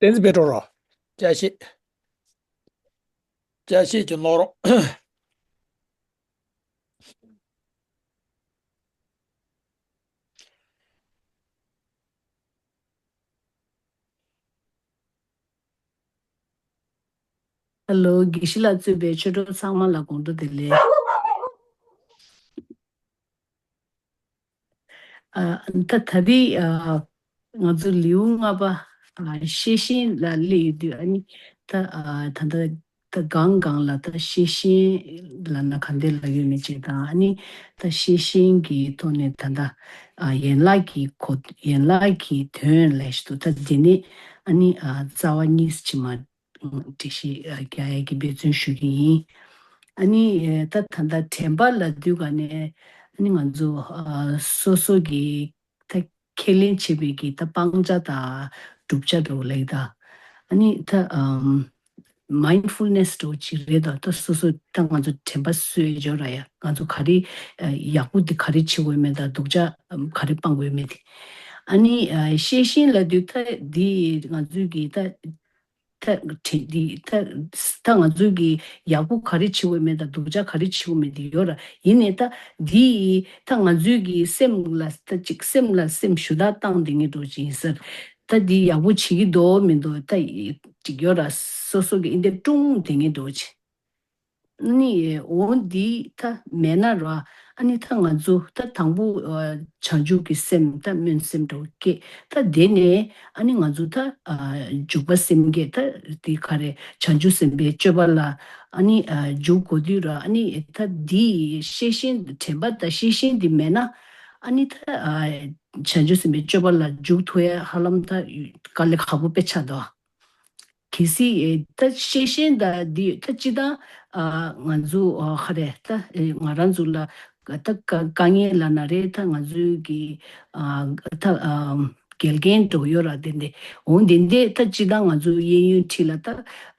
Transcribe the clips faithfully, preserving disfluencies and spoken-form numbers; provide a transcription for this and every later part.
ལན་ཙི་བེ་ཀྲོ་རོ། ཅ་ཤེས། ཅ་ཤེས་ཀྱི་ནོ་རོ། ཧེ་ལོ། དགེ་བཤེས་ལགས་གཙོས་པའི་ཆོས་གྲོགས་ཚང་མ་ལ་དགོང་དྲོ་བདེ་ལེགས། ཨ། ད་ད་རེས་ཨ་ང་ཚོ་ལེའུ་ལྔ་པ་ཨ་ཤེས་བཞིན་ལ་སླེབས་ཡོད་དུས། ཨ་ནི་ད་ཨ་ད་ལྟ་ད་གང་གང་ལ་ད་ཤེས་བཞིན་ལབ་ན་ག་འདྲ་ལབ་ཡོད་མེད་ཅིག་དང་། ཨ་ནི་ད་ཤེས་བཞིན་གྱི་ཐོག་ནས་ད་ལྟ་ཨ་ཡན་ལག་གི་གོ་ཡན་ལག་གི་དོན་ལས་ཤིག་ཏུ་ད་འདི་ནས་ཨ་ནི་ཨ་རྩ་བ་གཉིས་ཕྱི་མ་སྒྲིག་གཞི་རྒྱག་ཡས་ཀྱི་འབད་བརྩོན་ཞུ་གི་ཡིན། ཨ་ནི་ད་ད་ལྟ་དྲན་པ་ལབ་དུས་ག་ནས་ཨ་ནི་ང་ཚོ་སོ་སོ་གི་ད་ཁས་ལེན་བྱེད་པའི་གི་ད་སྤང་བྱ་དང་བསྒྲུབ་བྱ་འདྲ་བོ་ལབ་ཀྱི་ད། ཨ་ནི་ད་mindfulness འདྲ་བོ་ཅིག་རེད་ད། ད་སོ་སོ་ད་ང་ཚོ་དྲན་པ་གསོས་ཡོད་ར་ཡ། ང་ཚོ་ག་རེ་ཡག་པོ་འདི་ག་རེ་བྱེད་དགོས་མེད་ད། སྡུག་ཅག་ག་རེ་སྤང་དགོས་མེད་དེ། ཨ་ནི་ཤེས་བཞིན་ལབ་དུས་ད་འདི་ང་ཚོའི་གི་ད་ད་དྲན་འདི་ད་ད་ང་ཚོའི་གི་ཡག་པོ་ག་རེ་བྱེད་དགོས་མེད་ད། སྡུག་ཅག་ག་རེ་བྱེད་དགོས་མེད་དེ་ཡོད་ར། ཡིན་ནའི་ད་འདི་ད་ང་ཚོའི་གི་སེམས་ལ་ད་ཅིག་སེམས་ལ་སེམས་ཞུ་དག་བཏང་བསྡད་མཁན་འདྲ་བོ་ཅིག་ཡིན་ས་རེད། ད་འདི་ཡག་པོ་བྱེད་ཀྱི་འདུག་མི་འདུག་ད་ཅིག་ཡོད་ར། སོ་སོ་གི་ཨིན་དེ་ཀྲུང་བསྡད་མཁན་འདྲ་བོ་ཅིག་ཨ་ནི་འོ་འདི་ད་མེད་ན་ར། ཨ་ནི་ད་ང་ཚོ་ད་དང་པོ་ཨ་བྱང་ཆུབ་ཀྱི་སེམས་ད་སྨོན་སེམས་འདྲ་བོ་སྐྱེས། ད་དེ་ནས་ཨ་ནི་ང་ཚོ་ད་ཨ་འཇུག་པ་སེམས་བསྐྱེད་ད་འདི་ག་རེ་བྱང་ཆུབ་སེམས་དཔའི་སྤྱོད་པ་ལ་ཨ་ནི་ཨ་འཇུག་དགོས་དུས་ར། ཨ་ནི་ད་འདི་ཤེས་བཞིན་དྲན་པ་ད་ཤེས་བཞིན་འདི་མེད་ན་ཨ་ནི་ད་ཨ་བྱང་ཆུབ་སེམས་དཔའི་སྤྱོད་པ་ལ་འཇུག་ཐུབ་ཡ་ཧ་ལམ་ད་དཀའ་ལས་ཁག་པོ་དཔེ་ཆགས་འདུག་གལ་སྲིད་ཨེ་ད་ཤེས་བཞིན་ད་འདི་ད་སྤྱི་བཏང་ཨ་ང་ཚོ་ཨ་ག་རེ་ད་ཨེ་ང་རང་ཚོ་ལ་ད་དཀའ་དཀའ་ངལ་ལབ་ན་རེད། ད་ང་ཚོའི་གི་ཨ་ད་ཨ་འགལ་རྐྱེན་འགྲོ་ཡོད་ར། དེ་འདྲ་འོ་དེ་འདྲ་ད་སྤྱི་བཏང་ང་ཚོའི་གཡས་གཡོན་འཁྲིས་ལ་ད་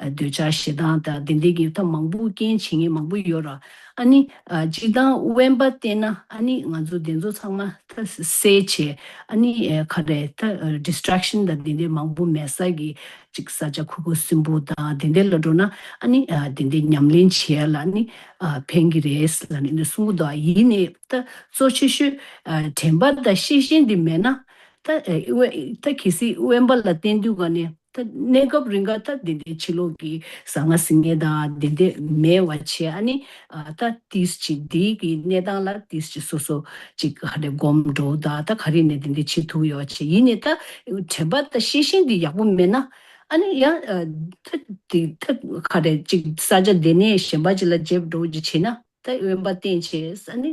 ཨ་འདོད་ཆགས་ཞེ་སྡང་ད་དེ་འདྲ་གི་ད་མང་པོ་རྐྱེན་བྱེད་མཁན་མང་པོ་ཡོད་ར། ཨ་ནི་ཨ་སྤྱི་བཏང་དབེན་པ་བསྟེན་ན་ཨ་ནི་ང་ཚོ་དེ་ཚོ་ཚང་མ་ད་སེལ་བྱས། ཨ་ནི་ཨེ་ག་རེ་ད་ཨ་distraction་ད་དེ་འདྲ་མང་པོ་མེད་ས་གི་ཅིག་ས་ཆ་ཁུ་ཁུ་སིམ་པོ་དང་དེ་འདྲ་ལ་འགྲོ་ན་ཨ་ནི་ཨ་དེ་འདྲ་ཉམས་ལེན་བྱེད་ཡ་ལ་ཨ་ནི་ཨ་ཕན་གི་རེད་ལབ་ནས་འདི་གསུང་གི་འདུག་ཡིན་ནའི་ད་གཙོ་ཆེ་ཤོས་ཨ་དྲན་པ་དང་ཤེས་བཞིན་འདི་མེད་ན་ད་ཨེ་དབེ་ད་གལ་སྲིད་དབེན་པ་ལ་བསྟེན་དུས་ག་ནས་ད་གནས་སྐབས་རིང་ག་ད་དེ་འདྲའི་ཕྱི་ལོགས་ཀྱི་ཟ་ང་ཟིང་ངེ་དང་དེ་འདྲ་མེད་པ་བྱས། ཨ་ནི་ཨ་ད་ཏིས་ཅིག་འདི་གི་གནས་སྟངས་ལ་ཏིས་ཅིག་སོ་སོ་ཅིག་ཧ་ལས་སྒོམ་འགྲོ་ད་ད་ག་རེ་ནས་དེ་འདྲ་བྱེད་ཐུབ་ཡོད་བྱས། ཡིན་ནའི་ད་དྲན་པ་ད་ཤེས་བཞིན་འདི་ཡག་པོ་མེད་ན་ཨ་ནི་ཡང་ཨ་ད་དེ་ད་ག་རེ་ཅིག་ས་ཆ་དེ་ནས་གཞན་པ་ཅིག་ལ་བརྗེ་འགྲོ་ཅིག་བྱས་ན་ད་དབེན་པ་བསྟེན་བྱས། ཨ་ནི་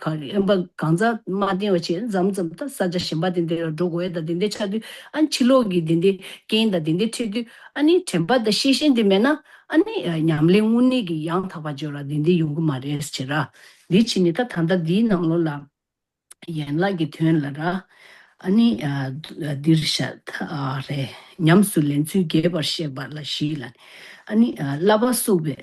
ག་རེ་དབེན་པ་གང་ཟག་མ་བསྟེན་པ་བྱས་མཚམས་མཚམས་ད་ས་ཆ་གཞན་པ་དེ་འདྲ་ལ་འགྲོ་དགོས་ཡ་ད་དེ་འདྲ་ཆགས་དུས་ཨ་ནི་ཕྱི་ལོགས་ཀྱི་དེ་འདྲ་རྐྱེན་དང་དེ་འདྲ་འཕྲད་དུས་ཨ་ནི་དྲན་པ་དང་ཤེས་བཞིན་དེ་མེད་ན་ཨ་ནི་ཉམས་ལེན་དངོས་གནས་ཀྱི་ཡང་དག་པ་སྦྱོར་བ་འདི་འདི་ཡོང་གི་མ་རེད་ཟེར་ར། འདི་ཕྱིན་ནས་ད་ད་ལྟ་འདིའི་ནང་ལོགས་ལ་ཡན་ལག་གི་དོན་ལ་ར། ཨ་ནི་ཨ་འདིར་ཤ་ཨ་རེ་ཉམས་སུ་ལེན་ཚུལ་རྒྱས་པར་བཤད་པ་ལ་བཞི་ལ། ཨ་ནི་ཨ་བསླབ་པ་བསྲུང་བའི་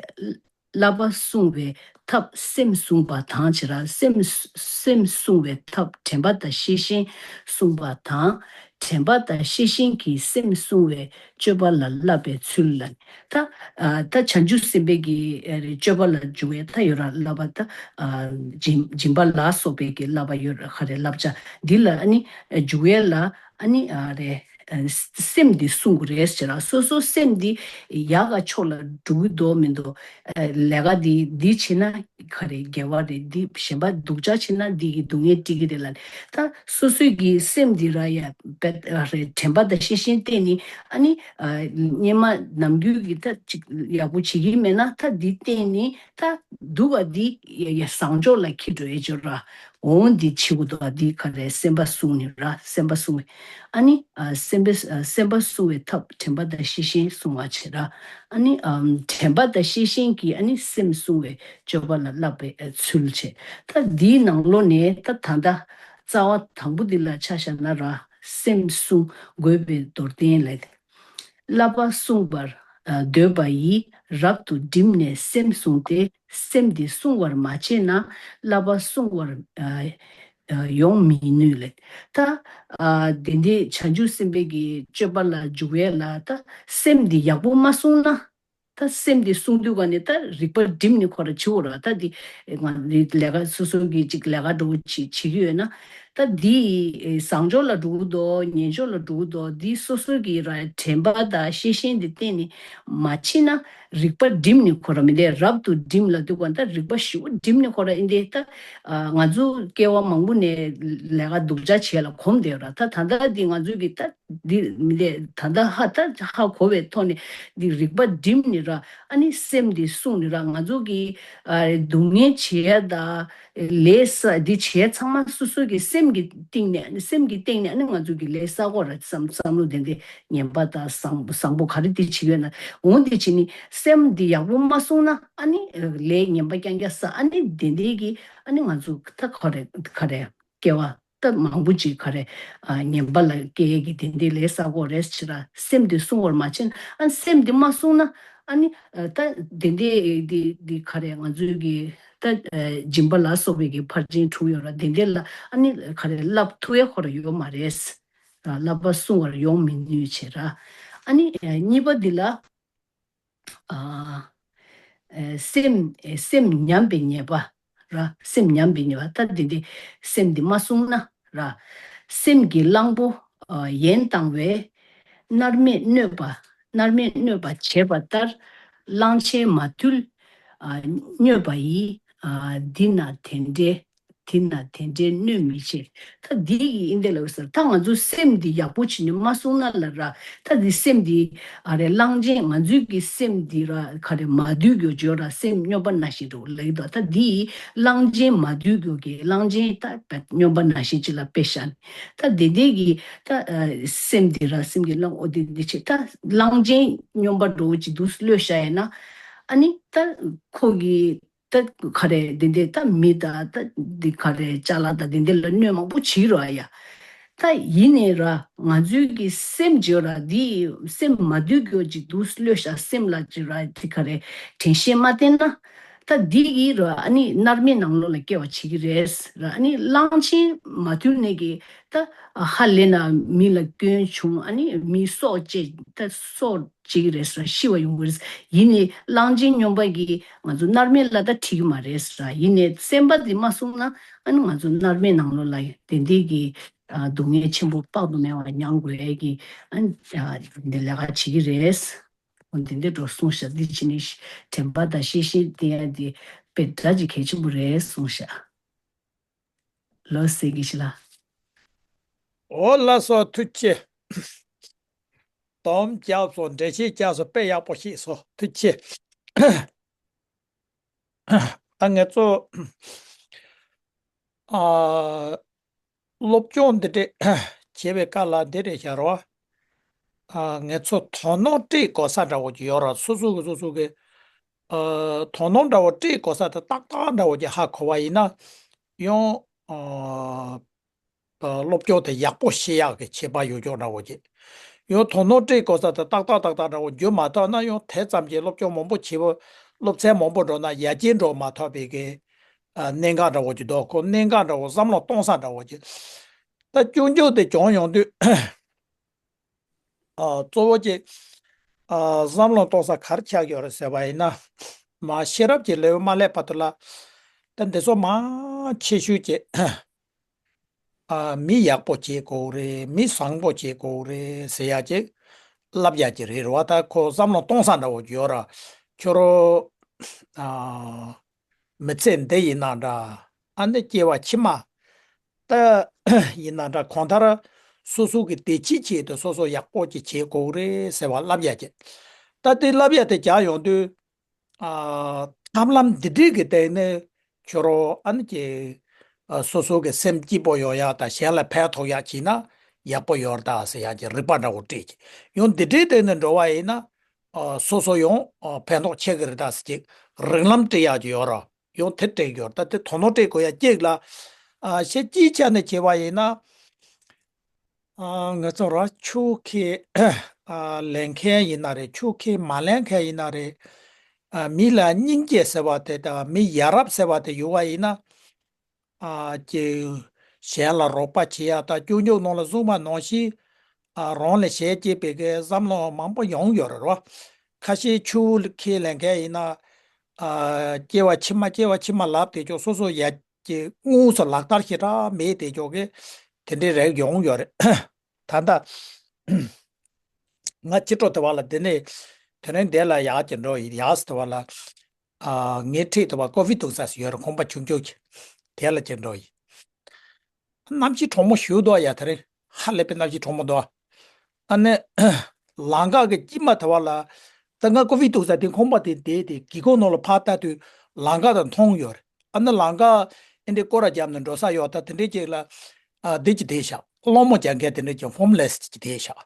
བསླབ་པ་བསྲུང་བའི་ཐབས་སེམས་བསྲུང་བ་དང་བྱེད་ར། སེམས་སེམས་བསྲུང་བའི་ཐབས་དྲན་པ་དང་ཤེས་བཞིན་བསྲུང་བ་དང་། དྲན་པ་དང་ཤེས་བཞིན་གྱིས་སེམས་བསྲུང་བའི་སྤྱོད་པ་ལ་བསླབ་པའི་ཚུལ་ལ། ད་ཨ་ད་བྱང་ཆུབ་སེམས་དཔའི་གི་ཨ་རེ་སྤྱོད་པ་ལ་འཇུག་པའི་ད་ཡོད་ར་བསླབ་པ་ད་ཨ་སྦྱིན་སྦྱིན་པ་ལ་སོགས་པའི་གི་བསླབ་པ་ཡོད་ར། ག་རེ་བསླབ་བྱ་འདི་ལ་ཨ་ནི་འཇུག་ཡས་ལ་ཨ་ནི་ཨ་རེ་ཨ་སེམས་འདི་བསྲུང་དགོས་རེད་ཟེར་ར། སོ་སོ་སེམས་འདི་ཡག་ག་ཕྱོགས་ལ་འགྲོ་གི་འདུག་མི་འདུག་ཨ་ལས་ཀ་འདི་འདི་བྱེད་ན་ག་རེ་དགེ་བ་རེད། འདི་གཞན་པ་སྡུག་ཅག་བྱེད་ན་འདི་གི་སྡུག་བསྔལ་སྤྲད་ཀྱི་རེད་ལ། ད་སོ་སོའི་གི་སེམས་འདི་ར་ཡ་བེད་རེ་དྲན་པ་དང་ཤེས་བཞིན་བསྟེན་ནི་ཨ་ནི་ཨ་སྔོན་མ་ནམ་རྒྱུན་གི་ད་ཅིག་ཡག་པོ་བྱེད་ཀྱི་མེད་ན་ད་འདི་བསྟེན་ནི་ད་སྡུག་ག་འདི་ཡ་ཡ་བཟང་ཕྱོགས་ལ་འཁྱེར་འགྲོ་ཡ་ཅོ་ར། འོང་འདི་བྱེད་དགོས་འདུག་འདི་ག་རེ་སེམས་པ་བསྲུང་ནི་ར། སེམས་པ་བསྲུང་བའི་ཨ་ནི་ཨ་སེམས་པ་ཨ་སེམས་པ་བསྲུང་བའི་ཐབས་དྲན་པ་དང་ཤེས་བཞིན་བསྲུང་བ་བྱེད་ར། ཨ་ནི་ཨམ་དྲན་པ་དང་ཤེས་བཞིན་གྱིས་ཨ་ནི་སེམས་བསྲུང་བའི་སྤྱོད་པ་ལ་བསླབ་པའི་ཚུལ་བྱེད། ད་འདིའི་ནང་ལོགས་ནས་ད་ད་ལྟ་རྩ་བ་དང་པོ་འདི་ལ་ཆ་བཞག་ན་ར། སེམས་བསྲུང་དགོས་པའི་མདོར་བསྟན་ལས། བསླབ་པ་བསྲུང་བར་འདོད་པ་ཡིས་རབ་ཏུ་བསྒྲིམས་ནས་སེམས་བསྲུངས་ཏེ། སེམས་འདི་བསྲུང་བར་མ་བྱས་ན་བསླབ་པ་བསྲུང་བར་ཨ་ ཡོང་མི་ནུས་ལེ། ད་དེ་འདྲའི་བྱང་ཆུབ་སེམས་དཔའི་གི་སྤྱོད་པ་ལ་འཇུག་ཡས་ལ་ད་སེམས་འདི་ཡག་པོ་མ་བསྲུངས་ན། ད་སེམས་འདི་བསྲུང་དུས་ག་ནས་ད་རིག་པ་སྒྲིམ་ནས་ཁོ་ར་བྱེད་འོ་ར། ད་འདི་ང་འདི་ལས་ཀ་སོ་སོ་གི་ཅིག་ལས་ཀ་འགྲོ་བྱེད་བྱེད་ཀྱི་ཡོད་ན། ད་འདི་བཟང་ཕྱོགས་ལ་འགྲོ་གི་འདུག་ངན་ཕྱོགས་ལ་འགྲོ་གི་འདུག་འདི་སོ་སོ་གི་ར་དྲན་པ་དང་ཤེས་བཞིན་འདི་བརྟེན་ནས་མ་བྱེད་ན། རིག་པ་སྒྲིམ་ནས་ཁོ་ར་མི་འདས་རབ་ཏུ་སྒྲིམ་ལ་འདུག་ག་ད་རིག་པ་ཞུ་སྒྲིམ་ནས་ཁོ་ར་ཨིན་དེ་ད་ང་ཚོ་སྐྱེ་བ་མང་པོ་ནས་ལས་ཀ་སྡུག་ཅག་བྱེད་ལ་གོམས་བསྡད་ར། ད་ད་ལྟ་འདི་ང་ཚོ་གི་ད་འདི་མི་འདས་ད་ལྟ་ཧ་ད་ཧ་གོ་བའི་ཐོག་ནས་འདི་རིག་པ་སྒྲིམ་ནས་ར། ཨ་ནི་སེམས་འདི་བསྲུང་ནས་ར། ང་ཚོ་གི་སྡུག་བསྔལ་བྱེད་ཡ་ད་ལས་ས་འདི་བྱས་ཚང་མ་སོ་སོ་གི་སེམས་ཀྱི་སྟེང་ནས་སེམས་ཀྱི་སྟེང་ནས་ཨ་ནི་ང་ཚོ་གི་ལས་ས་གོ་ར་བསམ་བསམ་བློ་དེ་འདྲའི་ངན་པ་དང་བཟང་བཟང་པོ་ག་རེ་དེ་བྱེད་ཡོད་ན། འོང་དེ་བྱེད་ནི་སེམས་འདི་ཡག་པོ་མ་བསྲུངས་ན་ཨ་ནི་ལས་ངན་པ་རྐྱང་རྐྱང་ས་ཨ་ནི་དེ་འདྲའི་གི་ཨ་ནི་ང་ཚོ་ད་ག་རེ་ག་རེ་སྐྱེ་བ་ད་མང་པོ་ཅིག་ག་རེ་ངན་པ་ལ་སྐྱེ་གི་དེ་འདྲའི་ལས་ས་གོ་རེད་ཕྱིར་སེམས་འདི་བསྲུང་བར་མ་བྱས་ན། ཨ་ནི་སེམས་འདི་མ་བསྲུངས་ན་ཨ་ནི་ད་དེ་འདྲའི་འདི་འདི་ག་རེ་ང་ཚོའི་གི་ད་སྦྱིན་པ་ལ་སོགས་པའི་གི་ཕར་ཕྱིན་དྲུག་ཡོད་ར། དེ་འདྲའི་ལ་ཨ་ནི་ག་རེ་བསླབ་ཐུབ་ཡ་ཁོ་ར་ཡོད་མ་རེད། བསླབ་པ་བསྲུང་བར་ཡོང་མི་ནུས་བྱེད་ར། ཨ་ནི་གཉིས་པ་འདི་ལ་ཨ་སེམས་སེམས་ཉམས་པའི་ཉེས་པ་ར། སེམས་ཉམས་པའི་ཉེས་པ་ད་འདི་འདི་སེམས་འདི་མ་བསྲུངས་ན་ར། སེམས་ཀྱི་གླང་པོ་ཡན་བཏང་བས་མནར་མེད་གནོད་པ་མནར་མེད་གནོད་པ་བྱེད་པ་ལྟར། གླང་ཆེན་མ་ཐུལ་གནོད་པ་ཡིས། འདི་ན་དེ་འདྲའི་དེ་ན་དེ་འདྲའི་གནོད་མི་བྱེད། ད་འདི་ཡི་ཨིན་དེ་ལ་ཟེར་ད་ང་ཚོ་སེམས་འདི་ཡག་པོ་བྱེད་ནི་མ་སོང་ན་ལ་ར། ད་འདི་སེམས་འདི་ཨ་རེ་གླང་ཆེན་ང་ཚོའི་གི་སེམས་འདི་ར་ག་རེ་མ་དུལ་གྱོ་བརྗོད་ར་སེམས་སྨྱོན་པ་ན་ཞིག་འགྲོ་ལེགས་དོ། ད་འདི་ཡི་གླང་ཆེན་མ་དུལ་གྱོ་གི་གླང་ཆེན་ད་སྨྱོན་པ་ན་ཞིག་ཅི་ལ་དཔེ་བཤད་ནི། ད་འདི་འདི་གི་ད་སེམས་འདི་ར་སེམས་ཀྱི་གླང་འོ་འདི་འདི་ཆེ་ད་གླང་ཆེན་སྨྱོན་པ་འགྲོ་ཅི་འདུག་ལོས་བཤད་ཡ་ན་ཨ་ནི་ད་ཁོ་གི་ད་ག་རེ་འདི་འདི་ད་མི་ད་ད་འདི་ག་རེ་ཅ་ལག་ད་འདི་འདི་ལ་གནོད་མང་པོ་བྱེད་རོགས་ཡ། ད་ཡིན་ནའི་ར་ང་ཚོའི་གི་སེམས་བརྗོད་ར་འདི་སེམས་མ་འདུལ་གྱོ་ཅིག་འདུག་ལོས་ཤ་སེམས་ལ་ཅིག་ར་འདི་ག་རེ་དྲན་ཤེས་མ་བསྟེན་ན། ད་འདི་ཡི་ར་ཨ་ནི་མནར་མེད་ནང་ལོགས་ལ་སྐྱེ་བ་བྱེད་ཀྱི་རེད་ར། ཨ་ནི་གླང་ཆེན་མ་ཐུལ་ནས་གི་ད་ཧ་ལས་ན་མི་ལ་སྐྱོན་བྱུང་ཨ་ནི་མི་སྲོག་བཅད་ད་སྲོག་བཅད་ཀྱི་རེད་ཟེར་ཤི་བ་ཡོང་གི་རེད། ཡིན་ནའི་གླང་ཆེན་སྨྱོན་པ་གིས་ང་ཚོ་མནར་མེད་ལ་ད་ཁྲིད་ཀྱི་མ་རེད་ཟེར། ཡིན་ནའི་སེམས་པ་འདི་མ་བསྲུངས་ན་ཨ་ནི་ང་ཚོ་མནར་མེད་ནང་ལོགས་ལ་དེ་འདྲའི་གི་ཨ་སྡུག་བསྔལ་ཆེན་པོ་དཔག་ཏུ་མེད་པ་མྱང་དགོས་ཡས་ཀྱི་ཨ་ནི་འདི་ལས་ཀ་བྱེད་ཀྱི་རེད། འོ་འདི་འདྲ་འགྲོ་གསུངས་ཤག་འདི་ཕྱི་ནས་དྲན་པ་དང་ཤེས་བཞིན་དེ་ཡང་འདི་དཔེ་འདྲ་ཅིག་གལ་ཆེན་པོ་རེད་གསུངས་ཤག་ལོ་སེ་གི་ཤི་ལ། འོ་ལགས་སོ་ཐུགས་རྗེ་ཆེ། དོམ་རྒྱབ་སོ་འགྲེལ་བཤད་རྒྱབ་སོ་དཔེ་ཡག་པོ་ཤེས་སོ་ཐུགས་རྗེ་ཆེ། ད་ངེད་ཚོ་ཨ་སློབ་སྦྱོང་འདི་འདྲས་བྱེད་པའི་སྐབས་ལ་འདི་འདྲས་བྱ་རོགས། ཨ་ངེད་ཚོ་དོ་སྣང་སྤྲད་དགོས་ས་འདྲ་བོ་ཅིག་ཡོད་ར། སོ་སོ་གི་སོ་སོ་གི་ཨ་དོ་སྣང་འདྲ་བོ་སྤྲད་དགོས་ས་དེ་ཏག་ཏག་འདྲ་བོ་ཅིག་ཧ་གོ་བ་ཡིན་ན་ཡང་ཨ་སློབ་སྦྱོང་དེ་ཡག་པོ་ཤེས་ཡག་གི་ཁྱད་པར་ཡོད་ཀྱོག་འདྲ་བོ་ཅིག་ཡང་དོ་སྣང་སྤྲད་དགོས་ས་དེ་ཏག་ཏག་ཏག་ཏག་འདྲ་བོ་བརྒྱུད་མ་ཐུབ་ན་ཡང་དེ་ཙམ་གྱིས་སློབ་སྦྱོང་མང་པོ་བྱེད་པ་སློབ་ཚན་མང་པོ་འགྲོ་ན་ཡར་རྒྱས་འགྲོ་མ་ཐུབ་པའི་གི་ཨ་གནད་འགག་འདྲ་བོ་ཅིག་འདུག་ཁོ་གནད་འགག་འདྲ་བོ་བསམ་བློ་གཏོང་ས་འདྲ་བོ་ཅིག་ད་སྐྱོན་བརྗོད་དེ་བྱུང་ཡོང་དུས་ཨ་གཙོ་བོ་ཅིག་ཨ་བསམ་བློ་གཏོང་ས་ག་རེ་ཆགས་ཡོད་རེད་ཟེར་བ་ཡིན་ན། མ་ཤེས་རབ་ཀྱི་ལེའུ་མ་སླེབས་བར་དུ་ལ་ད་འདི་ཚོ་མང་ཆེ་ཤོས་ཀྱི་ཨ་མི་ཡག་པོ་བྱེད་དགོས་རེད། མི་བཟང་པོ་བྱེད་དགོས་རེད་ཟེར་ཡ་ཅིག་ལབ་ཡ་ཅིག་རེད་རེད་བ། ད་ཁོ་བསམ་བློ་གཏོང་ས་འདྲ་བོ་ཡོད་ར། ཁྱོད་རོ་ཨ་མི་ཚེ་འདི་ཡིན་ན་འདྲ། ཨ་ནི་སྐྱེ་བ་ཕྱི་མ་ད་ཡིན་ན་འདྲ། གང་ལྟར་སོ་སོ་གི་བདེ་སྐྱིད་ཆེད་དུ་སོ་སོ་ཡག་པོ་ཅིག་བྱེད་དགོས་རེད་ཟེར་བ་ལབ་ཡ་ཅིག་ད་དེ་ལབ་ཡ་དེ་རྒྱག་ཡོང་དུས། ཨ་ཐབས་ལམ་འདི་འདྲའི་གི་སྟེང་ནས་ཁྱོད་རོ་ཨ་ནི་ཀྱི་ཨ་སོ་སོ་གི་སེམས་སྐྱིད་པོ་ཡོང་ཡག་དང་གཞན་ལ་ཕན་ཐོགས་ཡག་བྱས་ན་ཡག་པོ་ཡོད་རེད་ད་ཟེར་ཡག་གི་རིག་པ་འདྲ་བོ་སྤྲད་ཀྱི་ཡང་འདི་འདྲའི་སྟེང་ནས་འགྲོ་བ་ཡིན་ན་ཨ་སོ་སོ་ཡང་ཨ་ཕན་ཐོགས་ཆེ་གི་རེད་ད་ཟེར་གྱི་རིགས་ལམ་སྤྲད་ཡག་གི་ཡོད་ར། ཡང་དེ་སྤྲད་ཀྱི་ཡོད་རེད། ད་དེ་དོ་སྣང་སྤྲད་དགོས་ཡག་གཅིག་ལ་ཨ་ཤེས་སྐྱིད་ཆ་ནས་བྱས་པ་ཡིན་ན། ཨ་ང་ཚོ་ར་ཆུ་ཁའི་ཨ་ལེན་མཁན་ཡིན་ན་རེད། ཆུ་ཁའི་མ་ལེན་མཁན་ཡིན་ན་རེད། ཨ་མི་ལ་སྙིང་རྗེ་ཟེར་བ་དེ་དང་མི་ཡ་རབས་ཟེར་བ་དེ་ཡོད་པ་ཡིན་ན། ཨ་ཀྱི་ གཞན་ལ་རོགས་པ་བྱེད་ཡ་དང་སྐྱོན་བརྗོད་ནང་ལ་གསུངས་པ་ནང་བཞིན། ཨ། རང་ལ་ཞེན་སྐྱེས་པའི་གི་བསམ་བློ་མང་པོ་ཡོང་ཡོད་རེད་བ། ཁ་ཤས་ཆུ་ཁས་ལེན་མཁན་ཡིན་ན། ཨ། སྐྱེ་བ་ཕྱི་མ་སྐྱེ་བ་ཕྱི་མ་ལབ་དེ་ཅོག་སོ་སོ་ཡ་གི་དངོས་སུ་ལག་བསྟར་ཞེ་དྲག་མེད་དེ་ཅོག་གི་དེ་འདྲའི་རིགས་ཡོང་ཡོད་རེད། ད་ལྟ་ང་ཕྱི་དྲོ་དེ་བ་ལ་དེ་ནས་དེ་རིང་འདི་ལ་ཡག་ཅིག་འགྲོ་ཡིན། ཡག་སི་དེ་བ་ལ། ཨ། ངའི་འཁྲིས་དེ་བ་ཀོ་ཧྥི་འཐུང་ས་ཞིག་ཡོད་རེད། ཁང་པ་ཆུང་ཆུང་གི་དེ་ལ་ཅིག་འགྲོ་ཡིན། གནམ་གཤིས་གྲང་མོ་ཞེ་པོ་འདུག་ཡ། དེ་རིང་ཧ་ལས་པའི་གནམ་གཤིས་གྲང་མོ་འདུག་ཨ་ནི་ལམ་ཁ་གི་དཀྱིལ་མ་དེ་བ་ལ། ད་ང་ཀོ་ཧྥི་འཐུང་ས་དེ་ཁང་པ་དེ་བསྡད་དེ་སྒེའུ་ཁུང་ནང་ལ་ཕར་ལྟ་དུས་ལམ་ཁ་དང་མཐོང་ཡོད་རེད། ཨ་ནི་ལམ་ཁ་ཨེ་འདྲའི་སྐོར་ར་བརྒྱབ་ནས་འགྲོ་ས་ཡོད། ད་དེ་འདྲའི་ཅིག་ལ། ཨ། འདི་ཅིག་བསྡད་ཤག་སློང་མོ་རྒྱག་མཁན་དེ་འདྲའི་ཅིག་ཧོམ་ལེ་སི་ཅིག་བསྡད་ཤག་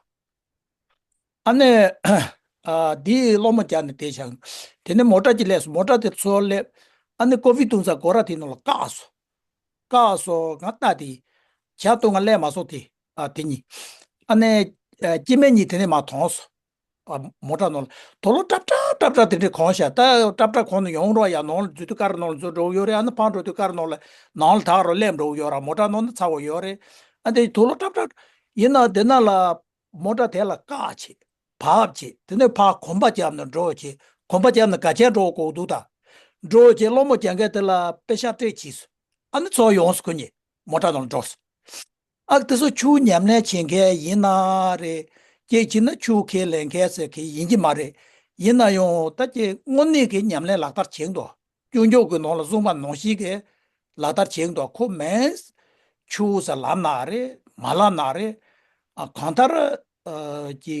ཨ་ནི། ཨ། འདིའི་སློང་མོ་རྒྱག་ནས་བསྡད་ཤག་དེ་ནས་མོ་ཊ་ཅིག་སླེབས་སོང་། མོ་ཊ་དེ་ཚུར་སླེབས། ཨ་ནི་ཀོ་ཧྥི་འཐུང་ས་སྒོ་ར་དེ་ནང་ལ་བཀག་སོང་། བཀག་སོང་། ང་ལྟ་དེ། ཇ་འཐུང་ག་སླེབས་མ་སོང་དེ། ཨ། དེ་གཉིས། ཨ་ནི། ཨ། སྐྱེ་དམན་གཉིས་དེ་ནས་མར་ཐོན་སོང་། ཨ། མོ་ཊ་ནང་ལ་དུག་ལོག་ཀྲབ་ཀྲབ་ཀྲབ་ཀྲབ་དེ་འདྲས་གོན་ཤག་ད་ཀྲབ་ཀྲབ་གོན་ནས་ཡོང་རོགས་ཡ། ནང་ལ་འཛུལ་དུས་ཀ་ར་ནང་ལ་འཛུལ་འགྲོ་གི་ཡོད་རེད། ཨ་ནི་ཕར་འགྲོ་དུས་ཀ་ར་ནང་ལ་ནང་ལ་ད་ག་རང་སླེབས་འགྲོ་གི་ཡོད་རེད། མོ་ཊ་ནང་ནས་ཚ་བོ་ཡོད་རེད། ཨ། དེ་དུག་ལོག་ཀྲབ་ཀྲབ་ཡིན་ན་དེ་ན་ལ། མོ་ཊ་དེ་ལ་བཀག་བྱས། བབས་བྱས། དེ་ནས་ཕར་གོམ་པ་བརྒྱབ་ནས་འགྲོ་བྱས། གོམ་པ་བརྒྱབ་ནས་ག་ཆེར་འགྲོ་དགོས་འདུག་ད། འགྲོ་བྱས་སློང་མོ་རྒྱག་མཁན་དེ་ལ་པེ་ཤག་སྤྲད་བྱས་སོང་། ཨ་ནི་ཚུར་ཡོང་སོང་ཁོ་གཉིས་མོ་ཊ་ནང་ལ་འགྲོ་སོང་། ཨ། དེ་ཚོ་ཆུ་ཉམས་ལེན་བྱེད་མཁན་ཡིན་ན་རེད། སྐད་ཅིག་ན་ཆུ་ཁས་ལེན་མཁན་ཟེར་མཁན་ཡིན་གྱི་མ་རེད། ཡིན་ན་ཡང་ད་ཀྱི་དངོས་གནས་ཀྱི་ཉམས་ལེན་ལག་བསྟར་བྱེད་འདུག་སྐྱོན་བརྗོད་ཀྱི་ནང་ལ་གསུངས་པ་ནང་བཞིན་གྱི་ལག་བསྟར་བྱེད་འདུག་ཁོ་མིན་ཆུ་ཟེར་ལབ་ན་རེད། མ་ལབ་ན་རེད། ཨ། གང་ལྟར། ཨ། ཀྱི་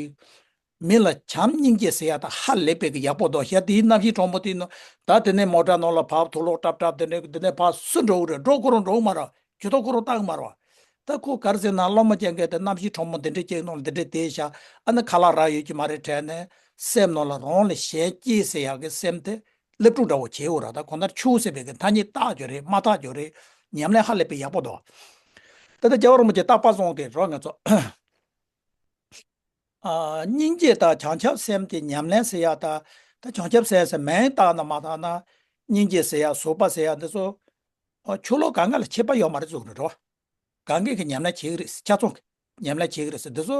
མི་ལ་བྱམས་སྙིང་རྗེ་ཟེར་ཡ་ད་ཧ་ལས་པའི་གི་ཡག་པོ་འདུག་ཤག་དེའི་གནམ་གཤིས་གྲང་མོ་དེ་ནང་ད་དེ་ནས་མོ་ཊ་ནང་ལ་བབས། དུག་ལོག་ཀྲབ་ཀྲབ་དེ་འདྲས་དེ་ནས་ཕར་སུ་འགྲོ་གི་རེད། འགྲོ་ཁོ་རང་འགྲོ་གི་མ་རེད། ཇུས་གཏོགས་ཁོ་རང་བཏང་གི་མ་རེད། ད་ཁོ་ག་རེ་ཟེར་ན་སློང་མོ་རྒྱག་མཁན་དེ་གནམ་གཤིས་གྲང་མོ་འདི་འདྲའི་ཅིག་ནང་ལ་འདི་འདྲས་བསྡད་ཤག་ཨ་ནི་ཁ་ལག་རག་ཡོད་ཀྱི་མ་རེད་དྲན་ནས་སེམས་ནང་ལ་རང་ལ་ཞེན་སྐྱེས་ཟེར་ཡག་གི་སེམས་དེ་སླེབས་དྲུག་འདྲ་བོ་བྱེད་འོ་ར། ད་གང་ལྟར་ཆུ་ཟེར་བའི་གི་ཐ་སྙད་བཏགས་ཡོད་རེད། མ་བཏགས་ཡོད་རེད། ཉམས་ལེན་ཧ་ལས་པའི་ཡག་པོ་འདུག་ད་ལྟ་རྒྱལ་བ་རིན་པོ་ཆེ་རྟག་པར་གསུངས་ཏེ་རོགས་ང་ཚོ། ཨ། སྙིང་རྗེ་དང་བྱང་ཆུབ་སེམས་ཀྱི་ཉམས་ལེན་ཟེར་ཡག་དང་། ད་བྱང་ཆུབ་སེམས་ཟེར་མིང་བཏགས་ན་མ་བཏགས་ན། སྙིང་རྗེ་ཟེར་ཡག་བཟོད་པ་ཟེར་ཡག་འདི་ཚོ། ཨ། ཆོས་ལུགས་གང་ག་ལ་ཁྱད་པར་ཡོད་མ་རེད་ཟེར་གི་རེད་རོ། གང་ག་གི་ཉམས་ལེན་བྱེད་ཀྱི་རེད། ཆ་ཚང་གི་ཉམས་ལེན་བྱེད་ཀྱི་རེད་ཟེར། འདི་ཚོ་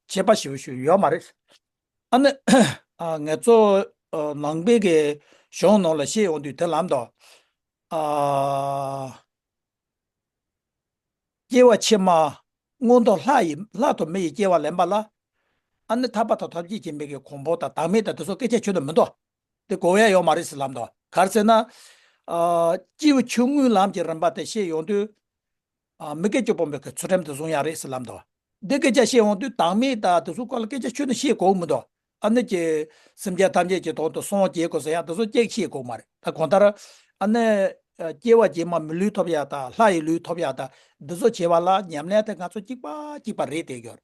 ཁྱད་པར་ཞེ་པོ་ཞིག་ཡོད་མ་རེད། ཨ་ནི། ཨ། ང་ཚོ། ཨ། ནང་པའི་གི་གཞུང་ནང་ལ་བཤད་ཡོང་དུས་དེ་ལམ་དུ། ཨ། སྐྱེ་བ་ཕྱི་མ་མངོན་མཐོ་ལྷ་ཡི་ལྷ་དང་མི་ཡི་སྐྱེ་བ་ལེན་པ་ལ། ཨ་ནི་ཐར་པ་དང་ཐམས་ཅད་མཁྱེན་པའི་གི་གོ་འཕང་དང་བདག་མེད་དང་དེ་ཚོ་སྐད་ཆ་ཁྱོན་ནས་མི་འདུག་དེ་གོ་ཡ་ཡོད་མ་རེད་ཟེར་ལབ་འདུག་ག་རེ་ཟེར་ན། ཨ། སྐྱེས་བུ་ཆུང་ངུའི་ལམ་གྱི་རིམ་པ་དེ་བཤད་ཡོང་དུས། ཨ། མི་དགེ་བཅུ་སྤོང་བའི་གི་ཚུལ་ཁྲིམས་དེ་བཟུང་ཡ་རེད་ཟེར་ལབ་འདུག་འདི་སྐད་ཆ་བཤད་འོང་དུས་བདག་མེད་དང་དེ་ཚོའི་སྐོར་ལ་སྐད་ཆ་ཁྱོན་ནས་བཤད་དགོས་མི་འདུག་ཨ་ནི་ཀྱི་སེམས་ཅན་ཐམས་ཅད་ཀྱི་དོན་དུ་སངས་རྒྱས་དགོས་ཟེར་ཡ་དེ་ཚོ་ཅིག་བཤད་དགོས་མ་རེད། ད་གང་ལྟར། ཨ་ནི། ཨ། སྐྱེ་བ་རྗེས་མ་མི་ལུས་ཐོབ་ཡ་དང་ལྷ་ཡི་ལུས་ཐོབ་ཡ་དང་འདི་ཚོ་བྱེད་པ་ལ་ཉམས་ལེན་དེ་ང་ཚོ་གཅིག་པ་གཅིག་པ་རེད་བསྡད་ཡོད།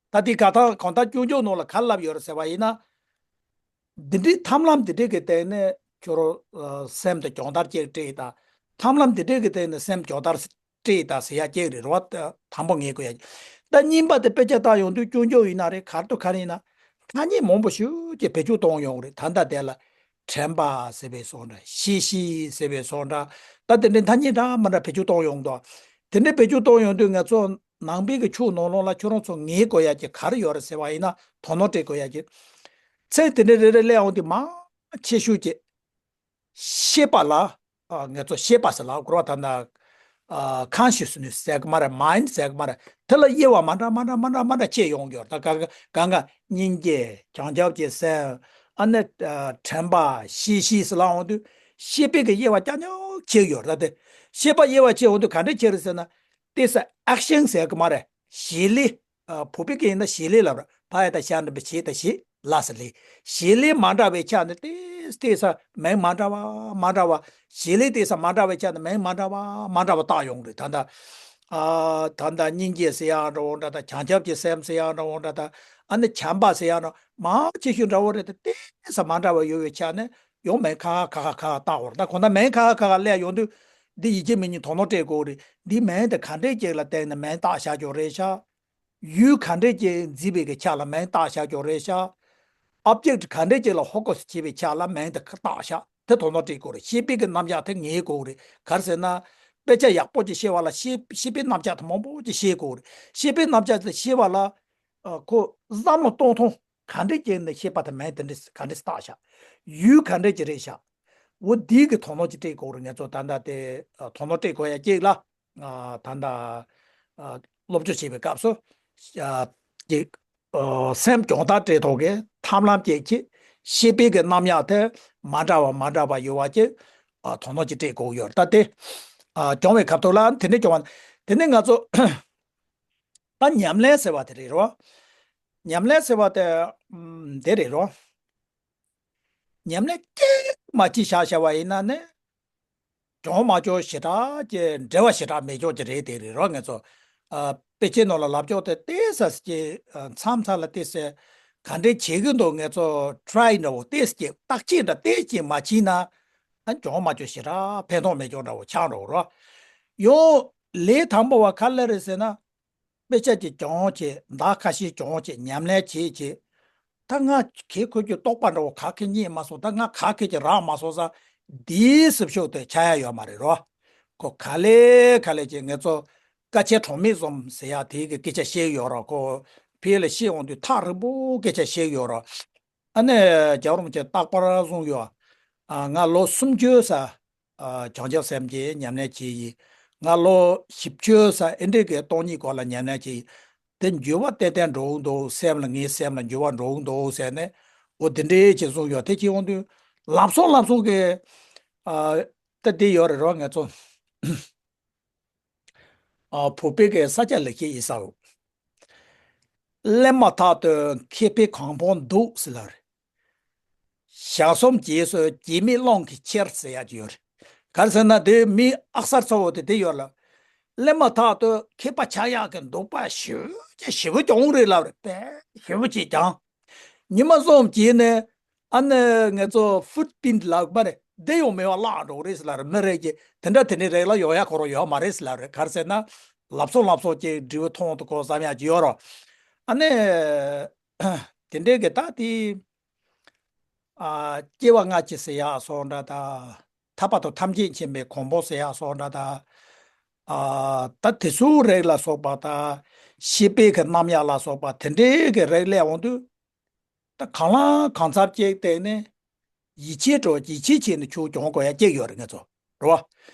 ད་དེ་ག་ད་གང་ལྟར་སྐྱོན་བརྗོད་ནང་ལ་ག་རེ་ལབ་ཡོད་རེད་ཟེར་བ་ཡིན་ན། འདི་འདྲའི་ཐབས་ལམ་འདི་འདྲའི་གི་སྟེང་ནས་ཁྱོད་རང་། ཨ། སེམས་དེ་སྦྱོང་བརྡར་ཅིག་སྤྲད་དང་། ཐབས་ལམ་འདི་འདྲའི་གི་སྟེང་ནས་སེམས་སྦྱོང་བརྡར་སྤྲད་དང་ཟེར་ཡ་ཅིག་རེད་རོ། ད་དང་པོ་ངེས་དགོས་ཡ། ད་གཉིས་པ་དེ་དཔེ་ཆ་ལྟ་ཡོང་དུས་སྐྱོན་བརྗོད་ཡིན་ན་རེད། ག་རེ་དང་ག་རེ་ཡིན་ན་ཐ་སྙད་མང་པོ་ཞིག་ཅིག་བེད་སྤྱོད་གཏོང་ཡོང་གི་རེད། ད་ལྟ་དེ་ལ་དྲན་པ་ཟེར་བའི་བཟོ་འདྲ། ཤེས་བཞིན་ཟེར་བའི་བཟོ་འདྲ། ད་དེ་འདྲའི་ཐ་སྙད་འདྲ་མི་འདྲ་བེད་སྤྱོད་གཏོང་ཡོང་འདུག་དེ་འདྲའི་བེད་སྤྱོད་གཏོང་ཡོང་དུས་ང་ཚོ་ནང་པའི་གི་ཆོས་ནང་ལོགས་ལ་ཁྱོད་རང་ཚོ་ངེས་དགོས་ཡ་ཅིག་ག་རེ་ཡོད་རེད་ཟེར་བ་ཡིན་ན་དོ་སྣང་སྤྲད་དགོས་ཡ་ཅིག་ཚིག་དེ་འདྲའི་རེ་རེ་གླེང་འོང་དུས་མང་ཆེ་ཤོས་ཀྱི་ཤེས་པ་ལ། ཨ། ངེད་ཚོ་ཤེས་པ་ཟེར་ལབ་དགོས་རེད་བ། ད་ལྟ། ཨ། consciousness ཟེར་གི་མ་རེད། mind ཟེར་གི་མ་རེད། དེ་ལ་དབྱེ་བ་མ་འདྲ་མ་འདྲ་མ་འདྲ་མ་འདྲ་ཕྱེ་ཡོང་གི་ཡོད་རེད། ད་ག་ག་གང་ག་སྙིང་རྗེ། བྱང་ཆུབ་ཀྱི་སེམས། ཨ་ནི། ཨ། དྲན་པ། ཤེས་བཞིན་ཟེར་ལབ་འོང་དུས་ཤེས་པའི་གི་དབྱེ་བ་རྐྱང་རྐྱང་ཕྱེ་གི་ཡོད་རེད། ད་དེ་ཤེས་པ་དབྱེ་བ་ཕྱེ་འོང་དུས་ག་འདྲས་ཕྱེ་རེད་ཟེར་ན། དེ་ས་action ཟེར་གི་མ་རེད། བྱེད་ལས། ཨ། བོད་པའི་སྐད་ཡིན་ན་བྱེད་ལས་ལབ་ར། ཕ་ཡ་བཏགས་ཤ་འགྲེང་བུ་བྱེད་དང་བྱེད། ལ་ས་ལས། བྱེད་ལས་མ་འདྲ་བའི་ཆ་ནས་ཏོག་ཙམ་མིང་མ་འདྲ་བ་མ་འདྲ་བ། བྱེད་ལས་ཏོག་ཙམ་མ་འདྲ་བའི་ཆ་ནས་མིང་མ་འདྲ་བ་མ་འདྲ་བ་བཏགས་ཡོང་རེད། ད་ལྟ། ཨ། ད་ལྟ་སྙིང་རྗེ་ཟེར་ཡག་འདྲ་བོ་འདྲ་དང་། བྱང་ཆུབ་ཀྱི་སེམས་ཟེར་ཡག་འདྲ་བོ་འདྲ་དང་། ཨ་ནི་བྱམས་པ་ཟེར་ཡག་འདྲ་མང་ཆེ་ཤོས་འདྲ་བོ་རེད་དེ། ཏོག་ཙམ་མ་འདྲ་བ་ཡོད་པའི་ཆ་ནས་ཡང་མིང་ཁ་ཁ་ཁ་ཁ་ཁ་བཏགས་ཡོང་རེད། ད་གང་ལྟར་མིང་ཁ་ཁ་ཁ་ཁ་སླེབས་ཡོང་དུས་འདི་ཡིན་གཅིག་མིན་གཉིས་དོ་སྣང་སྤྲད་དགོས་རེད། འདི་མིང་དེ་ག་འདྲས་ཅིག་ལ་བརྟེན་ནས་མིང་བཏགས་བཞག་ཀྱོག་རེད་ཤག་ཡུལ་ག་འདྲས་ཅིག་འཛིན་པའི་གི་ཆ་ལ་མིང་བཏགས་བཞག་ཀྱོག་རེད་ཤག object ག་འདྲས་ཅིག་ལ་focus བྱེད་པའི་ཆ་ལ་མིང་དེ་བཏགས་བཞག་དེ་དོ་སྣང་སྤྲད་དགོས་རེད། ཤེས་པའི་གི་རྣམ་གཞག་དེ་ངེས་དགོས་རེད། ག་རེ་ཟེར་ན། དཔེ་ཆ་ཡག་པོ་ཅིག་ཤེས་པ་ལ་ཤེས་ཤེས་པའི་རྣམ་གཞག་དེ་མང་པོ་ཅིག་ཤེས་དགོས་རེད། ཤེས་པའི་རྣམ་གཞག་དེ་ཤེས་པ་ལ་ཨ་ཁོ་བསམ་བློ་གཏོང་ཐུབ། ག་འདྲས་ཀྱི་ནི་ཤེས་པ་དེ་མིང་དེ་འདྲས་ག་འདྲས་བཏགས་ཤག་ཡུལ་ག་འདྲས་ཀྱི་རེད་ཤག་འོ་འདི་གི་དོ་སྣང་ཅིག་སྤྲད་དགོས་རེད། ང་ཚོ་ད་ལྟ་དེ་ཨ་དོ་སྣང་སྤྲད་དགོས་ཡ་གཅིག་ལ། ཨ་ད་ལྟ་ཨ་སློབ་སྦྱོང་བྱེད་པའི་སྐབས་སུ་ཨ་ཅིག་ཨ་སེམས་སྦྱོང་བརྡར་སྤྲད་ཐོག་གི་ཐབས་ལམ་ཅིག་གིས་ཤེས་པའི་གི་རྣམ་གཞག་དེ་མ་འདྲ་བ་མ་འདྲ་བ་ཡོད་པ་ཅིག་ཨ་དོ་སྣང་ཅིག་སྤྲད་དགོས་ཡོད། ད་དེ་ཨ་སྦྱོང་བའི་སྐབས་ཐོག་ལ་དེ་ནས་སྦྱོང་བ། དེ་ནས་ང་ཚོ་ད་ཉམས་ལེན་ཟེར་བ་དེ་རེད་རོ། ཉམས་ལེན་ཟེར་བ་དེ་ཨམ་དེ་རེད་རོ། ཉམས་ལེན་གཅིག་མ་བྱས་བཞག་བཞག་པ་ཡིན་ན་ནི། སྦྱོང་མ་སྦྱོང་ཞེ་དྲག་གི་འབྲེལ་བ་ཞེ་དྲག་མེད་ཀྱོག་ཀྱི་རེད། དེ་རེད་རོ། ང་ཚོ་ཨ་དཔེ་ཆའི་ནང་ལ་ལབ་ཀྱོག་དེ་ཏོག་ཙམ་ཅིག་ཨ་མཚམས་མཚམས་ལ་ཏོག་ཙམ་ག་འདྲས་བྱེད་ཀྱི་འདུག་ང་ཚོ་ཊི་རའི་འདྲ་བོ་ཏོག་ཙམ་ཅིག་བརྟག་དཔྱད་འདྲ་ཏོག་ཙམ་མ་བྱས་ན། ཨ་སྦྱོང་མ་སྦྱོང་ཞེ་དྲག་ཕན་ཐོགས་མེད་ཀྱོག་འདྲ་བོ་ཆགས་འགྲོ་རོ། ཡང་ལས་དང་པོ་བ་ག་རེ་རེད་ཟེར་ན། དཔེ་ཆ་ཅིག་སྦྱོང་བྱས། ཟླ་ཁ་ཤས་སྦྱོང་བྱས། ཉམས་ལེན་བྱས་བྱས། ད་ང་གལ་ཁོ་ཚོའི་རྟོགས་པ་འདྲ་བོ་ག་གེ་རྙེད་མ་སོང་། ད་ང་ག་གེ་ཅིག་རག་མ་སོང་ཙང་། འདིའི་ཟིབ་ཤུགས་དེ་ཆག་ཡ་ཡོད་མ་རེད་རོ། ཁོ་ག་ལེ་ག་ལེ་ཅིག་ང་ཚོ་ཀ་ཆེན་གྲོང་མི་བཟུམ་ཟེར་ཡ་དེའི་གི་སྐད་ཆ་བཤད་ཡོད་རོ། ཁོ་ཕི་ལ་བཤད་འོང་དུས་ཐག་རིང་པོ་སྐད་ཆ་བཤད་ཡོད་རོ། ཨ་ནི་རྒྱལ་བ་རིན་པོ་ཆེ་རྟག་པར་གསུངས་ཡོད། ཨ་ང་ལོ་སུམ་ཅུ་ཙམ་ཨ་བྱང་ཆུབ་སེམས་ཀྱི་ཉམས་ལེན་བྱས་ཡིན། ང་ལོ་བཞི་བཅུ་ཙམ་ཨེ་འདྲས་ཀྱི་སྟོང་ཉིད་སྐོར་ལ་ཉམས་ལེན་བྱས་ཡིན། དེ་འགྱུར་བ་ཏན་ཏན་འགྲོ་གི་འདུག་སེམས་ལ། ངའི་སེམས་ལ་འགྱུར་བ་འགྲོ་གི་འདུག་ཟེར་ནས། འོ་དེ་འདྲས་ཅིག་གསུངས་ཡོད། དེ་ཅིག་འོང་དུས་ལམ་སང་ལམ་སང་གི་ཨ་ད་དེ་ཡོད་རེད་རོ། ང་ཚོ་ཨ་བོད་པའི་གི་ས་སྐྱ་ལེགས་བཤད་ཡིན་ས་འོ། སླེབས་མ་ཐག་ཏུ་མཁས་པའི་གོ་འཕང་འདུག་ཟེར་ལབ་རེད། ཞག་གསུམ་རྗེས་སུ་སྐྱེ་མེད་གླིང་གི་ཕྱིར་ཟེར་ཡག་ཅིག་ཡོད་རེད། ག་རེ་ཟེར་ན་དེ་མི་ཨག་གསར་ཚ་བོ་དེ་དེ་ཡོད་ལ། སླེབས་མ་ཐག་ཏུ་མཁས་པ་ཆགས་ཡག་གི་འདོད་པ་ཞེ་པོ་ཅིག་ཞེ་པོ་ཅིག་འོང་རེད་ལབ་རེད། དཔེ་ཞེ་པོ་ཅིག་ཀྱང་། ཉི་མ་གསུམ་རྗེས་ནས་ཨ་ནི་ང་ཚོ་ཕུད་པིན་ལབ་པ་རེད། དེ་ཡང་མེད་པ་བརླག་འགྲོ་གི་རེད་ཟེར་ལབ་རེད། མི་རེ་གིས་དེ་འདྲ་དེ་འདྲའི་རིགས་ལ་ཡོང་ཡ་ཁོ་རང་ཡོད་མ་རེད་ཟེར་ལབ་རེད། ག་རེ་ཟེར་ན། ལམ་སང་ལམ་སང་ཅིག་འབྲས་བུ་མཐོང་དུ་གོ་བསམ་ཡག་ཅིག་ཡོད་རོ། ཨ་ནི་དེ་འདྲའི་གི་ད་དེ་ཨ་སྐྱེ་བ་སྔ་ཕྱི་ཟེར་ཡག་སོགས་འདྲ་ད། ཐར་པ་དང་ཐམས་ཅད་མཁྱེན་པའི་གོ་འཕང་ཟེར་ཡག་སོགས་འདྲ་ད། ཨ་ད་དེ་ཚོའི་རིགས་ལ་སོགས་པ་ད། ཤེས་པའི་གི་རྣམ་གཞག་ལ་སོགས་པ་དེ་འདྲའི་གི་རིགས་སླེབས་འོང་དུས། ད་གང་ལ་གང་འཚམ་ཅིག་བལྟས་ནས་ཡིད་ཆེས་འགྲོ། ཡིད་ཆེས་བྱས་ནས་ཆུ་སྦྱོང་དགོས་ཡ་གཅིག་ཡོད་རེད། ང་ཚོ་རེད་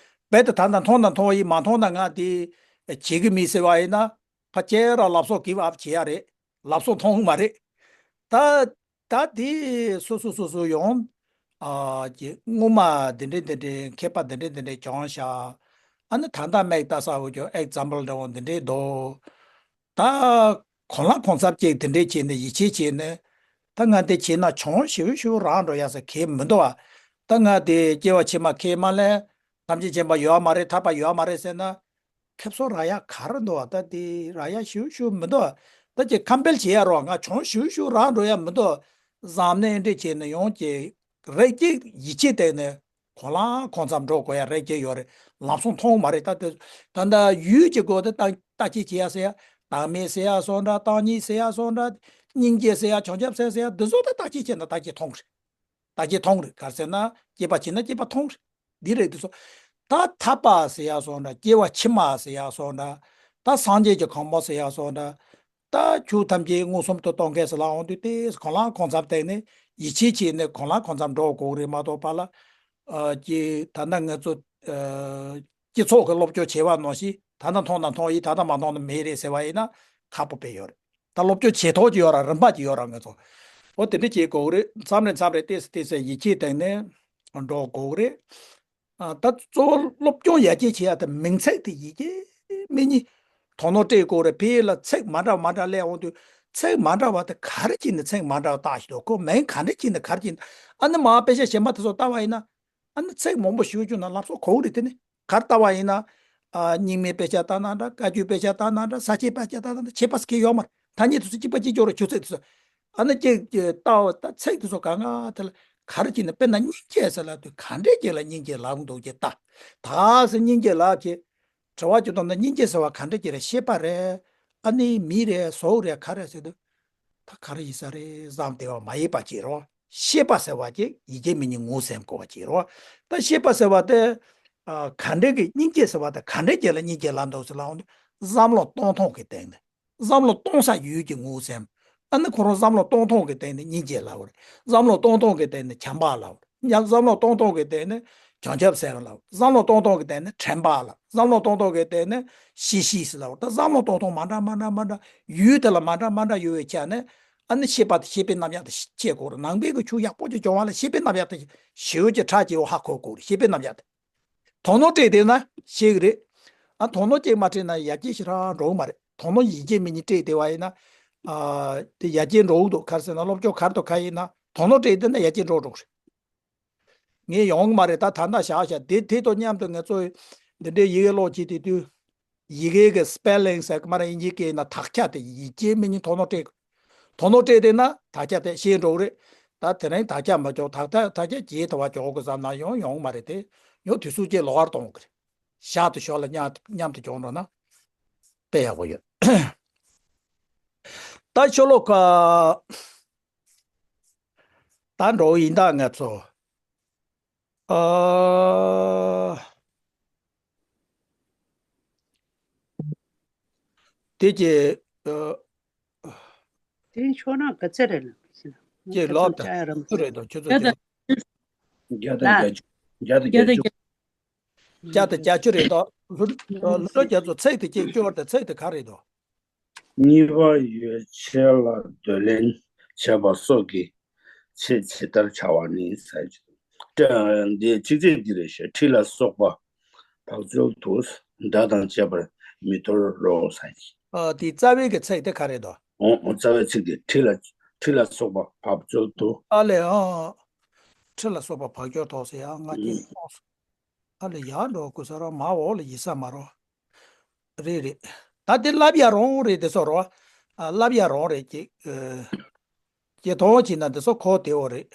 བ། རྦད་དེ་ད་ལྟ་མཐོང་ན་མཐོང་བ་ཡིན། མ་མཐོང་ན་ང་དེ་བྱེད་གི་མིན་ཟེར་བ་ཡིན་ན། ཕ་ཁྱེད་རང་ལབ་སོགས་གིབ་ཨབ་བྱེད་ཡ་རེད། ལབ་སོགས་མཐོང་གི་མ་རེད། ད་ད་དེ་སོ་སོ་སོ་སོ་ཡང་ཨ་ཀྱི་སྔོན་མ་འདི་འདྲའི་འདི་འདྲའི་མཁས་པ་འདི་འདྲའི་འདི་འདྲའི་བྱུང་ཤག་ཨ་ནི་ད་ལྟ་མིག་ལྟ་ས་འོ་ཀྱོ་ཨེག་ཛམ་པལ་འདྲ་བོ་འདི་འདྲའི་འདུག་ད་གང་ལ་གང་འཚམ་ཅིག་དེ་འདྲས་བྱས་ནས་ཡིད་ཆེས་བྱས་ནས། ད་ང་འདི་བྱས་ན་གྱོང་ཞེ་པོ་ཞེ་པོ་རག་འགྲོ་ཡ་ཟེར་གི་མི་འདུག་ཨ། ད་ང་འདི་སྐྱེ་བ་ཕྱི་མ་ཁས་མ་ལེན། ཐམས་ཅད་མཁྱེན་པ་ཡོད་མ་རེད། ཐར་པ་ཡོད་མ་རེད་ཟེར་ན། ཁེ་བཟང་རག་ཡ་ག་རེ་འདུག་ཨ། ད་འདི་རག་ཡ་ཞེ་པོ་ཞེ་པོ་མི་འདུག་ཨ། ད་ཅིག་ཁམས་སྤེལ་བྱེད་ཡ་རོགས། ང་གྱོང་ཞེ་པོ་ཞེ་པོ་རག་འགྲོ་ཡ་མི་འདུག་ཨ། བསམ་ནས་འདི་འདྲས་བྱས་ནས་ཡོང་ཅིག་རེ་ཅིག་ཡིད་ཆེས་བཏང་ནས། གང་ལ་གང་འཚམ་འགྲོ་དགོས་ཡ་རེ་ཅིག་ཡོད་རེད། ལམ་སང་མཐོང་མ་རེད། ད་དེ་ད་ལྟ་ཡུལ་གྱི་སྒོ་དེ་བརྟག་བརྟག་དཔྱད་བྱེད་ཡ་ཟེར་ཡ། བདག་མེད་ཟེར་ཡ་སོགས་འདྲ། བདག་ཉིད་ཟེར་ཡ་སོགས་འདྲ། སྙིང་རྗེ་ཟེར་ཡ། བྱང་ཆུབ་སེམས་ཟེར་ཡ། འདི་ཚོ་ད་བརྟག་དཔྱད་བྱས་ན་བརྟག་དཔྱད་མཐོང་རེད། བརྟག་དཔྱད་མཐོང་རེད། ག་རེ་ཟེར་ན་སྐྱེས་པ་ཕྱི་ན་སྐྱེས་པ་མཐོང་རེད། འདི་རེད། འདི་ཚོ་ད་ཐར་པ་ཟེར་ཡ་སོགས་འདྲ། སྐྱེ་བ་ཕྱི་མ་ཟེར་ཡ་སོགས་འདྲ། ད་སངས་རྒྱས་ཀྱི་གོ་འཕང་ཟེར་ཡ་སོགས་འདྲ། ད་ཆོས་ཐམས་ཅད་མངོན་སུམ་དུ་རྟོགས་མཁན་ཟེར་ལབ་འོང་དུས་དེ་གང་ལ་གང་འཚམ་བལྟས་ནས་ཡིད་ཆེས་བྱས་ནས་གང་ལ་གང་འཚམ་འགྲོ་དགོས་རེད་མ་གཏོགས་པ་ལ། ཨ་ཀྱི་ད་ལྟ་ང་ཚོ་ཨ་སྤྱི་ཚོགས་ཀྱི་སློབ་སྦྱོང་བྱས་པ་ནང་བཞིན། ད་ལྟ་མཐོང་ན་མཐོང་ཡིན། ད་ལྟ་མ་མཐོང་ན་མེད་རེད་ཟེར་བ་ཡིན་ན་ཁག་པོ་དཔེ་ཡོད་རེད། ད་སློབ་སྦྱོང་བྱེད་ཐོག་ཅིག་ཡོད་ར། རིམ་པ་ཅིག་ཡོད་ར། ང་ཚོ་འོ་དེ་འདྲ་བྱེད་དགོས་རེད། མཚམས་རེ་མཚམས་རེ་ཏོག་ཙམ་ཏོག་ཙམ་ཡིད་ཆེས་བཏང་ནས་འགྲོ་དགོས་རེད། ཨ་ད་གཙོ་བོ་སློབ་སྦྱོང་ཡར་རྒྱས་བྱེད་ཡ་དེ་མིང་ཚིག་དེ་ཡི་གེ་མིག་གཉིས་དོ་སྣང་སྤྲད་དགོས་རེད། ཕ་གི་ལ་ཚིག་མ་འདྲ་མ་འདྲ་སླེབས་འོང་དུས། ཚིག་མ་འདྲ་བ་དེ་ག་རེ་བྱས་ནས་ཚིག་མ་འདྲ་བ་བཏགས་ཤིག་འདུག་ཁོ་མིང་ག་འདྲ་བྱས་ནས་ག་རེ་བྱས་ནས། ཨ་ནི་མ་དཔེ་ཆ་གཞན་པ་དེ་ཚོ་ལྟ་བ་ཡིན་ན། ཨ་ནི་ཚིག་མང་པོ་ཞིག་བྱུང་ན་ལབ་སོགས་གོ་གི་རེད། དེ་ནི་ག་རེ་ལྟ་བ་ཡིན་ན། ཨ་རྙིང་མའི་དཔེ་ཆ་ལྟ་ན་འདྲ། བཀའ་བརྒྱུད་དཔེ་ཆ་ལྟ་ན་འདྲ། ས་སྐྱའི་དཔེ་ཆ་ལྟ་ན་འདྲ། ཁྱད་པར་གང་ཡང་ཡོད་མ་རེད། ཐ་སྙད་དེ་ཚོ་གཅིག་པ་གཅིག་རྐྱང་རེད། ཆོས་ཚིག་དེ་ཚོ། ཨ་ནི་ཅིག་ཅིག་ལྟ་བ་ད་ཚིག་དེ་ཚོ་གང་ག་དེ་ལ་ག་རེ་བྱས་ནས། དཔེར་ན་སྙིང་རྗེ་ཟེར་ལབ་དུས་ག་འདྲས་ཅིག་ལ་སྙིང་རྗེ་ལབ་འདུག་ཅེས་ལྟ། ད་ཟེར་སྙིང་རྗེ་ལབ་ཅེས། དྲི་བ་ཅིག་བཏང་ན་སྙིང་རྗེ་ཟེར་བ་ག་འདྲ་ཅིག་རེད། ཤེས་པ་རེད། ཨ་ནི་མི་རེད། བཟོ་རེད། ག་རེ་ཟེར་དུས། ད་ག་རེ་ཡིན་ས་རེད་བསམ་བསྡད་པ་མ་ཡིན་པ་ཅིག་རེད། ཤེས་པ་ཟེར་བ་ཅིག་ཡི་གེ་མིག་གཉིས་ངོས་ཟིན་དགོས་པ་ཅིག་རེད། ད་ཤེས་པ་ཟེར་བ་དེ་ ཨ། ག་འདྲ་གི་སྙིང་རྗེ་ཟེར་བ་དང་ག་འདྲ་རྒྱལ་ལ་སྙིང་རྗེ་ལབ་འདུག་ཟེར་ལབ་འོང་དུས། བསམ་བློ་གཏོང་སྟངས་ཀྱི་སྟེང་ནས། བསམ་བློ་གཏོང་ས་ཡོད་ཀྱི་ངོ་ཟེར། ཨ་ནི་ཁོ་རང་བསམ་བློ་གཏོང་སྟངས་ཀྱི་སྟེང་ནས་སྙིང་རྗེ་ལབ་པ་རེད། བསམ་བློ་གཏོང་སྟངས་ཀྱི་སྟེང་ནས་བྱམས་པ་ལབ་པ་རེད། ཉམ། བསམ་བློ་གཏོང་སྟངས་ཀྱི་སྟེང་ནས་བྱང་ཆུབ་སེམས་ལབ་པ་རེད། བསམ་བློ་གཏོང་སྟངས་ཀྱི་སྟེང་ནས་དྲན་པ་ལབ། བསམ་བློ་གཏོང་སྟངས་ཀྱི་སྟེང་ནས་ཤེས་བཞིན་ཟེར་ལབ་པ་རེད། ད་བསམ་བློ་གཏོང་སྟངས་མ་འདྲ་མ་འདྲ་མ་འདྲ་ཡུལ་དེ་ལ་མ་འདྲ་མ་འདྲ་ཡོད་པའི་ཆ་ནས། ཨ་ནི་ཤེས་པ་དེ་ཤེས་པའི་རྣམ་གཞག་དེ་ཤེས་དགོས་རེད། ནང་པའི་གི་ཆོས་ཡག་པོ་ཅིག་སྦྱོང་བ་ལ་ཤེས་པའི་རྣམ་གཞག་དེ་ཞེ་པོ་ཅིག་ཕྲ་ཕྱེ་བོ་ཧ་གོ་དགོས་རེད། ཤེས་པའི་རྣམ་གཞག་དེ། དོ་སྣང་སྤྲད་བསྡད་ན་ཤེས་ཀྱི་རེད། ཨ། དོ་སྣང་ཅིག་མ་སྤྲད་ན་ཡར་རྒྱས་ཞེ་དྲག་འགྲོ་གི་མ་རེད། དོ་སྣང་ཡིན་གཅིག་མིན་གཉིས་སྤྲད་བསྡད་པ་ཡིན་ན། ཨ། དེ་ཡར་རྒྱས་འགྲོ་གི་འདུག་ག་རེ་ཟེར་ན། སློབ་སྦྱོང་ག་རེ་དང་ག་རེ་ཡིན་ན་དོ་སྣང་སྤྲད་བསྡད་ན་ཡར་རྒྱས་འགྲོ་འགྲོ་གི་རེད། ངས་ཡོང་གི་མ་རེད། ད་ད་ལྟ་བཞག་བཞག་དེ་དེ་དང་མཉམ་དུ་ང་ཚོ་འདི་འདྲའི་ཡི་གེ་ཀློག་བྱེད་དུས་དུས། ཡི་གེ་གི་སི་པེ་ལིང་ཟེར་གི་མ་རེད། དབྱིན་ཇིའི་སྐད་ཡིན་ན་དག་ཆ་དེ་ཡིན་གཅིག་མིན་གཉིས་དོ་སྣང་སྤྲད། དོ་སྣང་སྤྲད་བསྡད་ན་དག་ཆ་དེ་ཤེས་འགྲོ་གི་རེད། ད་དེ་རིང་དག་ཆ་མ་འཇོག་དག་ཆ་དག་ཆ་བརྗེད་ཐུབ་པ་འཇོག་དགོས་བསམ་ན་ཡང་ཡོང་གི་མ་རེད་དེ། ཡང་དུས་ཚོད་ཅིག་ལོགས་ཀར་གཏོང་གི་རེད། ཞག་དང་ཞོར་ལ་མཉམ་མཉམ་དུ་འཇོག་འགྲོ་ན་དཔེ་ཡག་པོ་ཡོད། ད་ཤོ་ལོ་ཀ་ད་འགྲོ་ཡིན་ད་ང་ཚོ། ཨ། དེ་གྱི། ཨ། དེ་ཕྱོགས་ན་ག་ཚད་རེད་ལ་ཟེར་ན། ཀྱེ་ལོག་ད་ཁྱོད་རེད་དོ། ཁྱོད་ཚོ་བརྒྱ་དང་བརྒྱ་དང་བརྒྱད་ཅུ། བརྒྱ་དང་བརྒྱད་ཅུ། བརྒྱ་དང་བརྒྱད་ཅུ་རེད་དོ། ལྷུན་ལྷུན་གྲུབ་རྒྱ་མཚོ། ཚིག་དེ་གཅིག་སྐྱོར་དེ་ཚིག་དེ་ག་རེད་དོ། གཉིས་པ་ཡོ་བྱད་ལ་འདོད་ལེན་བྱེད་པ་སོགས་ཀྱི་ཚེ་ཇི་ལྟར་བྱ་བ་ནི་ཟེར་གྱི་འདུག་འདི་ཚིགས་བཅད་འདི་རེད་ཤག་ཁྲི་ལ་སོགས་པ་བབ་ཅོལ་དུ་སྒྲ་དང་བཅས་པར་མི་འཐོར་རོ་ཟེར་གྱི། ཨ། དེའི་རྩ་བའི་གི་ཚིག་དེ་ག་རེ་འདུག་འོ་འོ། རྩ་བའི་ཚིག་དེ་ཁྲི་ལ་ཁྲི་ལ་སོགས་པ་བབ་ཅོལ་དུ། ཨ་ལས། ཨ། ཁྲི་ལ་སོགས་པ་བབ་ཅོལ་དུ་ཟེར་ཡ་ང་སྐྱེས་ཐོག་སོང་། ཨ་ལས། ཡར་འགྲོ་དགོས་ས་ར་མར་འོག་ལ་ཡིན་ས་མ་རོ། རེད་རེད། ད་དེ་ལབ་ཡ་རང་རེད་དེ་ཚོ་རོ། ཨ། ལབ་ཡ་རང་རེད་ཀྱི། ཨ། ཀྱེ་མཐོང་བྱས་ན་དེ་ཚོ་གོ་བདེ་བོ་རེད།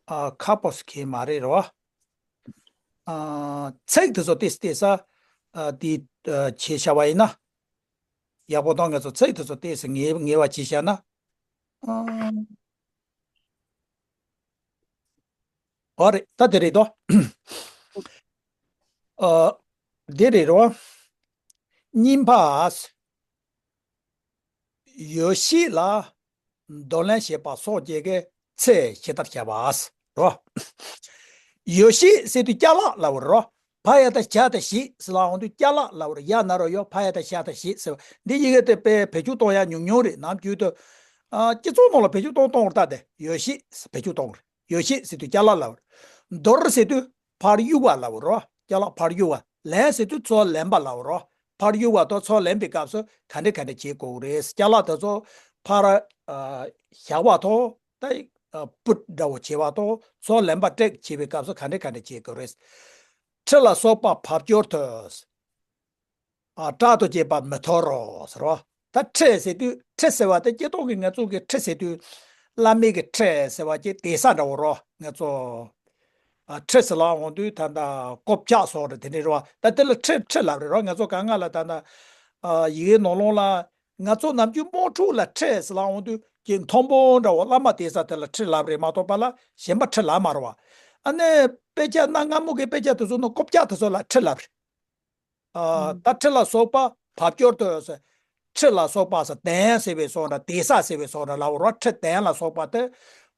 ཨ། ཁག་པོ་ཞིག་གི་མ་རེད་རོ། ཨ། ཚིག་དེ་ཚོ་ཏོག་ཙམ་ཏོག་ཙམ། ཨ། དེ། ཨ། བྱས་བཞག་པ་ཡིན་ན་ཡག་པོ་དང་། ང་ཚོ་ཚིག་དེ་ཚོ་ཏོག་ཙམ་ངེས་ངེས་པ་བྱས་བཞག་ན། ཨ། ཨོ་རེད། ད་དེ་རེད་དོ། ཨ། དེ་རེད་རོ། གཉིས་པ། ཡོ་བྱད་ལ་འདོད་ལེན་བྱེད་པ་སོགས་ཀྱི་གི་ཚེ་ཇི་ལྟར་བྱ་བ་རོ། ཡོ་བྱད་ཟེར་དུས་ཅ་ལག་ལབ་པ་རོ། ཕ་ཡ་བཏགས་ཞ་བཏགས་བྱེད་ཟེར་ལབ་འོང་དུས་ཅ་ལག་ལབ་པ་རོ། ཡ་ན་རོ་ཡོ། ཕ་ཡ་བཏགས་ཞ་བཏགས་བྱེད་ཟེར་བ། འདི་ཡི་གེ་དེ་དཔེ་བེད་སྤྱོད་གཏོང་ཡ་ཉུང་ཉུང་རེད། ནམ་རྒྱུན་དུ། ཨ། སྤྱི་ཚོགས་ནང་ལ་བེད་སྤྱོད་གཏོང་གཏོང་བར་ལྟ་སྟེ་ཡོ་བྱད་བེད་སྤྱོད་གཏོང་གི་རེད། ཡོ་བྱད་ཟེར་དུས་ཅ་ལག་ལབ་པ་རེད། འདོར་ཟེར་དུས་ཕར་གཡུག་པ་ལབ་པ་རོ། ཅ་ལག་ཕར་གཡུག་པ། ལེན་ཟེར་དུས་ཚུར་ལེན་པ་ལབ་པ་རོ། ཕར་གཡུག་པ་དང་ཚུར་ལེན་པའི་སྐབས་སུ་ག་འདྲ་ག་འདྲ་བྱེད་དགོས་རེད། ཅ་ལག་དེ་ཚོ་ཕར། ཨ། བཞག་པ་དང་། ད། ཨ། put འདྲ་བོ་བྱེད་པ་དང་ཚུར་ལེན་པ་take བྱེད་པའི་སྐབས་སུ་ག་འདྲ་ག་འདྲ་བྱེད་དགོས་རེད། ཁྲི་ལ་སོགས་པ་བབ་ཅོལ་དུ། ཨ། སྐྲ་དང་བཅས་པ་མི་འཐོར་རོ་ཟེར་བ། ད་ཁྲི་ཟེར་དུས། ཁྲི་ཟེར་བ་དེ་སྤྱིར་བཏང་གི་ང་ཚོ་གི་ཁྲི་ཟེར་དུས། བླ་མའི་གི་ཁྲི་ཟེར་བ་ཅིག་དེ་ས་འདྲ་བོ་རོ། ང་ཚོ། ཨ། ཁྲི་ཟེར་ལབ་འོང་དུས་ད་ལྟ་ཀོ་ཕྱག་སོགས་རེད། དེ་འདྲ་རེད་བ། ད་དེ་ལ་ཁྲི་ཁྲི་ལབ་རེད་རོ། ང་ཚོ་ག་ང་ལ་ད་ལྟ། ཨ། ཡི་གེའི་ནང་ལོགས་ལ་ང་ཚོ་ནམ་རྒྱུན་དམག་འཁྲུག་ལ་ཁྲི་ཟེར་ལབ་འོང་དུས་ཀྱི་མཐོན་པོ་འདྲ་བོ་བླ་མ་དེ་ས་དེ་ལ་ཁྲི་ལབ་རེད་མ་གཏོགས་པ་ལ་གཞན་པ་ཁྲི་ལབ་མ་རེད་བ། ཨ་ནི་དཔེ་ཆ་གནའ་སྔ་མོ་གི་དཔེ་ཆ་དེ་ཚོ་ནང་ཀོ་ཕྱག་དེ་ཚོ་ལ་ཁྲི་ལབ་རེད། ཨ། ད་ཁྲི་ལ་སོགས་པ་བབ་ཅོལ་དུ་ཟེར། ཁྲི་ལ་སོགས་པ་ཟེར། གདན་ཟེར་བའི་སོགས་འདྲ། དེ་ས་ཟེར་བའི་སོགས་འདྲ་ལབ་རོ། ཁྲི་གདན་ལ་སོགས་པ་དེ་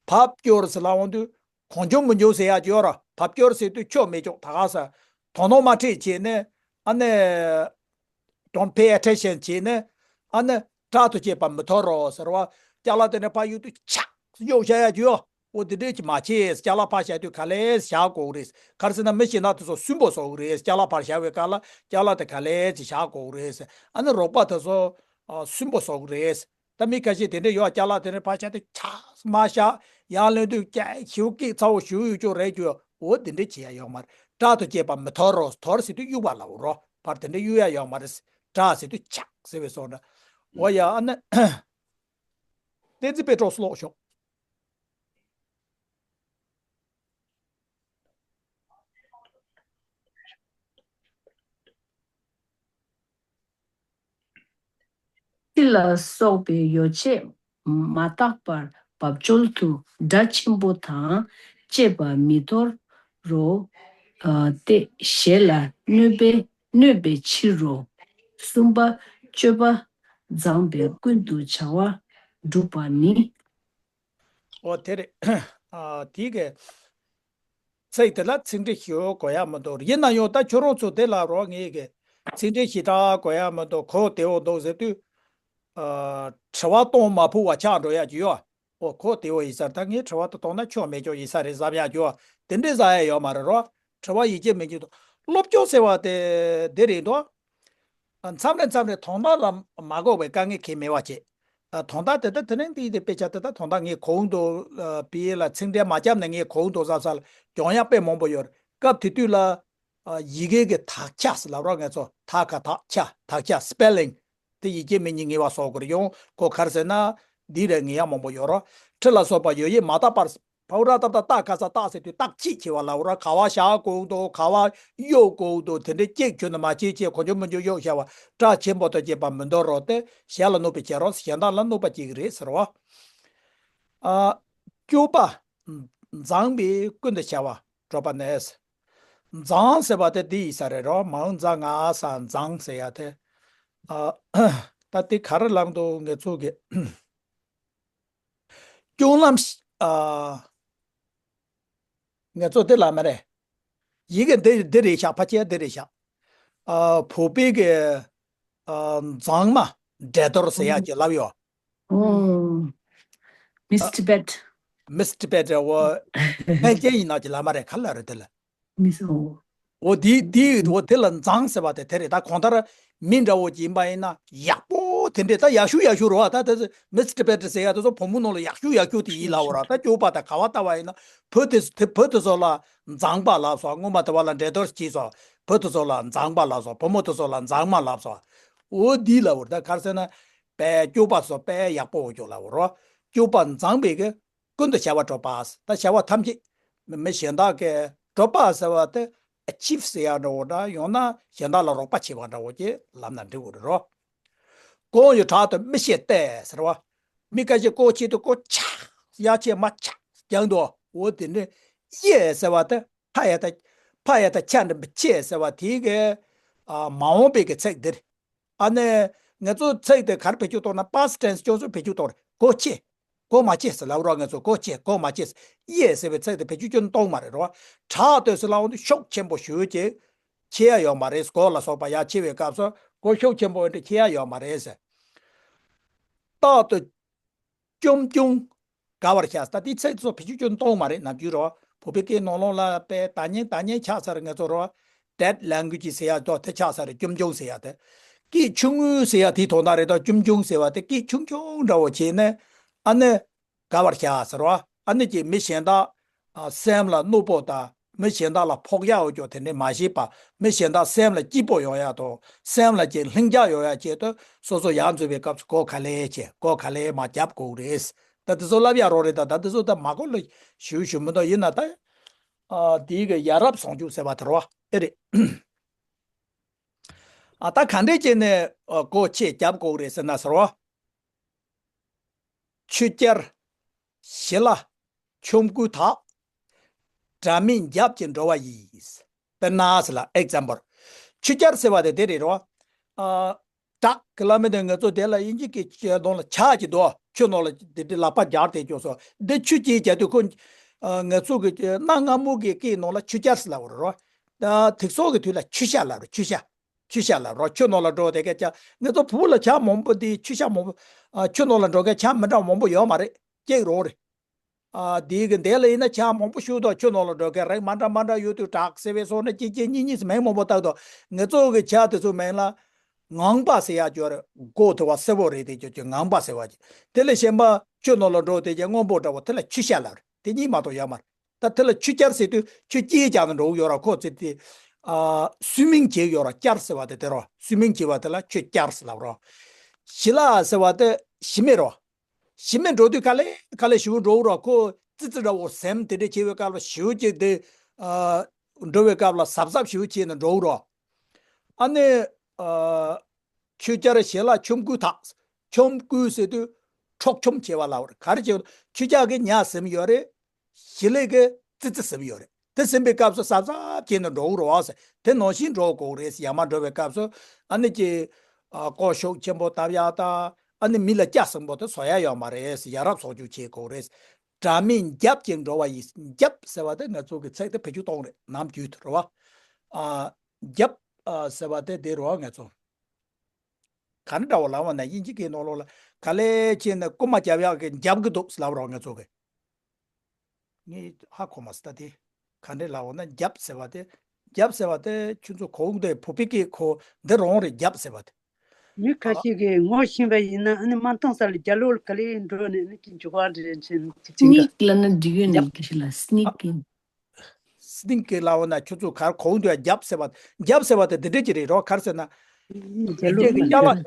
བབ་ཅོལ་ཟེར་ལབ་འོང་དུས་གང་བྱུང་མང་བྱུང་ཟེར་ཡག་ཅིག་ཡོད་ར། བབ་ཅོལ་ཟེར་དུས་ཆོ་མེད་ཅོག་ད་ག་ཟེར། དོ་སྣང་མ་སྤྲད་བྱས་ནས། ཨ་ནི། Don't pay attention བྱས་ནས། ཨ་ནི་སྐྲ་དང་བཅས་པ་མི་འཐོར་རོ་ཟེར་བ། ཅ་ལག་དེ་ནས་ཕར་གཡུག་དུས་ཆག་གཡུག་བཞག་ཡག་ཅིག་ཡོད། འོ་དེ་འདྲས་ཀྱི་མ་བྱེད། ཅ་ལག་ཕར་བཞག་དུས་ག་ལེར་བཞག་དགོས་རེད། ག་རེ་ཟེར་ན་མི་གཞན་དག་དེ་ཚོ་སུན་པོ་བཟོ་གི་རེད། ཅ་ལག་ཕར་བཞག་པའི་སྐབས་ལ་ཅ་ལག་དེ་ག་ལེར་ཅིག་བཞག་དགོས་རེད། ཨ་ནི་རོགས་པ་དེ་ཚོ་ཨ་སུན་པོ་བཟོ་གི་རེད། ད་མི་ཁ་ཤས་དེ་འདྲས་ཡོད། ཅ་ལག་དེ་འདྲས་ཕར་བཞག་དུས་ཆག་མར་བཞག་ཡར་ལོན་དུས་ཀྱང་ཞེ་པོ་སྐད་ཚ་བོ་ཞེ་པོ་ཡོད་ཅོག་རེད་ཅོ། འོ་དེ་འདྲས་བྱེད་ཡག་ཡོད་མ་རེད། སྐྲ་དང་བཅས་པ་མི་འཐོར་རོ། འཐོར་ཟེར་དུས་གཡུག་པ་ལབ་རོ། ཕར་དེ་འདྲས་གཡུག་ཡག་ཡོད་མ་རེད། སྐྲ་ཟེར་དུས་ཆག་ཟེར་བའི་སོགས་འདྲ། འོ་ཡ། ཨ་ནི། བསྟན་འཛིན་པེ་ཏྲོ་ཀློག་ཤོག་ཁྲི་ལ་སོགས་པའི་ཡོ་བྱད་མ་བཏགས་པར་བབ་ཅོལ་དུ་སྒྲ་ཆེན་པོ་དང་བཅས་པ་མི་འཐོར་རོ། ཨ་སྟེ། ཞེ་ལ་གནོད་པའི་གནོད་པའི་ཕྱིར་རོ། གསུམ་པ། སྤྱོད་པ་མཛངས་པས་ཀུན་ཏུ་བྱ་བ་བསྒྲུབ་པ་ནི། ཨོ་དེ་རེད། ཨ་དེ་གི་ཚིག་དེ་ལ་ཚིག་འགྲེལ་ཞུ་དགོས་ཡ་མི་འདུག་ཡིན་ན་ཡང་ད་ཁྱོད་རང་ཚོ་དེ་ལ་རོགས་ངེས་གི་ཚིག་འགྲེལ་ཞེ་དྲག་དགོས་ཡ་མི་འདུག་གོ་བདེ་བོ་འདུག་ཟེར་དུས། ཨ་དྲི་བ་གཏོང་མ་ཕོད་པ་ཆགས་འགྲོ་ཡ་ཅིག་ཡོད། ཨོ་ཁོ་དེ་བོ་ཡིན་ས་རེད། ད་ངས་དྲི་བ་དེ་གཏོང་ན་ཆོ་མེད་ཆོ་ཡིན་ས་རེད་བསམ་ཡག་ཅོ་དེ་འདྲའི་ཟ་ཡ་ཡོད་མ་རེད་རོ། དྲི་བ་ཡིན་གཅིག་མིན་གཅིག་འདུག་སློབ་སྦྱོང་ཟེར་བ་དེ་འདི་རེད་འདུག་མཚམས་རེ་མཚམས་རེ་དོན་དག་ལ་མ་གོ་བའི་དཀའ་ངལ་གང་ཡང་མེད་པ་བྱེད། ཨ་དོན་དག་དེ་ད་དེ་རིང་འདི་ཡི་དེ་དཔེ་ཆ་དེ་ད་དོན་དག་ངས་གོ་འདུག་ཨ་བི་ཡི་ལ་ཚིག་འགྲེལ་མ་བརྒྱབ་ནས་ངས་གོ་འདུག་བསམ་ས་ལ་སྦྱོང་ཡག་དཔེ་མང་པོ་ཡོད་རེད། སྐབས་དེ་དུས་ལ་ཨ་ཡི་གེ་གི་དག་ཆ་ཟེར་ལབ་རོགས། ང་ཚོ་ད་ག་དག་ཆ་དག་ཆ་སི་པེ་ལིང་། དེ་ཡི་གེ་མི་གཉིས་ངེས་པ་སོགས་དགོས་ཡོང་གོ་གར་ཟེར་ན། འདི་རེད་ངེས་ཡ་མང་པོ་ཡོད་རོ། ཁྲི་ལ་སོགས་པ་ཡོད་ཡེ་མ་དག་པར་ཕ་བུ་ར་ཏ་བཏགས་ཏ་ག་ས་བཏགས་ཟེར་དུས་བཏགས་ཕྱིས་བྱེད་པ་ལ་འོ་ར། ག་བ་བཞག་དགོས་འདུག་ག་བ་གཡོག་དགོས་འདུག་དེ་འདྲའི་ཅིག་ཁྱོད་ནི་མ་བྱེད་ཅེས་གོ་ཆོད་མི་འཇུག་གཡོག་བྱ་བ་སྐྲ་ཆེན་པོ་དང་བཅས་པ་མི་འདོར་རོ། དེ་གཞན་ལ་གནོད་པའི་བྱེད་རོགས་གཞན་དག་ལ་གནོད་པ་བྱེད་ཀྱི་རེད་ཟེར་བ། ཨ་སྤྱོད་པ་མཛངས་པས་ཀུན་ཏུ་བྱ་བ་སྒྲུབ་པ་ནས། མཛངས་ཟེར་བ་དེ་འདི་ཡིན་ས་རེད་རོ། མའོ་མཛའ་ང་ས་མཛངས་ཟེར་ཡ་དེ། ཨ་ད་དེ་ག་རེ་ལབ་འདུག་ངེད་ཚོ་གི་སྐྱོང་ལམ་ཨ་ངེད་ཚོ་དེ་ལ་མ་རེད། ཡི་གེ་འདི་འདི་རེད་ཤག་ཕ་ཆེ་འདི་རེད་ཤག་ཨ་བོད་པའི་གི་ཨ་མཛངས་མ་འགྲན་བསྡུར་ཟེར་ཡག་ཅིག་ལབ་ཡོད། ཨོ། མིས་ཊི་བྷེཊ། མིས་ཊི་བྷེཊ་འོ། ཕལ་ཆེར་ཡིན་ན་ཅིག་ལབ་མ་རེད། ག་ལ་རེད་དེ་ལ། མིས་ཨོ། འོ་དེ་དེ་འོ་དེ་ལ་མཛངས་ཟེར་བ་དེ་དེ་རེད། ད་གང་ལྟར་མི་འདྲ་བོ་ཅིག་ཡིན་པ་ཡིན་ན་ཡག་པོ་དེ་འདྲས། ད་ཡག་ཤོས་ཡག་ཤོས་རེད་བ། ད་དེ་མིས་ཊི་བྷེཊ་ཟེར་ཡག་དེ་ཚོ་བུ་མོ་ནང་ལ་ཡག་ཤོས་ཡག་ཤོས་དེ་ཡིན་ལབ་འོ་ར། ད་སྤྱོད་པ་དང་ག་བ་ལྟ་བ་ཡིན་ན་བུ་དེ་དེ་བུ་དེ་ཚོ་ལ་མཛངས་པ་ལབ་སོང་། སྔོན་མ་དེ་བ་ལ་འགྲན་བསྡུར་བྱས་སོང་། བུ་དེ་ཚོ་ལ་མཛངས་པ་ལབ་སོང་། བུ་མོ་དེ་ཚོ་ལ་མཛངས་མ་ལབ་སོང་། འོ་འདི་ལབ་འོ་ར། ད་ག་རེ་ཟེར་ན། དཔེ་སྤྱོད་པ་སོགས་དཔེ་ཡག་པོ་འོ་ཅོག་ལབ་འོ་ར། སྤྱོད་པ་མཛངས་པའི་གི་ཀུན་ཏུ་བྱ་བ་སྒྲུབ་པ། ད་བྱ་བ་ཐམས་ཅད་མི་གཞན་དག་གི་སྒྲུབ་པ་ཟེར་བ་དེ་ཨ་ཆིབ་ཟེར་ཡག་འདྲ་བོ་འདྲ། ཡང་ན་གཞན་དག་ལ་རོགས་པ་བྱེད་པ་འདྲ་བོ་ཅིག་ལབ་ན་འགྲིག་གི་རེད་རོ། གོང་ཡུ་དྲག་ཏུ་མི་ཤེས་ཏེ་ཟེར་བ། མི་ཁ་ཤས་ཀོ་ཆེ་དུ་ཀོ་ཆག་ཡ་ཆེ་མ་ཆག་ཀྱང་འདུག་འོ་དེ་ནི་ཡེ་ཟེར་བ་དེ་ཕ་ཡ་ད་ཕ་ཡ་ད་ཆ་འདྲ་མི་ཆེ་ཟེར་བ་དེ་གི་ཨ་མ་འོངས་པའི་གི་ཚིག་འདིར། ཨ་ནི་ང་ཚོ་ཚིག་དེ་གར་བེད་སྤྱོད་གཏོང་ན་past tense སྐྱོན་སོ་བེད་སྤྱོད་གཏོང་རེད། གོ་ཆེ། གོ་མ་ཆེ་ཟེར་ལབ་རོགས། ང་ཚོ་གོ་ཆེ་གོ་མ་ཆེ་ཡེ་ཟེར་བའི་ཚིག་དེ་བེད་སྤྱོད་སྐྱོན་གཏོང་མ་རེད་རོ། དྲག་ཏོས་སུ་ལབ་འོང་དུས་ཤུགས་ཆེན་པོ་ཞུ་ཅེ་ཆེ་ཡ་ཡོད་མ་རེད། གོ་ལ་སོགས་པ་ཡ་ཆེ་བའི་སྐབས་སུ་གོ་ཤུགས་ཆེན་པོ་འདྲ་ཆེ་ཡ་ཡོད་མ་རེད་ཟེར། རྟག་ཏུ་ཀྱོམ་ཀྱོང་དགའ་བར་བྱ། ད་དེའི་ཚིག་ཚོ་བེད་སྤྱོད་སྐྱོན་གཏོང་མ་རེད་ནམ་རྒྱུན་རོ། བོད་པའི་སྐད་ནང་ལོགས་ལ་དཔེ་ད་ཉན་ད་ཉན་ཆགས་ས་རེད་ང་ཚོ་རོ། dead language ཟེར་ཡ་དོ་དེ་ཆགས་ས་རེད། ཀྱོམ་ཀྱོང་ཟེར་ཡ་དེ། སྐད་ཆུང་ངུ་ཟེར་ཡ་དེའི་དོན་དག་རེད། ད་ཀྱོམ་ཀྱོང་ཟེར་བ་དེ་སྐད་ཆུང་ཆུང་འདྲ་བོ་བྱས་ནས་ཨ་ནི་དགའ་བར་བྱ་ཟེར་བ། ཨ་ནི་ཀྱི་མི་གཞན་དག་ཨ་སེམས་ལ་གནོད་པོ་དང་མི་གཞན་དག་ལ་ཕོག་ཡག་འོ་ཅོག་དེ་འདྲས་མ་བྱེད་པ། མི་གཞན་དག་སེམས་ལ་སྐྱིད་པོ་ཡོང་ཡག་དང་སེམས་ལ་ཀྱི་ལྷིང་འཇགས་ཡོང་ཡག་ཆེད་དུ་སོ་སོ་ཡར་འཛུལ་བའི་སྐབས་སུ་གོ་ག་ལེ་ཆེ་གོ་ག་ལེ་མ་རྒྱབ་དགོས་རེད། ད་དེ་ཚོ་ལབ་ཡག་རོགས་རེད། ད་ད་དེ་ཚོ་ད་མ་གོ་ལ་ཞུ་ཞུ་མི་འདུག་ཡིན་ན་ད་ཨ་དེའི་གི་ཡ་རབས་ཟུང་འཇུག་ཟེར་བ་དེ་རོ་ཨེ་རེད། ཨ་ད་ག་འདྲས་བྱས་ནས་ཨ་གོ་ཆེ་རྒྱབ་དགོས་རེད་ཟེར་ན་ཟེར་བ། ཆུ་རྐྱལ་ཞི་ལ་ཆོམ་རྐུན་དག་སྒྲ་མེད་འཇབ་ཀྱིས་འགྲོ་བ་ཡིས། དཔེར་ན་ཟེར་ལ་example། ཆུ་རྐྱལ་ཟེར་བ་དེ་དེ་རེད་རོ། ཨ་བྲག་གི་ལ་མི་དེ་ང་ཚོ་དེ་ལ་དབྱིན་ཇི་གི་ནང་ལ་ཇག་ཅིག་འདུག་ཆུ་ནང་ལ་དེ་དེ་ལག་པ་སྦྱར་ཏེ་སྐྱོ་སོ་འདི་ཆུ་སྐྱེལ་རྒྱག་དུས་ཁོ་ཨ་ང་ཚོ་གི་གནའ་སྔ་མོ་གི་སྐད་ནང་ལ་ཆུ་རྐྱལ་ཟེར་ལབ་པ་རེད་རོ། ད་དེ་ཚོ་གི་དུས་ལ་ཆུ་ཤ་ལབ་རེད། ཆུ་ཤ། ཆུ་ཤ་ལ་རོ། ཆུ་ནང་ལ་འགྲོ་དེ་ག་ཅག་ང་ཚོ་བུ་ལ་ཇག་མང་པོ་དེ་ཆུ་ཤ་མང་པོ། ཨ་ཆུ་ནང་ལ་འགྲོ་མཁན་ཇག་མི་འདྲ་མང་པོ་ཡོད་མ་རེད། སྐྱེག་རོ་རེད། ཨ་དེའི་གི་འདས་ལ་ཡིན་ན་ཇག་མང་པོ་ཞུགས་དང་ཆུ་ནང་ལ་འགྲོ་མཁན་རིགས་མ་འདྲ་མ་འདྲ་ཡོད་དུས་བྲག་ཟེར་བའི་སོགས་ནི་གཅིག་གཅིག་གཉིས་གཉིས་སུ་མིང་མང་པོ་བཏགས་དང་། ང་ཚོ་གི་ཇག་དེ་ཚོ་མིང་ལ་ངང་པ་ཟེར་ཡག་ཅོ་རེད། མགོ་དེ་བ་སེར་པོ་རེད། དེ་ཅོ་ཅོ་ངང་པ་ཟེར་བ་ཅིག་དེ་ལས་གཞན་པ་ཆུ་ནང་ལ་འགྲོ་དེ་ཅན་སྔོན་པོ་འདྲ་བོ་དེ་ལ་ཆུ་ཤ་ལབ་རེད། དེ་གཉིས་མ་གཏོགས་ཡོད་མ་རེད། ད་དེ་ལ་ཆུ་རྐྱལ་ཟེར་དུས་ཆུ་སྐྱེལ་རྒྱག་ནས་འགྲོ་གི་ཡོད་ར། ཁོ་ཚེ་དེ་ཨ་སུའི་མིང་བྱེད་ཡོད་ར། རྐྱལ་ཟེར་བ་དེ་དེ་རོ། སུའི་མིང་བྱེད་པ་དེ་ལ་ཆུ་རྐྱལ་ཟེར་ལབ་རོ། ཞི་ལ་ཟེར་བ་དེ་ཞི་མི་རོ། ཞི་མི་འགྲོ་དུས་ག་ལེ་ག་ལེ་ཞི་བོ་འགྲོ་གི་ར། ཁོ་ཙི་ཙི་འདྲ་བོ་སེམས་དེ་འདྲ་བྱེད་པའི་སྐབས་ལ་ཞི་བོ་ཅིག་དེ་ཨ་འགྲོ་བའི་སྐབས་ལ་གཟབ་གཟབ་ཞི་བོ་བྱས་ནས་འགྲོ་གི་རོ། ཨ་ནི་ཨ་ཆུ་རྐྱལ་ཞི་ལ་ཆོམ་རྐུན་དག་ཆོམ་རྐུན་ཟེར་དུས་འཕྲོག་ཆོམ་བྱེད་པ་ལབ་རེད། ག་རེ་བྱེད་པ། ཆུ་རྐྱལ་གི་ཉ་ཟིན་ཡོད་རེད། ཞི་ལི་གི་ཙི་ཙི་ཟིན་ཡོད་རེད། དེ་ཟིན་པའི་སྐབས་སུ་གཟབ་གཟབ་བྱས་ནས་འགྲོ་དགོས་རེད་བ་ཟེར། དེ་ནང་བཞིན་འགྲོ་དགོས་རེད་ཟེར། ཡར་མར་འགྲོ་བའི་སྐབས་སུ་ཨ་ནི་ཀྱི་ཨ་ལྐོག་ཤུགས་ཆེན་པོ་བཏབ་ཡག་དང་ཨ་ནི་མི་ལ་སྐྱག་ཟིན་པོ་དེ་བཟོ་ཡག་ཡོད་མ་རེད་ཟེར། ཡ་རབས་སྲོག་གཅོད་བྱེད་དགོས་རེད་ཟེར། དགྲ་མེད་རྒྱབ་ཀྱིས་འགྲོ་བ་ཡིས། རྒྱབ་ཟེར་བ་དེ་ང་ཚོ་གི་ཚིག་དེ་བེད་སྤྱོད་གཏོང་རེད། ནམ་རྒྱུན་དུ་རེད་བ། ཨ་རྒྱབ་ཨ་ཟེར་བ་དེ་དེ་རེད་བ། ང་ཚོ་ག་འདྲ་བ་ལབ་པ་ན་དབྱིན་ཇི་སྐད་ནང་ལོགས་ལ་ག་ལེ་བྱས་ནས་རྐུ་མ་རྒྱབ་ཡག་གི་རྒྱབ་གི་འདུག་ལབ་རོགས། ང་ཚོ་གི་ངས་ཧ་གོ་མ་སོང་། ད་དེ་ག་འདྲ་ལབ་པ་ན། རྒྱབ་ཟེར་བ་དེ་རྒྱབ་ཟེར་བ་དེ་ཁྱོད་ཚོ་གོ་གི་འདུག་བོད་པའི་སྐད་ཁོ་འདི་རང་རེད། རྒྱབ་ཟེར་བ་དེ། མི་ཁ་ཨ་ཤས་ཀྱིས་ངོ་ཤེས་པ་ཡིན་ན་ཨ་ནི་མ་མཐོང་ས་ལ་རྒྱབ་ལོགས་ལ་ག་ལེ་འགྲོ་ནས་ཨ་ནི་ཅི་འཇུག་པ་འདྲ་ཅན་གྱི་ཅིང་ཀ་སི་ནིག་ལབ་ན་འགྲིག་ཡོད་ནི་རྒྱབ་གི་ཞིག་ལ། སི་ནིག་ཨ་གི་སི་ནིག་གི་ལབ་པ་ན་ཁྱོད་ཚོ་གར་གོ་གི་འདུག་ཡ། རྒྱབ་ཟེར་བ་རྒྱབ་ཟེར་བ་དེ་འདི་འདྲ་ཅིག་རེད་རོ། ག་རེ་ཟེར་ན། རྒྱབ་ལོགས་ཅིག་གི་ལ་ཅ་ལག་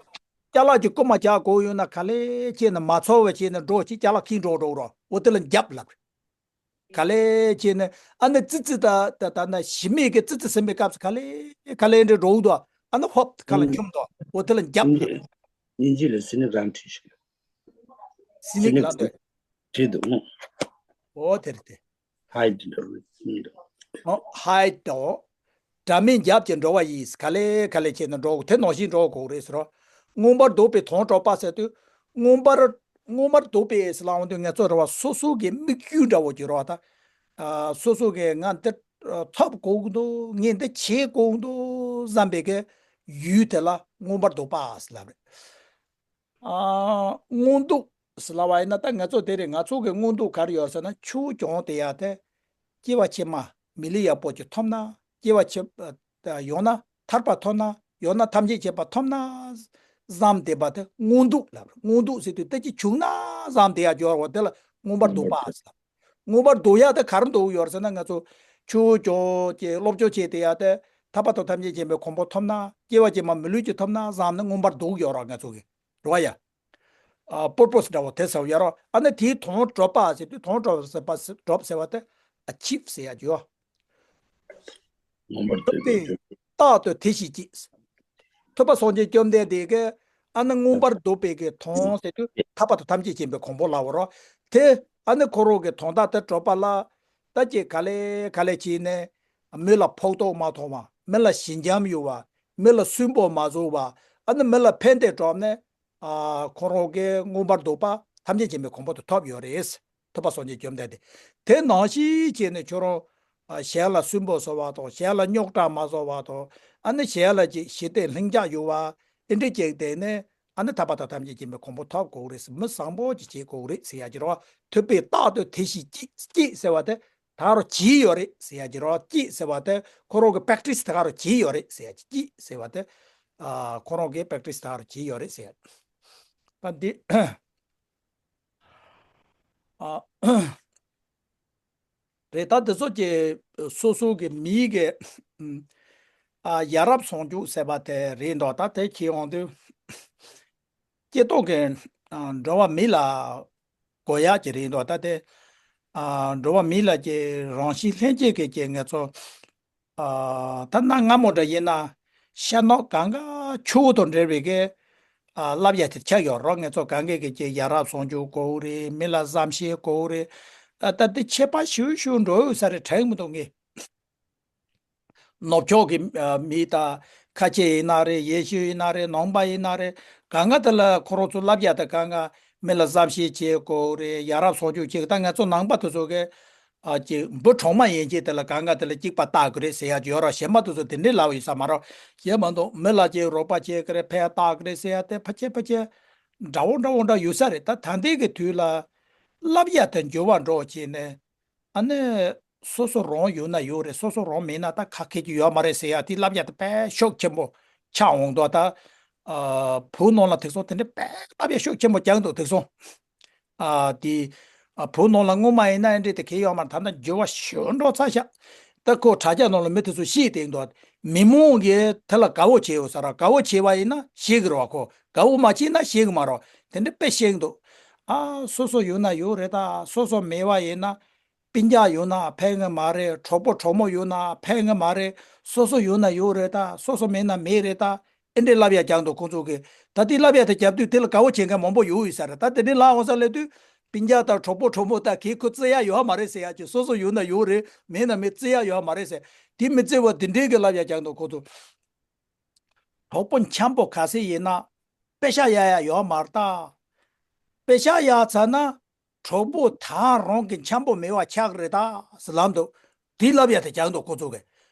ཅ་ལག་གི་རྐུ་མ་རྒྱག་དགོས་ཡོད་ན་ག་ལེ་བྱས་ནས་མ་ཚོར་བ་བྱས་ནས་འགྲོ་ཅིག་ཅ་ལག་ཁྱེར་འགྲོ་འགྲོ་རོ། འོ་དེ་ལ་རྒྱབ་ལབ་རེད། ག་ལེ་བྱས་ནས་ཨ་ནི་ཙི་ཙི་ད་ད་ད་ན་ཞི་མེད་ཀྱི་ཙི་ཙི་ཟིན་པའི་སྐབས་སུ་ག་ལེ་ག་ལེ་འདྲ་འགྲོ་འདུག་ཨ་ནི་ཧོབ་ག་ལ་འཁྱོམ་འདུག་འོ་དེ་ལ་རྒྱབ་ལབ་རེད། དབྱིན་ཇི་ལ་སི་ནིག་རང་བྲིས་ཤིག་སི་ནིག་ལབ་འདུག་བྲིས་འདུག་འོ་དེ་རེད་དེ། ཧའི་ཌི་འདྲ་བོ་ཡིན་འདུག་ཨོ་ཧའི་ཌི་འོ། དགྲ་མེད་རྒྱབ་ཀྱིས་འགྲོ་བ་ཡིས། ག་ལེ་ག་ལེ་བྱས་ནས་འགྲོ་དགོས། དེ་ནང་བཞིན་འགྲོ་དགོས་རེད་ཟེར་རོ། མངོན་པར་རྫོགས་པའི་དོན་གྲུབ་པ་ཟེར་དུས་མངོན་པར་མངོན་པར་རྫོགས་པའི་ཟེར་ལབ་འོང་དུས་ང་ཚོ་རེ་བ་སོ་སོ་གི་དམིགས་ཡུལ་འདྲ་བོ་ཅིག་རོ། ད་ཨ་སོ་སོ་གི་ང་འདི་ཐོབ་དགོས་འདུག་ངས་འདི་བྱེད་དགོས་འདུག་བསམ་པའི་གི་ཡུལ་དེ་ལ་མངོན་པར་རྫོགས་པ་ཟེར་ལབ་རེད། ཨ་མངོན་རྟོགས་ཟེར་ལབ་པ་ཡིན་ན། ད་ང་ཚོ་དེ་རེད། ང་ཚོ་གི་མངོན་རྟོགས་ག་རེ་ཡོད་ཟེར་ན། ཆུ་བོ་གྱོང་དེ་ཡ་དེ་སྐྱེ་བ་ཕྱི་མ་མི་ལུས་ཡག་པོ་ཅིག་ཐོབ་ན། སྐྱེ་བ་ཕྱི་ཡང་ན་ཐར་པ་ཐོབ་ན། ཡང་ན་ཐམས་ཅད་མཁྱེན་པ་ཐོབ་ན་བསམ་བསྡད་པ་དེ་མངོན་རྟོགས་ལབ། མངོན་རྟོགས་ཟེར་དུས་དེ་ཅིག་བྱུང་ན་བསམ་བསྡད་ཡ་སྦྱོར་བ་དེ་ལ་མངོན་པར་རྫོགས་པ་ཟེར། མངོན་པར་རྫོགས་ཡ་དེ་ག་རེ་འདུག་ཡོད་ཟེར་ན། ང་ཚོ་ཆུ་བོ་གྱོང་གི་སློབ་སྦྱོང་བྱས་དེ་ཡ་དེ་ཐར་པ་དང་ཐམས་ཅད་མཁྱེན་པའི་གོ་འཕང་ཐོབ་ན། སྐྱེ་བ་ཕྱི་མ་མི་ལུས་ཅིག་ཐོབ་ན་བསམ་ནས་མངོན་པར་རྫོགས་ཡོད་ར། ང་ཚོ་གི་རེད་བ་ཡ། ཨ་པར་པོ་སི་འདྲ་བོ་དེ་ཟེར་བ་ཡ་རོ། ཨ་ནི་དེའི་དོན་གྲུབ་པ་ཟེར་དུས་དོན་གྲུབ་ཟེར་བ་གྲུབ་ཟེར་བ་དེ་ཨ་ཆིབ་ཟེར་ཡ་ཅིག་ཡོད། ངོ་མ་ཐུབ་པས་རྟག་ཏུ་དེ་བཞིན་གྱིས། ཐུབ་པ་སངས་རྒྱས་བཅོམ་ལྡན་འདས་ཀྱིས་ཨ་ནི་མངོན་པར་རྫོགས་པའི་གི་དོན་ཟེར་དུས་ཐར་པ་དང་ཐམས་ཅད་མཁྱེན་པའི་གོ་འཕང་ལབ་པ་རོ། དེ་ཨ་ནི་ཁོ་རང་གི་དོན་དག་དེ་གྲུབ་པ་ལ་ད་ཅིག་ག་ལེ་ག་ལེ་བྱས་ནས་མི་ལ་ཕོག་ཐུག་མ་ཐུག་པ། མི་ལ་ཞི་འཇམ་ཡོད་པ། མི་ལ་སུན་པོ་མ་བཟོ་བ། ཨ་ནི་མི་ལ་ཕན་བདེ་བསྒྲུབས་ནས། ཨ་ཁོ་རང་གི་མངོན་པར་རྫོགས་པ་ཐམས་ཅད་མཁྱེན་པའི་གོ་འཕང་དེ་ཐོབ་ཡོད་རེད། ཐུབ་པ་སངས་རྒྱས་བཅོམ་ལྡན་འདས། དེ་ནང་བཞིན་བྱས་ནས་ཁྱོད་རང་ཨ་གཞན་ལ་སུན་པོ་བཟོ་བ་དང་། གཞན་ལ་རྙོག་དྲ་མ་བཟོ་བ་དང་། ཨ་ནི་གཞན་ལ་ཅིག་ཞི་བདེ་ལྷིང་འཇགས་ཡོད་པ་ཨེ་འདྲ་ཅིག་བསྡད་ནས། ཨ་ནི་ཐར་པ་དང་ཐམས་ཅད་མཁྱེན་པའི་གོ་འཕང་ཐོབ་དགོས་རེད་ཟེར། མི་བཟང་པོ་ཅིག་བྱེད་དགོས་རེད་ཟེར་ཡ་ཅིག་རེད་བ། ཐུབ་པས་རྟག་ཏུ་དེ་བཞིན་གྱིས། གྱིས་ཟེར་བ་དེ་ད་རུང་བྱས་ཡོད་རེད་ཟེར་ཡ་ཅིག་རེད་བ། གྱིས་ཟེར་བ་དེ་ཁོ་རང་གི་པེག་ཊི་སི་དེ་ག་རང་བྱས་ཡོད་རེད་ཟེར་ཡ་ཅིག་གྱིས་ཟེར་བ་དེ། ཨ་ཁོ་རང་གི་པེག་ཊི་སི་དེ་ག་རང་བྱས་ཡོད་རེད་ཟེར་ཡ། ད་འདི་ཨ་རེད། ད་འདི་ཚོ་ཀྱི་སོ་སོ་གི་མིའི་གི་ཨ་ཡ་རབས་སྲུང་སྐྱོབ་ཟེར་བ་དེ་རེད་འདུག་ད་དེ་ཁྱེད་འོང་དུས། སྐྱེ་སྟོབས་ཀྱི་ཨ་འགྲོ་བ་མི་ལ་གོ་ཡག་ཅིག་རེད་འདུག་ད་དེ་ཨ་འགྲོ་བ་མི་ལ་ཀྱི་རང་བཞིན་ལྷན་སྐྱེས་ཀྱི་ཀྱི་ང་ཚོ་ཨ་ད་གནའ་སྔ་མོ་འདྲ་ཡིན་ན་ཤ་ནག་གང་ག་ཆུ་བོ་དང་འབྲེལ་བའི་གི་ཨ་བསླབ་ཡ་དེ་ཆགས་ཡོད་རོགས། ང་ཚོ་གང་ག་གི་ཀྱི་ཡ་རབས་སྲུང་སྐྱོབ་དགོས་རེད། མི་ལ་བསམ་ཤེས་དགོས་རེད། ཨ་ད་དེ་ཁྱད་པར་ཞེ་པོ་ཞེ་པོ་འགྲོ་ཡོད་ས་རེད་དྲན་མི་འདུག་ངས། ནུབ་ཕྱོགས་ཀྱི་ཨ་མི་དང་ཁ་ཆེ་ཡིན་ན་རེད། ཡེ་ཤུ་ཡིན་ན་རེད། ནང་པ་ཡིན་ན་རེད། གང་ག་དེ་ལ་ཁོ་རང་ཚོ་བསླབ་ཡ་དེ་གང་ག་མི་ལ་བསམ་ཤེས་བྱེད་དགོས་རེད། ཡ་རབས་སྲུང་སྐྱོབ་བྱེད་དགོས། ད་ང་ཚོ་ནང་པ་དེ་ཚོ་གི་ཨ་ཅིག་འབུ་གྲོག་མ་ཡན་ཆད་དེ་ལ་གང་ག་དེ་ལ་གཅིག་པ་བཏགས་ཀྱི་རེད་ཟེར་ཡ་ཅིག་ཡོད་ར། གཞན་པ་དེ་ཚོ་དེ་འདྲའི་ལབ་ཡོད་ས་མ་རེད། གཞན་མ་གཏོགས་མི་ལ་ཅིག་རོགས་པ་བྱེད་ཀྱི་རེད། ཕན་བཏགས་ཀྱི་རེད་ཟེར་ཡ་དེ་ཕལ་ཆེར་ཕལ་ཆེར་འདྲ་བོ་འདྲ་བོ་འདྲ་ཡོད་ས་རེད། ད་ད་ལྟའི་གི་དུས་ལ་བསླབ་ཡ་དེ་འགྱུར་བ་འགྲོ་བྱས་ནས། ཨ་ནི་སོ་སོ་རང་ཡོད་ན་ཡོད་རེད། སོ་སོ་རང་མེད་ན་ད་ཁ་ཁེ་གི་ཡོད་མ་རེད་ཟེར་ཡ་དེ་བསླབ་ཡ་དེ་དཔེ་ཤུགས་ཆེན་པོ་ཆགས་འོང་དུས། ད་ཨ་བོད་ནང་ལ་དེང་སང་དེ་འདྲའི་དཔེ་བསླབ་ཡ་ཤུགས་ཆེན་པོ་རྒྱག་འདུག་དེང་སང་ཨ་དེ་ཨ་བོད་ནང་ལ་སྔོན་མ་ཡིན་ན་ཨེ་འདྲས་དེ་གས་ཡོད་མ་རེད། ད་ལྟ་འགྱུར་བ་ཞེ་པོ་འགྲོ་ཚར་ཤག་ད་ཁོ་དྲ་རྒྱ་ནང་ལ་མི་དེ་ཚོ་བཤད་བསྡད་འདུག་མི་མང་གིས་དེ་ལ་དགའ་བོ་བྱས་ཡོད་ས་ར། དགའ་བོ་བྱས་པ་ཡིན་ན་ཤེས་གི་རེད་བ། ཁོ་དགའ་བོ་མ་བྱས་ན་ཤེས་གི་མ་རེད། དེ་འདྲ་དཔེ་བཤད་འདུག་ཨ་སོ་སོ་ཡོད་ན་ཡོད་རེད། ད་སོ་སོ་མེད་པ་ཡིན་ན། སྤུན་ཀྱག་ཡོད་ན་ཕན་གི་མ་རེད། གྲོགས་པོ་གྲོགས་མོ་ཡོད་ན་ཕན་གི་མ་རེད། སོ་སོ་ཡོད་ན་ཡོད་རེད། ད་སོ་སོ་མེད་ན་མེད་རེད། ད་ཨེ་འདྲས་བསླབ་ཡ་རྒྱག་འདུག་ཁོང་ཚོ་གིས། ད་དེ་བསླབ་ཡ་དེ་རྒྱབ་དུས་དེ་ལ་དགའ་བོ་བྱེད་མཁན་མང་པོ་ཡོད་ཡོད་ས་རེད། ད་དེ་འདྲས་ལབ་འོང་ས་སླེབས་དུས་ སྤུན་ཀྱག་དང་གྲོགས་པོ་གྲོགས་མོ་དང་གིས་ཁོ་བརྩི་ཡ་ཡོད་མ་རེད་ཟེར་ཡ་ཅིག་སོ་སོ་ཡོད་ན་ཡོད་རེད། མེད་ན་མེད། བརྩི་ཡ་ཡོད་མ་རེད་ཟེར། དེ་མི་བརྩི་བ་དེ་འདྲའི་གི་ལབ་ཡ་རྒྱག་འདུག་ཁོ་ཚོ། གྲོགས་པོ་འཆམ་པོ་ག་ཚོད་ཡིན་ན་པེ་ཤག་གཡར་ཡ་ཡོད་མ་རེད་ད། པེ་ཤག་གཡར་ཚར་ན་གྲོགས་པོ་ད་རང་གི་འཆམ་པོ་མེད་པ་ཆགས་རེད་ད་ཟེར་ལབ་འདུག་དེ་ལབ་ཡ་དེ་རྒྱག་འདུག་ཁོ་ཚོ་གིས།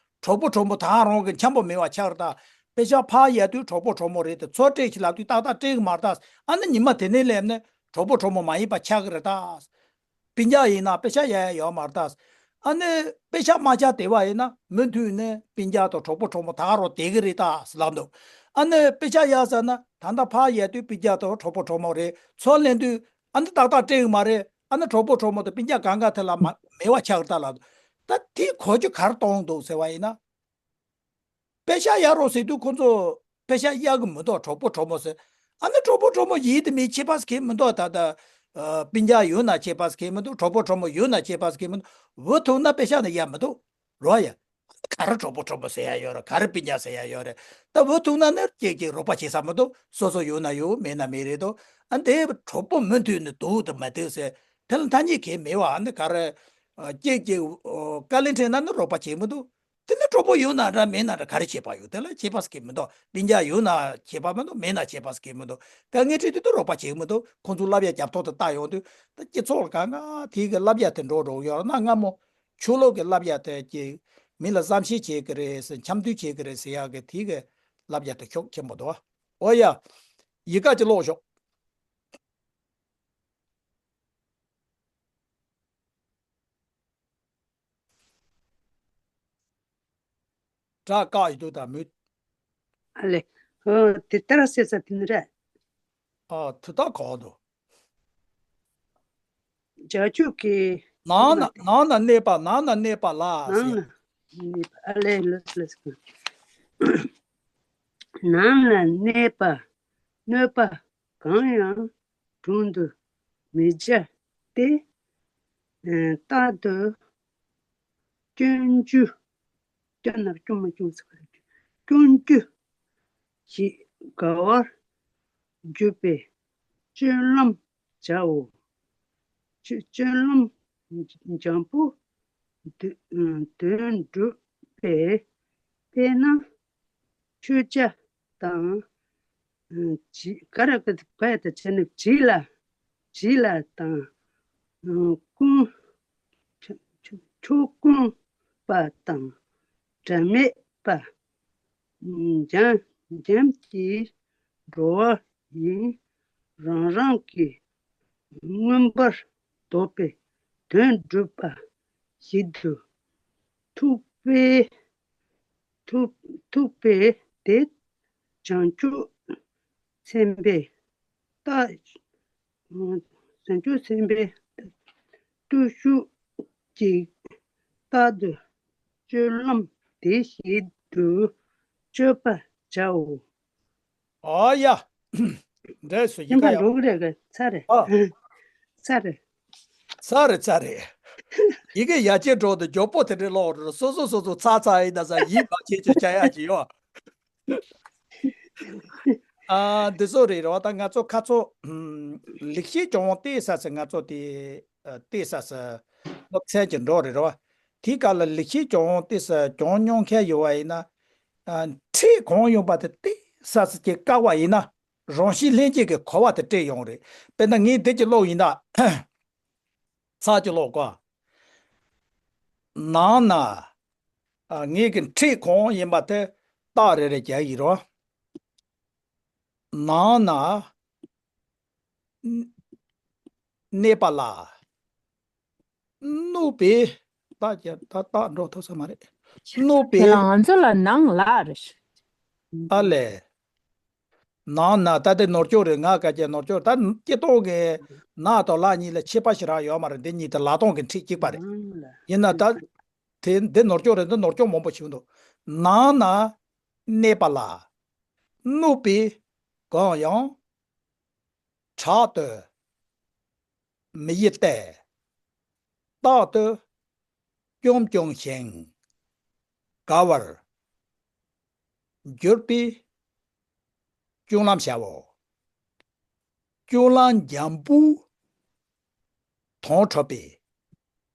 གྲོགས་པོ་གྲོགས་མོ་ད་རང་གི་འཆམ་པོ་མེད་པ་ཆགས་རེད་ད། པེ་ཤག་ཕར་གཡར་དུས་གྲོགས་པོ་གྲོགས་མོ་རེད་དེ། ཚུར་སྤྲད་ཅིག་ལབ་དུས་ཏག་ཏག་སྤྲད་གི་མ་རེད་ད། ཨ་ནི་ཉི་མ་དེ་ནས་སླེབས་ནས་གྲོགས་པོ་གྲོགས་མོ་མ་ཡིན་པ་ཆགས་གི་རེད་ད། སྤུན་ཀྱག་ཡིན་ན་པེ་ཤག་གཡར་ཡ་ཡོད་མ་རེད་ད། ཨ་ནི་པེ་ཤག་མ་གཡར་བསྡད་པ་ཡིན་ན་མུ་མཐུད་ནས་སྤུན་ཀྱག་དང་གྲོགས་པོ་གྲོགས་མོ་ད་ག་རང་བསྡད་གི་རེད་ད་ཟེར་ལབ་འདུག་ཨ་ནི་པེ་ཤག་གཡར་ཚར་ན་ད་ལྟ་ཕར་གཡར་དུས་སྤུན་ཀྱག་དང་གྲོགས་པོ་གྲོགས་མོ་རེད། ཚུར་ལེན་དུས་ཨ་ནི་ཏག་ཏག་སྤྲད་གི་མ་རེད། ཨ་ནི་གྲོགས་པོ་གྲོགས་མོ་དང་སྤུན་ཀྱག་གང་ག་དེ་ལ་མ་མེད་པ་ཆགས་གི་རེད་ད་ལབ་འདུག་ད་དེ་གོ་རྒྱུ་ག་རེ་གཏོང་འདུག་ཟེར་བ་ཡིན་ན། པེ་ཤག་གཡར་རོགས་ཟེར་དུས་ཁོ་ཚོ་པེ་ཤག་གཡར་གི་མི་འདུག་གྲོགས་པོ་གྲོགས་མོ་ཟེར། ཨ་ནི་གྲོགས་པོ་གྲོགས་མོ་ཡིན་དང་མིན་ཁྱད་པར་གང་ཡང་མི་འདུག་ད་ལྟ་ཨ་སྤུན་ཀྱག་ཡོད་ན་ཁྱད་པར་གང་ཡང་མི་འདུག་གྲོགས་པོ་གྲོགས་མོ་ཡོད་ན་ཁྱད་པར་གང་ཡང་མི་འདུག་འུ་ཐུག་ན་པེ་ཤག་ནི་གཡར་མི་འདུག་རོ་ཡ། ག་རེ་གྲོགས་པོ་གྲོགས་མོ་ཟེར་ཡ་ཡོད་རེད། ག་རེ་སྤུན་ཀྱག་ཟེར་ཡ་ཡོད་རེད། ད་འུ་ཐུག་ན་ནི་ཅིག་ཅིག་རོགས་པ་བྱེད་ས་མི་འདུག་སོ་སོ་ཡོད་ན་ཡོད། མེད་ན་མེད་རེད་འདུག་ཨ་འདི་གྲོགས་པོ་མུ་མཐུད་ནས་འདུག་དང་མ་འདུག་ཟེར། དེ་ལ་ཐ་སྙད་གང་ཡང་མེད་པ། ཨ་ནི་ག་རེ་ཨ་ཅིག་ཅིག་ཨོ་དཀའ་ལས་འཕྲད་ན་ནི་རོགས་པ་བྱེད་མི་འདུག་དེ་ནི་གྲོགས་པོ་ཡོད་ན་འདྲ། མེད་ན་འདྲ། ག་རེ་ཁྱད་པར་ཡོད། དེ་ལ་ཁྱད་པར་གང་ཡང་མི་འདུག་སྤུན་ཀྱག་ཡོད་ན་ཁྱད་པར་མི་འདུག་མེད་ན་ཁྱད་པར་གང་ཡང་མི་འདུག་དཀའ་ངལ་འཕྲད་དུས་དུ་རོགས་པ་བྱེད་མི་འདུག་ཁོང་ཚོ་ལབ་ཡ་རྒྱབ་ཐོག་ཏུ་བལྟ་ཡོང་དུས་ད་སྤྱི་ཚོགས་ལ་གང་ག་དེ་གི་ལབ་ཡ་དེ་འགྲོ་འགྲོ་ཡོད་ན། སྔ་མོ་ཆོས་ལུགས་ཀྱི་ལབ་ཡ་དེ་ཀྱི་མི་ལ་བསམ་ཤེས་བྱེད་ཀྱི་རེད་ཟེར། འཆམ་མཐུན་བྱེད་ཀྱི་རེད་ཟེར་ཡ་གི་དེ་གི་ལབ་ཡ་དེ་ཤུགས་ཆེན་པོ་འདུག་ཨོ་ཡ། ཡི་ག་ཅིག་ཀློག་ཤོག་སྒྲ་བཀག་ཡོད་འདུག་ད་མུ། ཨ་ལེ། ཨོ་དེ་ལྟར་ཟེར་ས་དེ་ནི་རེད། ཨ་དེ་ད་གོ་འདུག་བྱ་ཁྱུག་གི་ནང་ན་ནང་ན་གནས་པ། ནང་ན་གནས་པ་ལ་ཟེར། ནང་ན་གནས་པ། ཨ་ལེ་ལགས་ལགས། ནང་ན་གནས་པ། གནོད་པ་གང་ཡང་དྲུང་དུ་མི་བྱ་སྟེ། ཨ་རྟག་ཏུ་སྐྱོན་རྒྱུ། སྐྱོན་ན་སྐྱོན་མ་སྐྱོན་ཟེར་བ་རེད། སྐྱོན་རྒྱུ་ཞིག་དགའ་བར་གྱུར་པའི་སྤྱོད་ལམ་བྱའོ། སྤྱོད་སྤྱོད་ལམ་འཇམ་པོ་དོན་དོན་སྒྲུབ་པའི། དཔེར་ན་མཆོད་བྱ་དང་། བྱི་ག་ར་ག་ག་ཡ་ད་བྱས་ན་བྱི་ལ་བྱི་ལ་དང་། ཀུན་ཆོས་ཀུན་པ་དང་། སྒྲ་མེད་པ། འཇམ་འཇམ་གྱི་འགྲོ་བ་ཡིན། རང་རང་གི་མངོན་པར་རྫོགས་པའི་དོན་སྒྲུབ་པ་ཞིག་ཏུ་ཐུག་པའི་ཐུག་ཐུག་པའི་དེ་བྱང་ཆུབ་སེམས་དཔའི་རྟགས། བྱང་ཆུབ་སེམས་དཔའི་བརྟུལ་ཞུགས་ཀྱི་རྟགས་ཏེ། སྤྱོད་ལམ་དེ་བཞིན་དུ་སྤྱོད་པར་བྱའོ། ཨ་ཡ། འདྲ་སོ་ཡི་ཡིན་ག་པ་ཡ། འགྲོ་གི་རེད་ག་ཚར་རེད། ཨ། ཚར་རེད། ཚར་རེད་ཚར་རེད། ཡི་གེ་ཡ་ཆེ་འགྲོ་དུ་མགྱོགས་པོ་དེ་འདྲའི་ཀློག་རུ་སོ་སོ་སོ་སོ་ཚ་ཚ་ཡིན་ད་ས་ཡིན་པ་ཆེ་ཆེ་བྱ་ཡ་ཅི་ཡོད། ཨ་འདི་ཚོ་རེད་རེད་བ། ད་ང་ཚོ་ཁ་ཚོ་ལེགས་བཤད་ལྗོན་དབང་བལྟས་ས་ས་ང་ཚོ་དེ་བལྟས་ས་ས་སློབ་ཚན་གྱི་འགྲོ་རེད་རེད་བ། དེའི་སྐབས་ལ་ལེགས་བཤད་ལྗོན་དབང་བལྟས་ས་གྱོང་མྱོང་མཁན་ཡོད་བ་ཡིན་ན། ཨ་ཕྲད་གང་ཡོང་པ་དེ་བལྟས་ས་ས་ཀྱི་བཀག་པ་ཡིན་ན། རང་བཞིན་ལྷན་སྐྱེས་ཀྱི་གོ་བ་དེ་སྤྲད་ཡོང་རེད། དཔེར་ན་ངས་འདི་ཀྱི་ཀློག་ཡིན་ད། ཚར་ཀྱི་ཀློག་གོ། ནང་ན། ཨ་ངེད་ཀྱི་ཕྲད་གང་ཡིན་པ་དེ་རྟགས་རེ་རེ་རྒྱག་ཡིན་རོ། ནང་ན་གནས་པ་ལ། གནོད་པའི། རྟགས་ཀྱི་ད་རྟགས་འགྲོ་ཐུབ་ས་མ་རེད། གནོད་པའི། དེ་ལ་ང་ཚོ་ལ་ནང་ལ་རེད། ཨ་ལས། ནང་ན་ད་དེ་ནོར་སྐྱོན་རེད། ང་ག་ཅེ་ནོར་སྐྱོན། ད་སྤྱིར་བཏང་གི་ན་དང་ལ་གཉིས་ལ་ཁྱད་པར་ཞེ་དྲག་ཡོད་མ་རེད། འདི་གཉིས་དེ་ལ་སྟོང་གི་ཁྲིད་གཅིག་པ་རེད། ཡིན་ན་ད་དེ་འདི་ནོར་སྐྱོན་རེད། འདི་ནོར་སྐྱོན་མང་པོ་ཞིག་འདུག་ནང་ན་གནས་པ་ལ་གནོད་པའི་གང་ཡང་དྲག་ཏུ་མི་ཡི་སྟེ། རྟག་ཏུ་སྐྱོམ་སྐྱོམ་ཞིང་དགའ་བར་གྱུར་པའི་སྤྱོད་ལམ་བྱའོ། སྤྱོད་ལམ་འཇམ་པོ་ དོན་གྲུབ་པའི་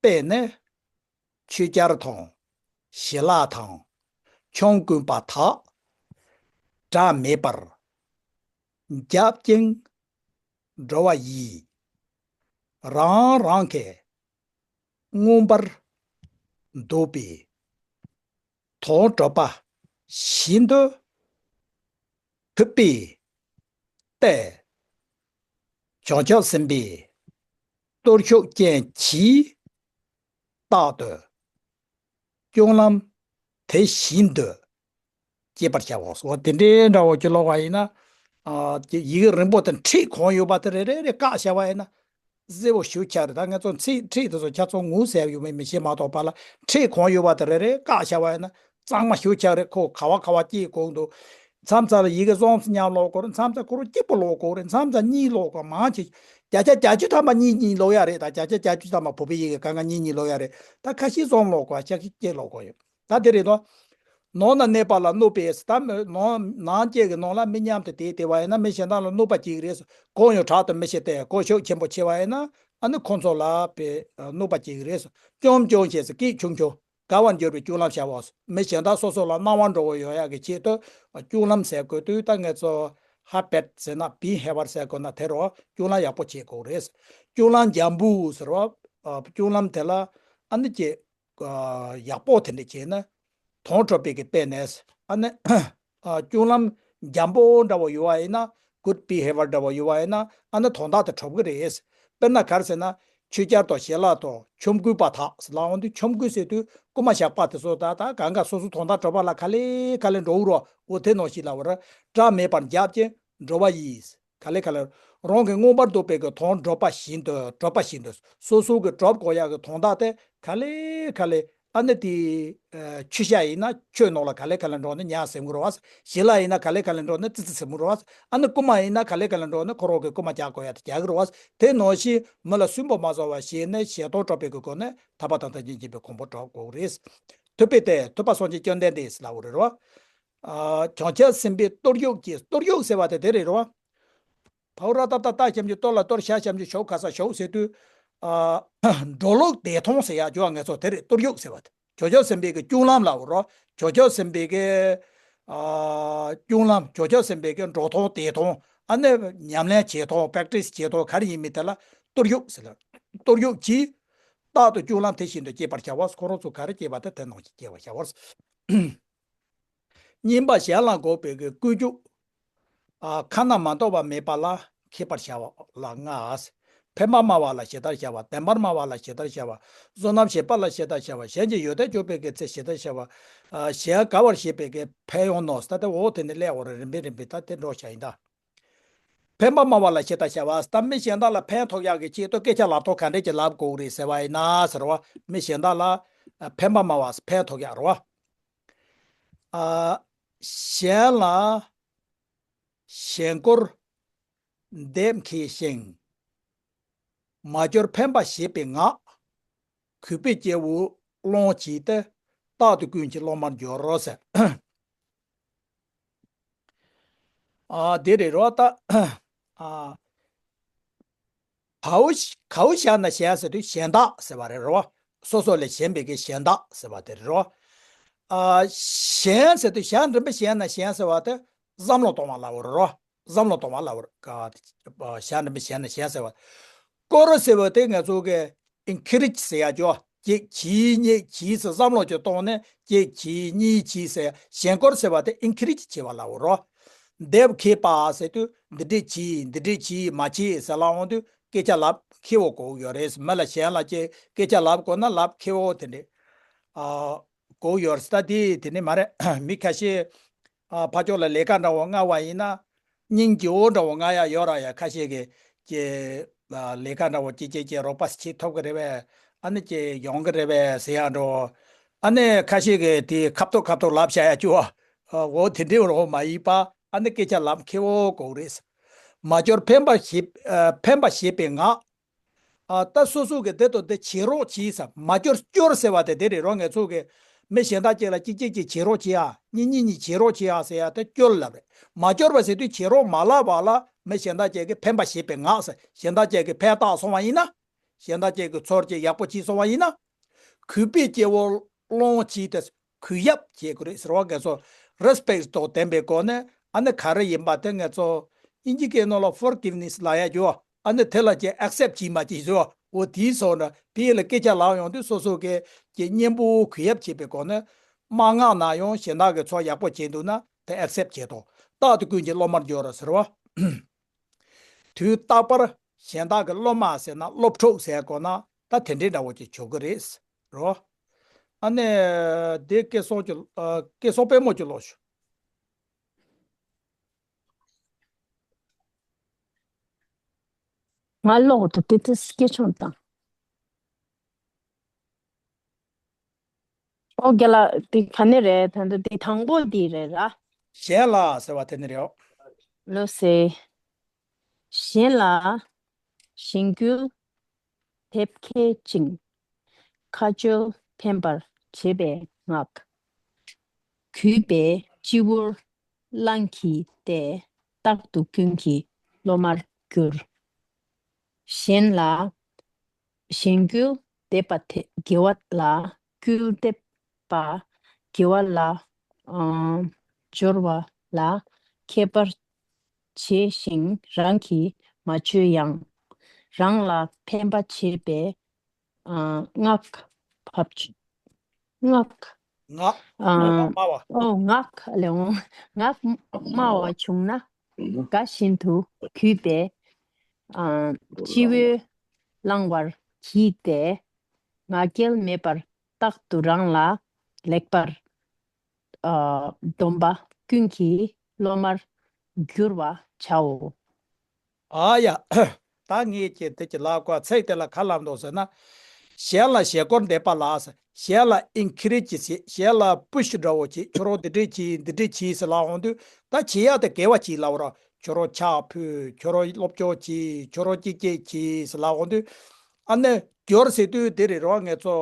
དཔེ་ནི། ཆོས་རྒྱལ་དང་ཞི་ལ་དང་ཆོམ་རྐུན་པ་དག་དགྲ་མེད་པར་བརྒྱབ་ཅིང་འགྲོ་བ་ཡིས། རང་རང་གི་མངོན་པར་འདོད་པའི་དོན་གྲུབ་པ་བཞིན་དུ་ཐུབ་པའི་ལྟས། བྱང་ཆུབ་སེམས་དཔའི་སྟོབས་ཤུགས་ཅན་གྱིས་རྟག་ཏུ་སྤྱོད་ལམ་དེ་བཞིན་དུ་སྐྱེད་པར་བྱའོ། འོ་དེ་འདྲའི་འདྲ་བོ་ཅིག་ཀློག་པ་ཡིན་ན། ཨ་ཡི་གེ་རིང་པོ་དང་ཁྲིད་གང་ཡོད་པ་དེ་རེ་རེ་རེ་བཀག་བྱ་བ་ཡིན་ན། གསལ་པོ་ཞུ་ཆགས་རེད། ད་ང་ཚོ་ཚིག་ཁྲིད་དེ་ཚོ་ཁྱེད་ཚོ་ངོ་ཟེར་ཡོད་མེད་མི་ཤེས་མ་གཏོགས་པ་ལ། ཁྲིད་གང་ཡོད་པ་དེ་རེ་རེ་བཀག་བྱ་བ་ཡིན་ན་གཙང་མ་ཞུ་ཆགས་རེད། ཁོ་ག་བ་ག་བ་སྐྱེས་དགོས་འདུག་མཚམས་མཚམས་ལ་ཡི་གེ་གསུམ་ཙམ་མཉམ་ཀློག་དགོས་རེད། མཚམས་མཚམས་ཁོ་རང་གཅིག་པོ་ཀློག་དགོས་རེད། མཚམས་མཚམས་གཉིས་ཀློག་དགོས། མང་ཆེ་བརྒྱ་ཆ་བརྒྱད་ཅུ་ཐམ་པ་གཉིས་གཉིས་ཀློག་ཡ་རེད། ད་བརྒྱ་ཆ་བརྒྱད་ཅུ་ཐམ་པ་བོད་པའི་ཡི་གེ་གང་ག་གཉིས་གཉིས་ཀློག་ཡ་རེད། ད་ཁ་ཤས་གསུམ་ཀློག་དགོས། ཁ་ཤས་གཅིག་ཀློག་དགོས་ཡོད། ད་དེ་རེད་དོ། ནང་ན་གནས་པ་ལ་གནོད་པས་ཟེར། ད་མི་ནང་ནང་བཅས་ཀྱི་ནང་ལ་མི་མཉམ་དུ་དེ་དེ་བ་ཡིན་ན་མི་གཞན་དག་ལ་གནོད་པ་སྐྱེལ་གྱི་རེད། གང་ཡང་དྲག་ཏུ་མི་ཤེས་ཏེ་གོ་ཤུགས་ཆེན་པོ་ཆེ་བ་ཡིན་ན་ཨ་ནི་ཁོང་ཚོ་ལ་པའི་གནོད་པ་སྐྱེལ་གྱི་རེད། སྐྱོམ་སྐྱོམ་ཞེས་སུ་སྐད་ཆུང་ཆུང་དགའ་བར་འགྱུར་བའི་སྤྱོད་ལམ་བྱའོ། མི་གཞན་དག་སོ་སོ་ལ་སྣང་བ་འགྲོ་བ་ཡོང་ཡག་གི་ཆེད་དུ་སྤྱོད་ལམ་ཟེར་དགོས་དུས། ད་ངས་ཚོ་ཧ་པེད་ཟེར་ན་བི་ཧེ་བར་ཟེར་དགོས་ན་དེ་རུ་སྤྱོད་ལམ་ཡག་པོ་བྱེད་དགོས་རེད། སྤྱོད་ལམ་འཇམ་པོ་ཟེར་བ། སྤྱོད་ལམ་དེ་ལ་ཨ་ནི་ཀྱེ་ཡག་པོ་དེ་འདྲ་བྱས་ན། དོན་གྲུབ་པའི་གི་དཔེ་ནས་ཨ་ནི་སྤྱོད་ལམ་འཇམ་པོ་འདྲ་བོ་ཡོད་པ་ཡིན་ན། good behavior འདྲ་བོ་ཡོད་པ་ཡིན་ན་ཨ་ནི་དོན་དག་དེ་གྲུབ་གི་རེད། དཔེར་ན་ག་རེ་ཟེར་ན། ཆོས་རྒྱལ་དང་ཞི་ལ་དང་ཆོམ་རྐུན་པ་དག་ཟེར་ལབ་ཡོང་དུས། ཆོམ་རྐུན་ཟེར་དུས་རྐུན་མ་ཞགས་པ་དེ་ཚོ། ད་ད་གང་ག་སོ་སོ་དོན་དག་གྲུབ་པ་ལ་ག་ལེ་ག་ལེ་འགྲོ་གི་རེད། འོ་དེ་ནང་བཞིན་ལབ་པ་རེད། དགྲ་མེད་པར་བརྒྱབ་ཅིང་འགྲོ་བ་ཡིས། ག་ལེ་ག་ལེ། རང་གི་མངོན་པར་འདོད་པའི་གི་དོན་གྲུབ་པ་བཞིན་དུ། གྲུབ་པ་བཞིན་དུ། སོ་སོ་གི་གྲུབ་དགོས་ཡག་གི་དོན་དག་དེ་ག་ལེ་ག་ལེ། ཨ་ནི་དེ་ཨ་ཆོས་རྒྱལ་ཡིན་ན་ཆོས་ནང་ལ་ག་ལེ་ག་ལེ་འགྲོ་ན་ཉ་ཟེར་གྱི་རེད་པ། ཞི་ལ་ཡིན་ན་ག་ལེ་ག་ལེ་འགྲོ་ན་ཙི་ཙི་ཟེར་གྱི་རེད་པ། ཨ་ནི་རྐུན་མ་ཡིན་ན་ག་ལེ་ག་ལེ་འགྲོ་ན་ཁོ་རང་གི་རྐུན་མ་རྒྱག་དགོས་ཡག་དེ་རྒྱག་གི་རེད་པ། དེ་ནང་བཞིན་མི་ལ་སུན་པོ་མ་བཟོ་བ་བྱས་ནས་གཞན་དོན་གྲུབ་པའི་གི་སྒོ་ནས་ཐར་པ་དང་ཐམས་ཅད་མཁྱེན་པའི་གོ་འཕང་གྲུབ་དགོས་རེད། ཐུབ་པའི་ལྟས། ཐུབ་པ་སངས་རྒྱས་བཅོམ་ལྡན་འདས་ལབ་པ་རེད་པ། ཨ་བྱང་ཆུབ་སེམས་དཔའི་སྟོབས་ཤུགས་ཀྱིས། སྟོབས་ཤུགས་ཟེར་བ་དེ་དེ་རེད་པ། བྷ་ཝ་ར་ཏ་བཏགས་བཏགས་ཞབས་ཀྱུ་བཏོ་ལ་བཏོར། ཞ་ཞབས་ཀྱུ་ཞོ་ག་ས་ཞོག་ཟེར་དུས། ཨ་འགྲོ་ལུགས་བདེ་ཐང་ཟེར་ཡག་ཅོ་ངེས་ཚོ་དེ་རེད། སྟོབས་ཤུགས་ཟེར་བ་དེ། བྱང་ཆུབ་སེམས་དཔའི་གི་སྤྱོད་ལམ་ལབ་པ་རེད། བྱང་ཆུབ་སེམས་དཔའི་གི་ཨ་སྤྱོད་ལམ། བྱང་ཆུབ་སེམས་དཔའི་གི་འགྲོ་སྟངས་བདེ་ཐང་། ཨ་ནི་ཉམས་ལེན་བྱེད་སྟངས། པེག་ཊི་སི་བྱེད་སྟངས་ག་རེ་ཡིན་མིན་དེ་ལ་སྟོབས་ཤུགས་ཟེར་ལ། སྟོབས་ཤུགས་ཀྱིས་རྟག་ཏུ་སྤྱོད་ལམ་དེ་བཞིན་དུ་སྐྱེད་པར་བྱའོ། ཁོ་རང་ཚོ་ག་རེ་སྐྱེད་པ་དེ་དེ་ནང་བཞིན་སྐྱེད་པར་བྱའོ། བསྙེན་པ་གཞན་ལ་འགོག་པའི་གི་ཀུན་སྤྱོད། ཨ་ཁ་ན་མ་ཐོ་བ་མེད་པ་ལ་མཁས་པར་བྱ་བ་ལ་ལྔ། ཕན་པ་སྨྲ་བ་ལ་ཇི་ལྟར་བྱ་བ། བདེན་པར་སྨྲ་བ་ལ་ཇི་ལྟར་བྱ་བ། བསོད་ནམས་བྱེད་པ་ལ་ཇི་ལྟར་བྱ་བ། གཞན་གྱི་ཡོན་ཏན་སྤྱོད་པའི་གི་ཚེ་ཇི་ལྟར་བྱ་བ། ཨ་གཞན་དགའ་བར་བྱེད་པའི་གི་ཕན་ཡོན་ནོ། ད་དེ་འོ་དེ་ནི་ཀློག་པ་རེད། རིམ་པས་རིམ་པས་ད་དེ་འགྲོ་བྱ་ཡིན་ད། ཕན་པ་སྨྲ་བ་ལ་ཇི་ལྟར་བྱ་བ། ད་མི་གཞན་དག་ལ་ཕན་ཐོགས་ཡག་གི་ཆེད་དུ་སྐད་ཆ་ལབ་སྟངས་ག་འདྲས་ཀྱི་ལབ་དགོས་རེད་ཟེར་བ་ཡིན་ན་ཟེར་བ། མི་གཞན་དག་ལ་ཕན་པ་སྨྲ་བ་ཕན་ཐོགས་ཡག་རེད་པ། ཨ་གཞན་ལ་གཞན་སྐོར་འདེབས་མཁས་ཤིང་། མ་གྱུར་ཕན་པ་བྱེད་པའི་ངག། གུས་པས་སྐྱེ་བོ་སློང་བྱེད་དེ། རྟག་ཏུ་ཀུན་གྱི་སློབ་མར་འགྱུར་རོ་ཟེར། ཨ་དེ་རེད་རོ། ད་ཨ་གའུ་གའུ་ཞ་ན་གཞན་ཟེར་དུས་གཞན་དག་ཟེར་བ་རེད་རོ། སོ་སོ་ལས་གཞན་པའི་གི་གཞན་དག་ཟེར་བ་དེ་རེད་རོ། ཨ་གཞན་ཟེར་དུས་གཞན་རིམ་པས་གཞན་ན་གཞན་ཟེར་བ་དེ་བསམ་བློ་གཏོང་བ་ལབ་པ་རེད་རོ། བསམ་བློ་གཏོང་བ་ལབ་པ་རེད། ག་གཞན་རིམ་པས་གཞན་ན་གཞན་ཟེར་བ། སྐོར་ཟེར་བ་དེ་ང་ཚོ་གི་ཨིན་ཁི་རེཇ་ཟེར་ཡག་ཅོ། གཅིག་བྱེད་གཉིས་བྱེད་ཟེར་བསམ་བློ་ཅིག་གཏོང་ནས་གཅིག་བྱེད་གཉིས་བྱེད་ཟེར། གཞན་སྐོར་ཟེར་བ་དེ་ཨིན་ཁི་རེཇ་བྱེད་པ་ལབ་པ་རོ། འདེབས་མཁས་པ་ཟེར་དུས་འདི་འདྲས་བྱེད་འདི་འདྲས་བྱེད་མ་བྱེད་ཟེར་ལབ་འོང་དུས་སྐད་ཆ་ལབ་མཁས་པོ་དགོས་ཡོད་རེད། མི་ལ་གཞན་ལ་ཅིག་སྐད་ཆ་ལབ་དགོས་ན་ལབ་མཁས་པོ་དེ་འདྲས་ཨ་དགོས་ཡོད་རེད། ད་དེ་དེ་ནས་མ་རེད། མི་ཁ་ཤས་ཨ་ཕར་ཕྱོགས་ལ་ལས་ཀ་འདྲ་བོ་མངགས་པ་ཡིན་ན། སྙིང་རྗེ་བོ་འདྲ་བོ་མངགས་ཡག་ཡོད་ར་ཡ། ཁ་ཤས་ཀྱིས་ཀྱི་ལས་ཀ་འདྲ་བོ་ཅིག་ཅིག་ཅིག་རོགས་པ་བྱེད་ཐུབ་ཀྱི་རེད་པས། ཨ་ནི་ཅིག་ཡོང་གི་རེད་པས་ཟེར་ཡག་འདྲ་བོ། ཨ་ནི་ཁ་ཤས་ཀྱིས་དེ་ཁ་ཐུག་ཁ་ཐུག་ལབ་བཞག་ཡག་ཅིག་བ། འོ་དེ་འདྲའི་རོགས་མ་ཡིན་པ། ཨ་ནི་སྐད་ཆ་ལབ་མཁས་པོ་དགོས་རེད། མ་གྱུར་ཕན་པ་བྱེད་ཨ་ཕན་པ་བྱེད་པའི་ངག། ཨ་ད་སོ་སོ་གི་དེ་དང་དེ་བྱེད་རོགས་གྱིས་ཟེར། མ་སྐྱོར། སྐྱོར་ཟེར་བ་དེ་དེ་རེད་རོ། ང་ཚོ་གི་མི་གཞན་དག་ཅིག་ལ་གཅིག་གཅིག་གཅིག་བྱེད་རོགས་གྱིས་ཨ། གཉིས་གཉིས་གཉིས་བྱེད་རོགས་གྱིས་ཨ་ཟེར་ཡག་དེ་སྐྱོར་ལབ་རེད། མ་སྐྱོར་བ་ཟེར་དུས་བྱེད་རོགས་མ་ལབ་པ་ལ་མི་གཞན་དག་ཅིག་གི་ཕན་པ་བྱེད་པའི་ངག་ཟེར། གཞན་དག་ཅིག་གི་ཕན་བཏགས་སོང་བ་ཡིན་ན། གཞན་དག་ཅིག་གི་ཚོར་ཅིག་ཡག་པོ་བྱས་སོང་བ་ཡིན་ན། གུས་པས་སྐྱེ་བོ་སློང་བྱས་ཏེ་གུས་ཡབ་བྱེད་དགོས་རེད་ཟེར་བ་ངས་ཚོ་རེ་སི་པེག་ཊི་དང་ལྡན་པའི་སྒོ་ནས་ཨ་ནི་ག་རེ་ཡིན་པ་དེ་ངས་ཚོ་དབྱིན་ཇི་སྐད་ནང་ལ་ཕོར་གིབ་ནེ་སི་ལབ་ཡ་ཡོད། ཨ་ནི་དེ་ལ་ཅིག་ཨེག་སེབ་ཊི་བྱས་མ་བྱས་ཟེར་བ་འོ་དེའི་སོགས་ན་ཕ་གི་ལ་སྐད་ཆ་ལབ་ཡོང་དུས་སོ་སོ་གི་ཀྱི་གཉེན་པོ་གུས་ཡབ་བྱེད་པའི་སྒོ་ནས་མ་མངགས་ན་ཡང་གཞན་དག་གི་ཚོ་ཡག་པོ་བྱས་འདུག་ན་དེ་ཨེག་སེབ་ཊི་བྱེད་དོ། རྟག་ཏུ་ཀུན་གྱི་སློབ་མར་འགྱུར་ཟེར་བ། དུས་རྟག་པར་གཞན་དག་གི་སློབ་མ་ཟེར་ན་སློབ་ཕྲུག་ཟེར་དགོས་ན་ད་དེ་འདྲའི་འདྲ་བོ་ཅིག་བྱེད་ཀྱི་རེད་རོ། ཨ་ནི་དེ་སྐལ་བཟང་གྱི་ཨ་སྐལ་བཟང་དཔལ་མོ་གྱི་ལོག་ཤོག་ང་ལོག་ཏུ་དེ་དེ་སྐད་ཆུང་དང་། ཨོ་རྒན་ལགས་དེ་ག་ནས་རེད། ད་ལྟ་དེ་དང་པོ་དེ་རེད་ར། གཞན་ལ་ཟེར་བ་དེ་ནི་རེད། ལོ་སེ། གཞན་ལ་གཞན་རྒྱུད་དེབ་ཁེ་ཅིང་། ཁ་བཅོལ་ཕན་པར་བྱེད་པའི་སྔགས། གུས་པས་སྤྱི་བོར་བླངས་ཀྱིས་ཏེ། རྟག་ཏུ་ཀུན་གྱི་སློབ་མར་འགྱུར། གཞན་ལ་གཞན་རྒྱུད་དེ་པ་དེ་དགེ་བ་ལ་སྐུལ་འདེབས་པ་དགེ་བ་ལ་ཨ་སྦྱོར་བ་ལ་མཁས་པར་བྱས་ཤིང་རང་གིས་མ་བཅོས་ཡང་། རང་ལ་ཕན་པ་བྱེད་པའི་ཨ་སྔགས་བབ་ཅིང་། སྔགས་ངག་ཨ་སྨྲ་བ། ཨོ་སྔགས་ལེའོ། སྔགས་སྨྲ་བ་བྱུང་ན་དགའ་བཞིན་དུ་གུས་པས་ཨ་སྤྱི་བོས་བླང་བར་བགྱིས་ཏེ། ང་རྒྱལ་མེད་པར་རྟག་ཏུ་རང་ལ་ལེགས་པར་ཨ་འདོམས་པ་ཀུན་གྱི་སློབ་མར་འགྱུར་བར་བྱའོ། ཨ་ཡ། ད་ངས་ཀྱི་དེ་ཀྱི་ལབ་དགོས་ཚིག་དེ་ལ་ག་ལབ་འདུག་ཟེར་ན། གཞན་ལ་བཞེས་སྒོར་འདེབས་པ་ལ་ཟེར། གཞན་ལ་ཨིན་ཁི་རེ་ཇི་བྱེད། གཞན་ལ་པུ་ཤི་འདྲ་བོ་བྱེད། ཁྱོད་རང་འདི་འདྲས་བྱེད། འདི་འདྲས་བྱེད་ཟེར་ལབ་འོང་དུས་ད་བྱེད་ཡག་དེ་དགེ་བ་བྱེད་ལབ་ར། ཁྱོད་རང་ཕྱག་ཕུལ། ཁྱོད་རང་སློབ་སྦྱོང་བྱེད། ཁྱོད་རང་ཅི་ཅི་བྱེད་ཟེར་ལབ་འོང་དུས། ཨ་ནི་སྦྱོར་ཟེར་དུས་དེ་རེད་རོ། ངས་ཚོ་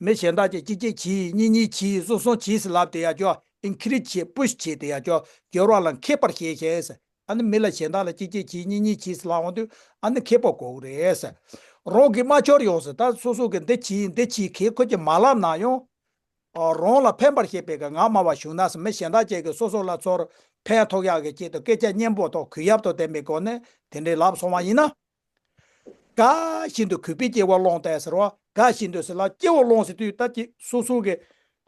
མི་གཞན་དག་ཅིག་ཅི་ཅི་བྱེད། གཉིས་གཉིས་བྱེད། གསུམ་གསུམ་བྱེད་ཟེར་ལབ་དེ་ཡ་ཅོ། ཨིན་ཁི་རེ་ཇི་བྱེད། པུ་ཤི་བྱེད་དེ་ཡ་ཅོ། སྦྱོར་བ་ལ་མཁས་པར་བྱེད་ཤེས་ཟེར། ཨ་ནི་མི་ལ་གཞན་དག་ལ་གཅིག་གཅིག་གྱིས་གཉིས་གཉིས་གྱིས་ལབ་འོང་དུས་ཨ་ནི་མཁས་པོ་དགོས་ཀྱི་རེད་ཟེར། རང་གིས་མ་འཆོར་ཡོང་ཟེར། ད་སོ་སོ་གིས་འདི་གྱིས་འདི་གྱིས་གས་ཁོ་གྱིས་མ་ལབ་ན་ཡང་། ཨ་རང་ལ་ཕན་པར་བྱེད་པའི་གི་ངག་སྨྲ་བ་བྱུང་ན་ཟེར། མི་གཞན་དག་ཅིག་གིས་སོ་སོ་ལ་ཚོར་ཕན་ཐོགས་ཡག་གི་ཆེད་དུ་སྐད་ཆ་སྙན་པོ་དང་གུས་ཡབ་དང་ལྡན་པའི་སྒོ་ནས་དེ་འདྲའི་ལབ་སོང་བ་ཡིན་ན། དགའ་བཞིན་དུ་གུས་པས་སྐྱེ་བོ་སློང་སྟེ་ཟེར་བ། དགའ་བཞིན་དུ་ཟེར་ལ་སྐྱེ་བོ་སློང་ཟེར་དུས་ད་ཅི་སོ་སོ་གི་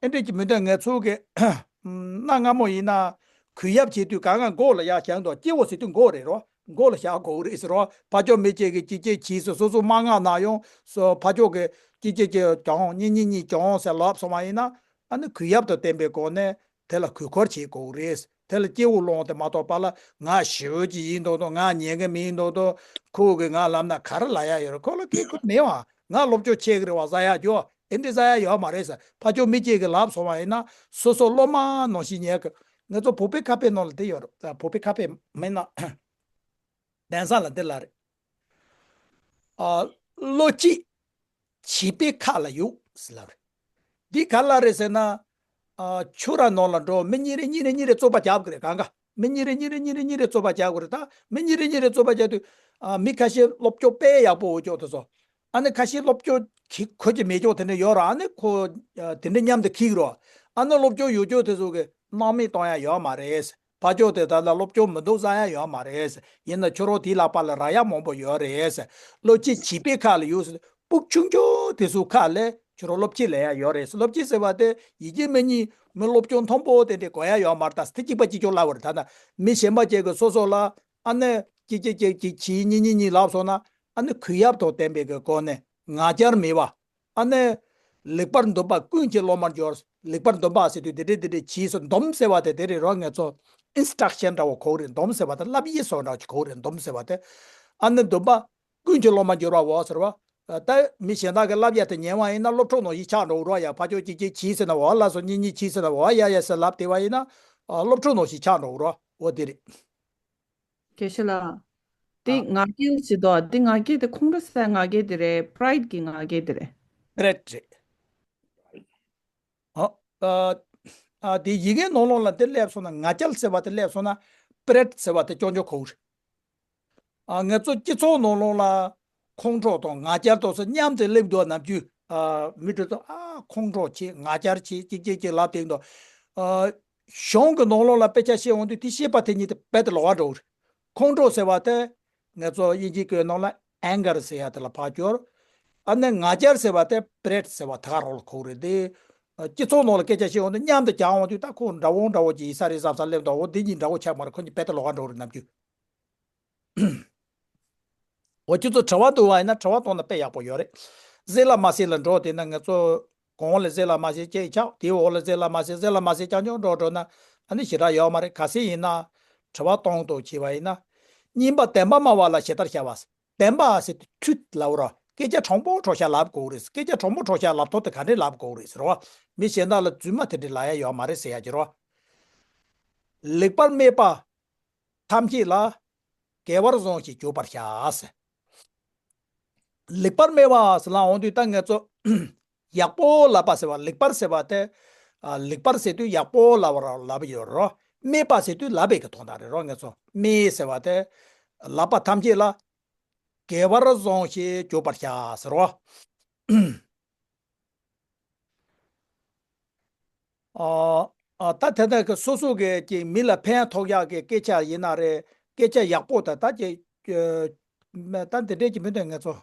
ཨེ་འདྲ་ཅིག་མི་འདུག་ངས་ཚོ་གི་གནའ་སྔ་མོ་ཡིན་ན་གུས་ཡབ་བྱེད་དུས་གང་ག་མགོ་ལ་ཡར་བཞག་འདུག་སྐྱེ་བོ་ཟེར་དུས་མགོ་རེད་རོ། མགོ་ལ་བཞག་དགོས་རེད་ཟེར་རོ། ཕ་ཕྱོགས་མི་གཅིག་གིས་གཅིག་གཅིག་བྱས་ཟེར་སོ་སོ་མ་མངགས་ན་ཡང་སོ་ཕ་ཕྱོགས་གིས་གཅིག་གཅིག་གཅིག་ཀྱང་གཉིས་གཉིས་གཉིས་ཀྱང་ཟེར་ལབ་སོང་བ་ཡིན་ན་ཨ་ནི་གུས་ཡབ་དང་ལྡན་པའི་སྒོ་ནས། དེ་ལ་གུས་བཀུར་བྱེད་དགོས་རེད། དེ་ལ་སྐྱེ་བོ་སློང་དེ་མ་གཏོགས་པ་ལ་ང་ཞེ་པོ་ཅིག་ཡིན་མདོག་མདོག་ང་ཉན་གི་མིན་མདོག་མདོག་ཁོ་གིས་ང་ལབ་ན་ག་རེ་ལབ་ཡ་ཡོད་རེད། ཁོ་ལ་སྐད་ཁུར་མེད་བ། ང་སློབ་སྦྱོང་བྱེད་གི་རེད་བ་ཟ་ཡ་རྒྱུ་ཨེ་འདྲི་ཟ་ཡ་ཡོད་མ་རེད་ཟེར། ཕ་ཕྱོགས་མི་གཅིག་གིས་ལབ་སོང་བ་ཡིན་ན་སོ་སོ་སློབ་མ་ནང་བཞིན་ཉན་གི། ང་ཚོ་བོད་པའི་ཁ་དཔེ་ནང་ལ་དེ་ཡོད་རེད། བོད་པའི་ཁ་དཔེ་མིན་ན་གདན་ས་ལ་འདི་ལ་རེད། ཨ། བློ་སྐྱེད་བྱིས་པའི་ཁ་ལ་ཡོད་ཟེར་ལབ་རེད། འདི་ག་ལ་རེད་ཟེར་ན། ཨ། ཆུ་ར་ནང་ལ་འགྲོ་མི་གཉིས་རེ་གཉིས་རེ་གཉིས་རེ་རྩོད་པ་རྒྱབ་གི་རེད་གང་ག་མི་གཉིས་རེ་གཉིས་རེ་གཉིས་རེ་གཉིས་རེ་རྩོད་པ་རྒྱབ་གི་རེད། ད་མི་གཉིས་རེ་གཉིས་རེ་རྩོད་པ་རྒྱབ་དུས། ཨ། མི་ཁ་ཤས་སློབ་སྦྱོང་དཔེ་ཡག་པོ་འོས་ཀྱོག་དེ་ཚོ། ཨ་ནི་ཁ་ཤས་སློབ་སྦྱོང་གི་གོ་རྒྱུ་མེད་ཀྱོག་དེ་འདྲ་ཡོད་ར། ཨ་ནི་ཁོ་ཨ། དེ་འདྲ་མཉམ་དུ་འཁྱེར་གི་རོ། ཨ་ནི་སློབ་སྦྱོང་ཡོད་ཀྱོག་དེ་ཚོ་གི་སྣང་མེད་གཏོང་ཡ་ཡོད་མ་རེད། ཕ་ཕྱོགས་དེ་དག་ལ་སློབ་སྦྱོང་མི་འདུག་བསམ་ཡ་ཡོད་མ་རེད། ཡིན་ན་ཁྱོད་རང་དེའི་ལག་པ་ལ་རག་ཡ་མང་པོ་ཡོད་རེད། བློ་སྐྱེད་བྱིས་པའི་ཁ་ལ་ཡོད། སྤུ་གུ་ཆུང་ཆུང་དེ་ཚོའི་ཁ་ལ་ཁྱོད་རང་སློབ་སྐྱེད་ལེན་ཡ་ཡོད་རེད། སློབ་སྐྱེད་ཟེར་བ་དེ་ཡི་གེ་མི་གཉིས་མི་སློབ་སྦྱོང་མཐོན་པོ་དེ་འདྲ་དགོས་ཡ་ཡོད་མ་རེད། ད་དེ་གཅིག་པ་གཅིག་རྐྱང་ལབ་པ་རེད། ད་ན་མི་གཞན་པ་ཅིག་གིས་སོ་སོ་ལ་ཨ་ནི་གཅིག་གཅིག་གཅིག་གཅིག་བྱས་གཉིས་གཉིས་གཉིས་ལབ་སོང་ན་ཨ་ནི་གུས་ཡབ་དང་ལྡན་པའི་གི་སྒོ་ནས་ང་རྒྱལ་མེད་པ། ཨ་ནི། ལེགས་པར་འདོམས་པ་ཀུན་གྱི་སློབ་མར་འགྱུར། ལེགས་པར་འདོམས་པ་ཟེར་དུས་དེ་འདྲས་དེ་འདྲས་གྱིས་སུ་འདོམས་ཟེར་བ་དེ་དེ་རེད་རོ། ངས་ཚོ་ཨིན་སི་ཊྲག་ཤན་འདྲ་བོ་གོ་གི་རེད། འདོམས་ཟེར་བ་དེ་བསླབ་ཡིག་སོགས་འདྲ་བོ་ཅིག་གོ་གི་རེད། འདོམས་ཟེར་བ་དེ། ཨ་ནི་འདོམས་པ་ཀུན་གྱི་སློབ་མར་འགྱུར་བའོ་ཟེར་བ། ད་མི་གཞན་དག་གིས་བསླབ་ཡ་དེ་ཉན་བ་ཡིན་ན་སློབ་ཕྲུག་ནང་བཞིན་ཆགས་འགྲོ་གི་རོ། ཡ་ཕ་ཕྱོགས་གཅིག་གཅིག་གྱིས་ཟེར་ན་འོ་ལགས་སོ། གཉིས་གཉིས་གྱིས་ཟེར་ན་འོ་ཡ་ཡ་ཟེར་ལབ་བསྡད་པ་ཡིན་ན། ཨ། སློབ་ཕྲུག་ནང་བཞིན་ཆགས་འགྲོ་གི་རོ། འོ་དེ་རེད། དགེ་བཤེས་ལགས། འདི་ཨ། ང་རྒྱལ་ཟེར་དོ། འདི་ང་རྒྱལ་དེ་ཁོང་ཁྲོ་ཟའི་ང་རྒྱལ་དེ་རེད། པྲའིཌ་གི་ང་རྒྱལ་དེ་རེད། པྲའིཌ་རེད། ཨ། ཨ། ཨ། དེ་ཡི་གེ་ནང་ལོགས་ལ་དེ་སླེབས་སོང་ན། ང་རྒྱལ་ཟེར་བ་དེ་སླེབས་སོང་ན་པྲའིཌ་ཟེར་བ་དེ་རྐྱང་རྐྱང་གོ་གི་རེད། ཨ། ང་ཚོ་སྤྱི་ཚོགས་ནང་ལོགས་ལ་ ཁོང་ཁྲོ་དང་ང་རྒྱལ་དང་སོགས་མཉམ་དུ་སླེབས་འདུག་ནམ་རྒྱུན། ཨ། མི་དེ་ཚོ་ཨ་ཁོང་ཁྲོ་བྱེད་ང་རྒྱལ་བྱེད་ཅིག་ཅིག་ཅིག་ལབ་དེ་འདུག་ཨ། གཞུང་གི་ནང་ལོགས་ལ་དཔེ་ཆ་བཤད་འོང་དུས་དེ་བཤད་པ་དེ་ཉིད་དེ་རྦད་དེ་ལོགས་ཀ་འགྲོ་གི་རེད། ཁོང་ཁྲོ་ཟེར་བ་དེ་ང་ཚོ་དབྱིན་ཇིའི་སྐད་ནང་ལ་anger ཟེར་ཡ་དེ་ལ་ཕར་སྦྱོར། ཨ་ནི་ང་རྒྱལ་ཟེར་བ་དེ་pride ཟེར་བ་དེ་ག་རང་ལ་གོ་གི་རེད་དེ། སྤྱི་ཚོགས་ནང་ལ་སྐད་ཆ་བཤད་འོང་དུས་མཉམ་དུ་རྒྱག་འོང་དུས་ད་ཁོ་འདྲ་བོ་འདྲ་བོ་ཅིག་ཡིན་ས་རེད་བསམ་ས་སླེབས་འདུག་འོ་འདི་གཉིས་འདྲ་བོ་ཆགས་མ་རེད། ཁོ་གཉིས་རྦད་དེ་ལོགས་ཀ་འགྲོ་གི་རེད་ནམ་རྒྱུན། འོ་ཁྱོད་ཚོ་དྲི་བ་འདུག་བ་ཡིན་ན་དྲི་བ་གཏོང་ན་དཔེ་ཡག་པོ་ཡོད་རེད། གསལ་ལ་མ་གསལ་ལ་འགྲོ་དེ་ན་ང་ཚོ་གོང་ལ་གསལ་ལ་མ་གསལ་སྐད་ཆགས། དེའི་འོག་ལ་གསལ་ལ་མ་གསལ་གསལ་ལ་མ་གསལ་རྐྱང་རྐྱང་འགྲོ་འགྲོ་ན་ཨ་ནི་ཞེ་དྲག་ཡོད་མ་རེད། ག་ཚད་ཡིན་ན་དྲི་བ་གཏོང་དུ་བྱས་པ་ཡིན་ན། གཉིས་པ་བདེན་པ་སྨྲ་བ་ལ་ཞེ་དྲག་བྱ་བ། བདེན་པ་ཟེར་དུས་truth ལབ་རོ། སྐད་ཆ་དྲང་པོ་དྲང་བཞག་ལབ་དགོས་རེད། སྐད་ཆ་དྲང་པོ་དྲང་བཞག་ལབ་ཐོག་དེ་ག་འདྲས་ལབ་དགོས་རེད་ཟེར་བ། མི་གཞན་དག་ལ་རྫུན་མ་དེ་འདྲས་ལབ་ཡ་ཡོད་མ་རེད་ཟེར་ཡ་ཅིག་རོ། ལེགས་པར་སྨྲས་པ་ཐམས་ཅད་ལ་དགེ་བར་བཟུང་ཞིང་འཇུག་པར་བྱ་ཟེར། ལེགས་པར་སྨྲས་པ་ཟེར་ལབ་འོང་དུས་ད་ང་ཚོ་ཡག་པོ་ལབ་པ་ཟེར་བ། ལེགས་པར་ཟེར་བ་དེ་ཨ་ལེགས་པར་ཟེར་དུས་ཡག་པོ་ལབ་པ་ལབ་ཡོད་རོ། སྨྲས་པ་ཟེར་དུས་ལབ་པའི་གི་དོན་དག་རེད་རོ། ང་ཚོ་སྨྲས་ཟེར་བ་དེ་ལབ་པ་ཐམས་ཅད་ལ་དགེ་བར་བཟུང་ཞིང་འཇུག་པར་བྱ་ཟེར་རོ། ཨ་ཨ་ད་དེ་འདྲ་གི་སོ་སོ་གི་ཅིག་མི་ལ་ཕན་ཐོགས་ཡག་གི་སྐད་ཆ་ཡིན་ན་རེད། སྐད་ཆ་ཡག་པོ་དང་ད་ཅིག་ཨ་ད་འདི་འདྲས་ཀྱི་མི་འདུག་ང་ཚོ་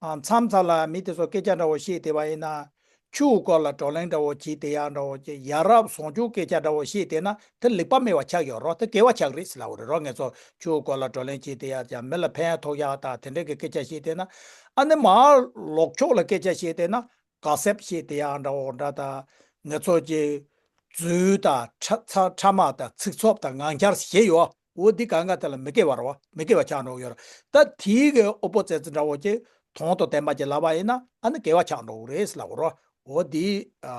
ཨ་མཚམས་མཚམས་ལ་མི་དེ་ཚོ་སྐད་ཆ་འདྲ་བོ་བཤད་བསྡད་པ་ཡིན་ན། ཆུའི་སྐོར་ལ་བགྲོ་གླེང་འདྲ་བོ་བྱེད་བསྡད་ཡག་འདྲ་བོ་ཅིག་ཡ་རབས་བཟང་སྤྱོད་སྐད་ཆ་འདྲ་བོ་བཤད་བསྡད་ན་དེ་ལེགས་པ་སྨྲས་པ་ཆགས་ཡོད་རོ། དེ་དགེ་བ་ཆགས་རེད་ཟེར་ལབ་པ་རེད་རོ། ང་ཚོ་ཆུའི་སྐོར་ལ་བགྲོ་གླེང་བྱེད་བསྡད་ཡག་ཅིག་མི་ལ་ཕན་ཐོགས་ཡག་དང་དེ་འདྲས་ཀྱི་སྐད་ཆ་བཤད་བསྡད་ན། ཨ་ནི་མར་ལོག་ཕྱོགས་ལ་སྐད་ཆ་བཤད་བསྡད་ན། ག་ཟེབ་བཤད་དེ་ཡང་འདྲ་བོ་འདྲ་དང་། ང་ཚོ་ཀྱི་རྫུན་དང་ཕྲ་ཕྲ་མ་དང་ཚིག་ཚོབ་དང་ངང་འཁྱར་ཞེས་ཡོད། འོ་འདི་གང་ག་དེ་ལ་མི་དགེ་བ་རེད་བ། མི་དགེ་བ་ཆགས་འགྲོ་ཡོད་རེད། ད་དེའི་གི་ཨོ་པོ་ཛིཊ་འདྲ་བོ་ཅིག་དོན་དང་ལྡན་པ་ཅིག་ལབ་པ་ཡིན་ན་ཨ་ནི་དགེ་བ་ཆགས་འགྲོ་གི་རེད་ཟེར་ལབ་དགོས་རེད། འོ་འདི་ཨ་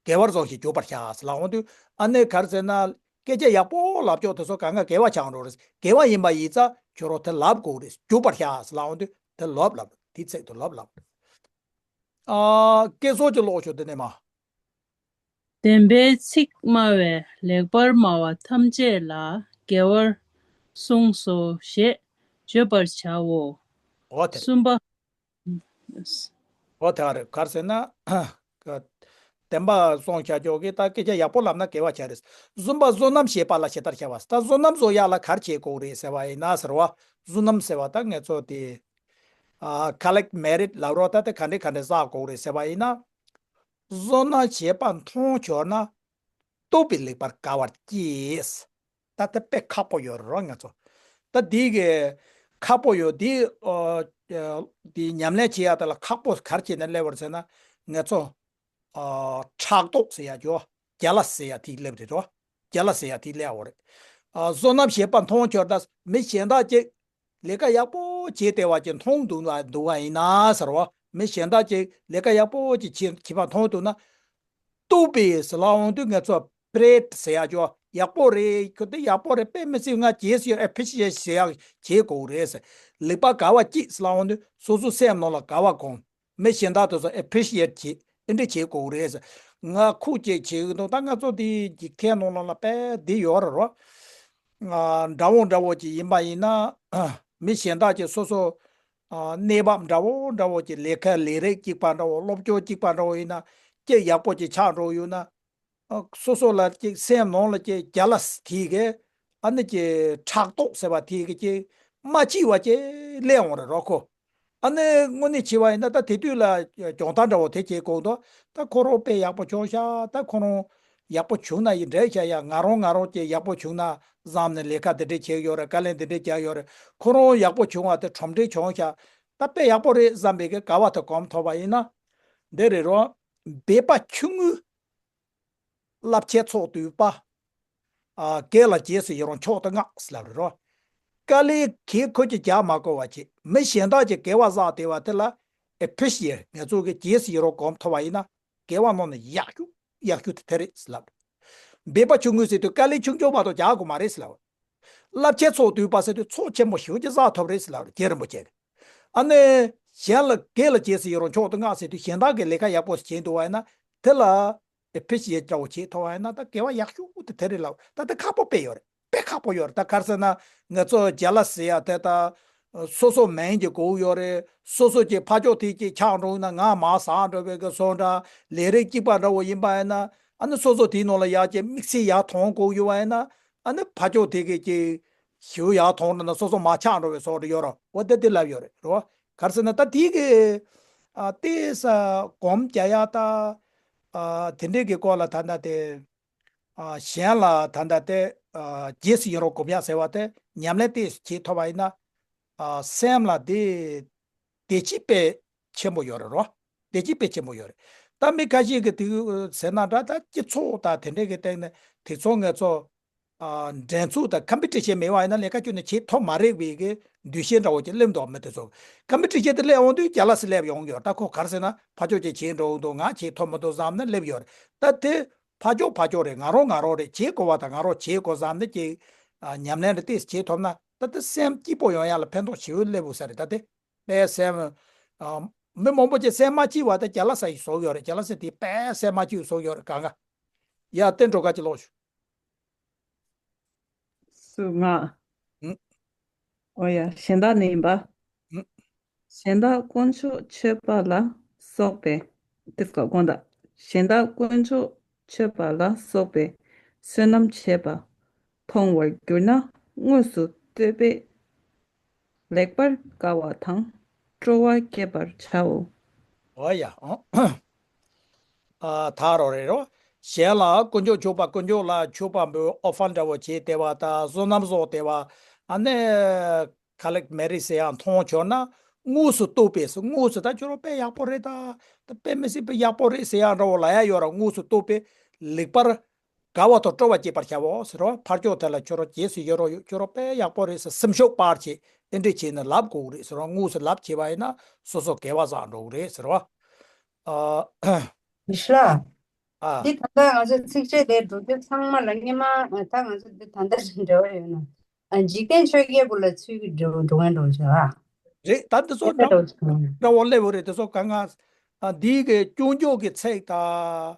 དགེ་བར་བཟུང་ཞིང་འཇུག་པར་བྱ་ཟེར་ལབ་འོང་དུས་ཨ་ནི་ག་རེ་ཟེར་ན། སྐད་ཆ་ཡག་པོ་ལབ་ཕྱོགས་དེ་ཚོ་གང་ག་དགེ་བ་ཆགས་འགྲོ་རེད། དགེ་བ་ཡིན་པ་ཡིན་ཙང་ཁྱོད་རང་དེ་ལབ་དགོས་རེད། འཇུག་པར་བྱ་ཟེར་ལབ་འོང་དུས་དེ་ལབ་ལབ་དེའི་ཚིག་དེ་ལབ་ལབ། ཨ། སྐད་སོགས་ཀྱི་ཀློག་ཆོག་དེ་ནས་མ། བདེན་པའི་ཚིག་སྨྲ་བས་ལེགས་པར་སྨྲ་བ་ཐམས་ཅད་ལ་དགེ་བར་གསུངས་སོ་ཞེས་བརྗོད་པར་བྱའོ། འོ་དེ་རེད། གསུམ་པ། འོ་དེ་རེད། ག་རེ་ཟེར་ན། བདེན་པ་སོང་བྱ་ཆོག་གི་ད་སྐད་ཆ་ཡག་པོ་ལབ་ན་དགེ་བ་ཆགས་རེད། གསུམ་པ་བསོད་ནམས་བྱེད་པ་ལ་ཇི་ལྟར་བྱ་བ། ད་བསོད་ནམས་བཟོ་ཡག་ལ་ག་རེ་བྱེད་དགོས་རེད་ཟེར་བ་ཡིན་ན་ཟེར་བ། བསོད་ནམས་ཟེར་བ་ད་ང་ཚོ་དེ། ཨ། collect merit ལབ་རོགས། ད་དེ་ག་འདྲས་ག་འདྲས་བསགས་དགོས་རེད་ཟེར་བ་ཡིན་ན། བསོད་ནམས་བྱེད་པ་མཐོང་གྱུར་ན། བཏུབ་པས་ལེགས་པར་དགའ་བར་གྱིས། ད་དེ་དཔེ་ཁག་པོ་ཡོད་རེད་ང་ཚོ། ད་འདི་གི་ཁག་པོ་ཡོད་འདི། ཨོ། འདི་ཉམས་ལེན་བྱེད་ཡག་དེ་ལ་ཁག་པོ་ག་རེ་བྱས་ནས་སླེབས་པ་རེད་ཟེར་ན། ང་ཚོ། ཨ། ཕྲག་དོག་ཟེར་ཡག་ཅོ། jealous ཟེར་ཡག་དེ་སླེབས་རེད་རོ། jealous ཟེར་ཡག་དེ་སླེབས་ཡོད་རེད། ཨ། བསོད་ནམས་བྱེད་པ་མཐོང་གྱུར་ན། མི་གཞན་དག་ཅིག་ལས་ཀ་ཡག་པོ་བྱས་བསྡད་པ་ཅིག་མཐོང་འདུག་ན་འདུག་པ་ཡིན་ན་ཟེར་བ། མི་གཞན་དག་ཅིག་ལས་ཀ་ཡག་པོ་ཅིག་བྱེད་བྱེད་པ་མཐོང་འདུག་ན། བཏུབ་པས་ཟེར་ལབ་འོང་དུས་ང་ཚོ་praise ཟེར་ཡག་ཅོ། ཡག་པོ་རེད། ཁྱོད་དེ་ཡག་པོ་རེད། དཔེ་མི་སྲིད་ང་རྗེས་སུ་ཡི་རང་appreciate ཟེར་ཡག་བྱེད་དགོས་རེད་ཟེར། ལེགས་པར་དགའ་བ་སྐྱེས་ཟེར་ལབ་འོང་དུས་སོ་སོ་སེམས་ནང་ལ་དགའ་བ་སྒོམ། མི་གཞན་དག་དེ་ཚོ་appreciate བྱེད། ཨེ་འདྲ་བྱེད་དགོས་རེད་ཟེར། ང་ཁུག་ཅིག་བྱེད་ཀྱི་འདུག་ད་ང་ཚོ་འདི་འཇིག་རྟེན་ནང་ལ་དཔེ་འདི་ཡོད་རེད་རོ། ཨ། འདྲ་བོ་འདྲ་བོ་ཅིག་ཡིན་པ་ཡིན་ན། མི་གཞན་དག་ཅིག་སོ་སོ། ཨ། གནས་བབ་འདྲ་བོ་འདྲ་བོ་ཅིག་ལས་ཀ་ལས་རིགས་གཅིག་པ་འདྲ་བོ། སློབ་སྦྱོང་གཅིག་པ་འདྲ་བོ་ཡིན་ན། ཅིག་ཡག་པོ་ཅིག་ཆགས་འགྲོ་ཡོད་ན། ཨ། སོ་སོ་ལ་ཅིག་སེམས་ནང་ལ་ཅིག་jealous དེ་གི། ཨ་ནི་ཅིག་ཕྲག་དོག་ཟེར་བ་དེ་གི་ཅིག་མ་སྐྱིད་པ་ཅིག་སླེབས་འོང་རེད་རོ་ཁོ། ཨ་ནི་དངོས་གནས་བྱས་པ་ཡིན་ན་ད་དེ་དུས་ལ་སྦྱོང་བརྡར་འདྲ་བོ་དེ་བྱེད་དགོས་འདུག་ད་ཁོ་རང་དཔེ་ཡག་པོ་བྱུང་ཤག་ད་ཁོ་རང་ཡག་པོ་བྱུང་ན་ཡིན་འདྲ་ཤག་ཡ། ང་རང་ང་རང་ཅིག་ཡག་པོ་བྱུང་ན་བསམ་ནས་ལས་ཀ་འདི་འདྲ་བྱས་ཡོད་རེད། དཀའ་ལས་འདི་འདྲ་བརྒྱབ་ཡོད་རེད། ཁོ་རང་ཡག་པོ་བྱུང་བ་དེ་ཁྲོམ་འདྲ་བྱུང་ཤག་ད་དཔེ་ཡག་པོ་རེད་བསམ་པའི་གི་དགའ་བ་དེ་སྒོམ་ཐུབ་པ་ཡིན་ན། འདི་རེད་རོ། སྦལ་པ་ཆུང་ངུས། རླབས་ཆེན་ཚོགས་བསྡུས་པ། ཨ། དགེ་ལ་རྗེས་སུ་ཡི་རང་མཆོག་ཏུ་བསྔགས་ཟེར་ལབ་རེད་རོ། དཀའ་ལས་གལ་ཁོ་ཅིག་རྒྱག་མ་དགོས་པ་བྱེད། མི་གཞན་དག་ཅིག་དགེ་བ་བསགས་བསྡད་པ་དེ་ལ་appreciate ང་ཚོ་གི་རྗེས་སུ་ཡི་རང་སྒོམ་ཐུབ་པ་ཡིན་ན་དགེ་བ་ནང་ནས་ཡག་ཤོས་ཡག་ཤོས་དེ་དེ་རེད་ཟེར་ལབ་རེད། སྦལ་པ་ཆུང་ངུས་ཟེར་དུས་དཀའ་ལས་ཆུང་ཆུང་མ་གཏོགས་རྒྱག་དགོས་མ་རེད་ཟེར་ལབ་རེད། རླབས་ཆེན་ཚོགས་བསྡུས་པ་ཟེར་དུས་ཚོགས་ཆེན་པོ་ཞེ་པོ་ཅིག་བསགས་ཐུབ་རེད་ཟེར་ལབ་རེད། རྗེ་རིན་པོ་ཆེ་གིས། ཨ་ནི། གཞན་ལ་དགེ་ལ་རྗེས་སུ་ཡི་རང་མཆོག་ཏུ་བསྔགས་ཟེར་དུས་གཞན་དག་གིས་ལས་ཀ་ཡག་པོ་ཞིག་བྱས་འདུག་པ་ཡིན་ན། དེ་ལ་appreciate འདྲ་བོ་བྱེད་ཐུབ་པ་ཡིན་ན་ད་དགེ་བ་ཡག་ཤོས་དེ་དེ་རེད་ལབ། ད་དེ་ཁག་པོ་དཔེ་ཡོད་རེད། དཔེ་ཁག་པོ་ཡོད་རེད། ད་ག་རེ་ཟེར་ན་ང་ཚོ་jealous ཟེར་ཡ་དེ་ད། སོ་སོ་མིང་གཅིག་དགོས་ཡོད་རེད། སོ་སོ་གཅིག་ཕར་ཕྱོགས་དེ་གཅིག་ཆགས་འགྲོ་ན་ང་མར་ཟག་འགྲོ་བའི་གི་བཟོ་འདྲ། ལས་རིགས་གཅིག་པ་འདྲ་བོ་ཡིན་པ་ཡིན་ན། ཨ་ནི་སོ་སོ་དེའི་ནང་ལ་ཡར་གཅིག་དམིགས་བསལ་ཡར་མཐོང་དགོས་ཡོད་པ་ཡིན་ན། ཨ་ནི་ཕར་ཕྱོགས་དེ་གི་གཅིག་ཞེ་པོ་ཡར་མཐོང་འགྲོ་ན་སོ་སོ་མར་ཆགས་འགྲོ་བའི་བཟོ་འདྲ་ཡོད་རེད། འོ་དེ་དེ་ལབ་ཡོད་རེད། རེད་བ། ག་རེ་ཟེར་ན་ད་དེའི་གི་ཨ་ཏོག་ཙམ་སྒོམ་རྒྱག་ཡག་ད་ཨ་དེ་འདྲའི་གི་སྐོར་ལ་ད་ལྟ་དེ། ཨ་གཞན་ལ་ད་ལྟ་དེ་ཨ་རྗེས་སུ་ཡི་རང་སྒོམ་ཡག་ཟེར་བ་དེ་ཉམས་ལེན་ཏོག་ཙམ་བྱེད་ཐུབ་པ་ཡིན་ན། ཨ་སེམས་ལ་དེ་བདེ་སྐྱིད་དཔེ་ཆེན་པོ་ཡོད་རེད་རོ། བདེ་སྐྱིད་དཔེ་ཆེན་པོ་ཡོད་རེད། ད་མི་ཁ་ཤས་ཀྱིས་དེ་ཟེར་ན་འདྲ། ད་སྤྱི་ཚོགས་དང་དེ་འདྲའི་གི་སྟེང་ནས་དེ་ཚོ་ངེད་ཚོ་ཨ་འགྲན་ཚུགས་དང་ཀམ་པི་ཊི་ཤན་མེད་པ་ཡིན་ན་ལས་ཀ་ཁྱོན་ནས་བྱེད་ཐུབ་མ་རེད་པའི་གི་འདུ་ཤེས་འདྲ་བོ་ཅིག་སླེབས་འདུག་མི་དེ་ཚོ། ཀམ་པི་ཊི་ཤན་དེ་སླེབས་འོང་དུས་རྒྱལ་ལ་སི་སླེབས་ཡོང་གི་ཡོད། ད་ཁོ་ག་རེ་ཟེར་ན་ཕར་ཕྱོགས་ཅིག་བྱེད་འགྲོ་གི་འདུག་ང་བྱེད་ཐུབ་མི་འདུག་བསམ་ནས་སླེབས་ཡོད་རེད། ད་དེ་ཕར་ཕྱོགས་ཕར་ཕྱོགས་རེད། ང་རང་ང་རང་རེད། བྱེད་དགོས་པ་དང་ང་རང་བྱེད་དགོས་བསམ་ནས་ཀྱི་ཨ་ཉམས་ལེན་རེ་ཏོག་ཙམ་བྱེད་ཐུབ་ན་ད་དེ་སེམས་སྐྱིད་པོ་ཡོང་ཡག་ལ་ཕན་ཐོགས་ཞེ་པོ་སླེབས་འོང་ས་རེད། ད་དེ་དཔེ་སེམས་ཨ་མི་མང་པོ་ཅིག་སེམས་མ་སྐྱིད་པ་དེ་རྒྱལ་ལ་སི་ཡིས་བཟོ་གི་ཡོད་རེད། རྒྱལ་ལ་སི་དེ་དཔེ་སེམས་མ་སྐྱིད་བཟོ་གི་ཡོད་རེད། གང་ག་ཡ་བསྟན་འགྲོ་ཁ་ཅིག་ལོག་ཞུ། སུ་ང་། ཨུ། ཨོ་ཡ། གཞན་དག་ནི་ཡིན་པ། ཨུ། གཞན་དག་དཀོན་མཆོག་མཆོད་པ་ལ་སོགས་པའི། དེ་སྐབས་དགོངས་དག་གཞན་དག་དཀོན་མཆོག་མཆོད་པ་ལ་སོགས་པའི་བསོད་ནམས་བྱས་པ་མཐོང་བར་གྱུར་ན་དངོས་སུ་བསྟོད་པས་ལེགས་པར་དགའ་བ་དང་སྤྲོ་བ་བསྐྱེད་པར་བྱའོ། ཨོ་ཡ། ཨ་ད་རོ་རེད་རོ། གཞན་ལ་དཀོན་མཆོག་མཆོད་པ། དཀོན་མཆོག་ལ་མཆོད་པ་འབུལ། ཨོ་ཕར་འདྲ་བོ་བྱས་བསྡད་པ་དང་བསོད་ནམས་བཟོ་བསྡད་པ། ཨ་ནི་ཁ་ལེགས་མེ་རི་ཟེར་ཡག་མཐོང་བྱུང་ན་དངོས་སུ་བསྟོད་པས། དངོས་སུ་ད་ཁྱོད་རང་དཔེ་ཡག་པོ་རེད། ད་ད་དཔེ་མི་སྲིད་པའི་ཡག་པོ་རེད་ཟེར་ཡག་འདྲ་བོ་ལབ་ཡག་ཡོད་ར། དངོས་སུ་བསྟོད་པས་ལེགས་པར་དགའ་བ་དང་སྤྲོ་བ་བསྐྱེད་པར་བྱའོ་ཟེར་རོ། ཕར་ཕྱོགས་དེ་ལ་ཁྱོད་རང་རྗེས་སུ་ཡི་རང་ཡོད། ཁྱོད་རང་དཔེ་ཡག་པོ་རེད་ཟེར་སེམས་ཤུགས་སྤར་བྱས་དེ་འདྲས་བྱས་ནས་ལབ་དགོས་རེད་ཟེར་རོ། དངོས་སུ་ལབ་བྱས་པ་ཡིན་ན་སོ་སོ་དགེ་བ་བསགས་འགྲོ་གི་རེད་ཟེར་རོ། ཨ། ཡེ་ཤེས་ལགས། ཨ། འདི་ད་ལྟ་ང་ཚོ་ཚིགས་བཅད་དེ་འགྲོ་རྒྱུ་ཚང་མ་ལ་སྔོན་མ་ད་ང་ཚོ་འདི་ད་ལྟ་འབྲེལ་བ་ཡོད་ན། ཨ། འཇིག་རྟེན་ཆོས་བརྒྱད་པོ་ལ་ཚུལ་གྱིས་འགྲོ་འགྲོ་མཁན་འགྲོ་བྱ། རེད། ད་འདི་ཚོ་འདྲ་འདྲ་བོ་སླེབས་ཡོད་རེད། འདི་ཚོ་གང་ག་ཨ། འདིའི་གི་སྐྱོན་བརྗོད་ཀྱི་ཚིག་དང་།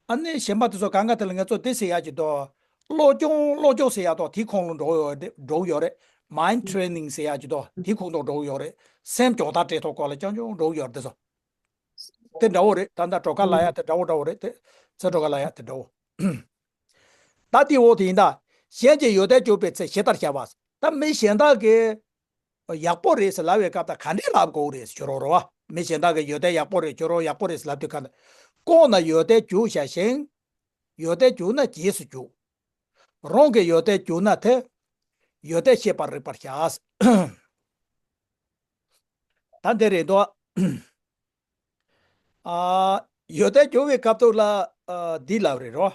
ཨ་ནི་གཞན་པ་དེ་ཚོ་གང་ག་དེ་ལ་ང་ཚོ་དེ་ཟེར་ཡག་ཅིག་འདུག་བློ་སྦྱོང་། བློ་སྦྱོང་ཟེར་ཡག་དང་དེའི་ཁོངས་ལ་འགྲོ་ཡོད་རེད། འགྲོ་ཡོད་རེད། Mind training ཟེར་ཡག་ཅིག་འདུག་དེའི་ཁོངས་དང་འགྲོ་ཡོད་རེད། སེམས་སྦྱོང་བརྡར་སྤྲད་ཐོག་སྐོར་ལ་རྐྱང་རྐྱང་འགྲོ་ཡོད་རེད། དེ་ཚོ་དེ་འདྲ་བོ་རེད། ད་ལྟ་སྒྲོལ་དཀར་ལབ་ཡག་དེ་འདྲ་བོ་འདྲ་བོ་རེད། དེ་ཚེ་སྒྲོལ་དཀར་ལབ་ཡག་དེ་འདྲ་བོ། ད་དེ་འོ་དེ་ཡིན་ད། གཞན་གྱིས་ཡོན་ཏན་བརྗོད་པའི་ཚེ་ཇི་ལྟར་བྱ་བ། ད་མི་གཞན་དག་གིས་ཡག་པོ་རེད་ཟེར་ལབ་པའི་སྐབས་དང་ག་འདྲས་ལབ་དགོས་རེད་ཟེར་རོ་རོ་བ། མི་གཞན་དག་གིས་ཡོན་ཏན་ཡག་པོ་རེད། ཁྱོད་རང་ཡག་པོ་རེད་ཟེར་ལབ་དུས་ག་ལ། ལྐོག་ན་ཡོན་ཏན་བརྗོད་བྱ་ཞིང་། ཡོན་ཏན་བརྗོད་ན་རྗེས་སུ་འཇུག་རང་གི་ཡོན་ཏན་བརྗོད་ན་དེ་ཡོན་ཏན་ཤེས་པར་རིག་པར་བྱ། ད་འདི་རེད་དོ། ཨ། ཡོན་ཏན་བརྗོད་པའི་སྐབས་དུ་ལ་ཨ་འདི་ལབ་རེད་རོ།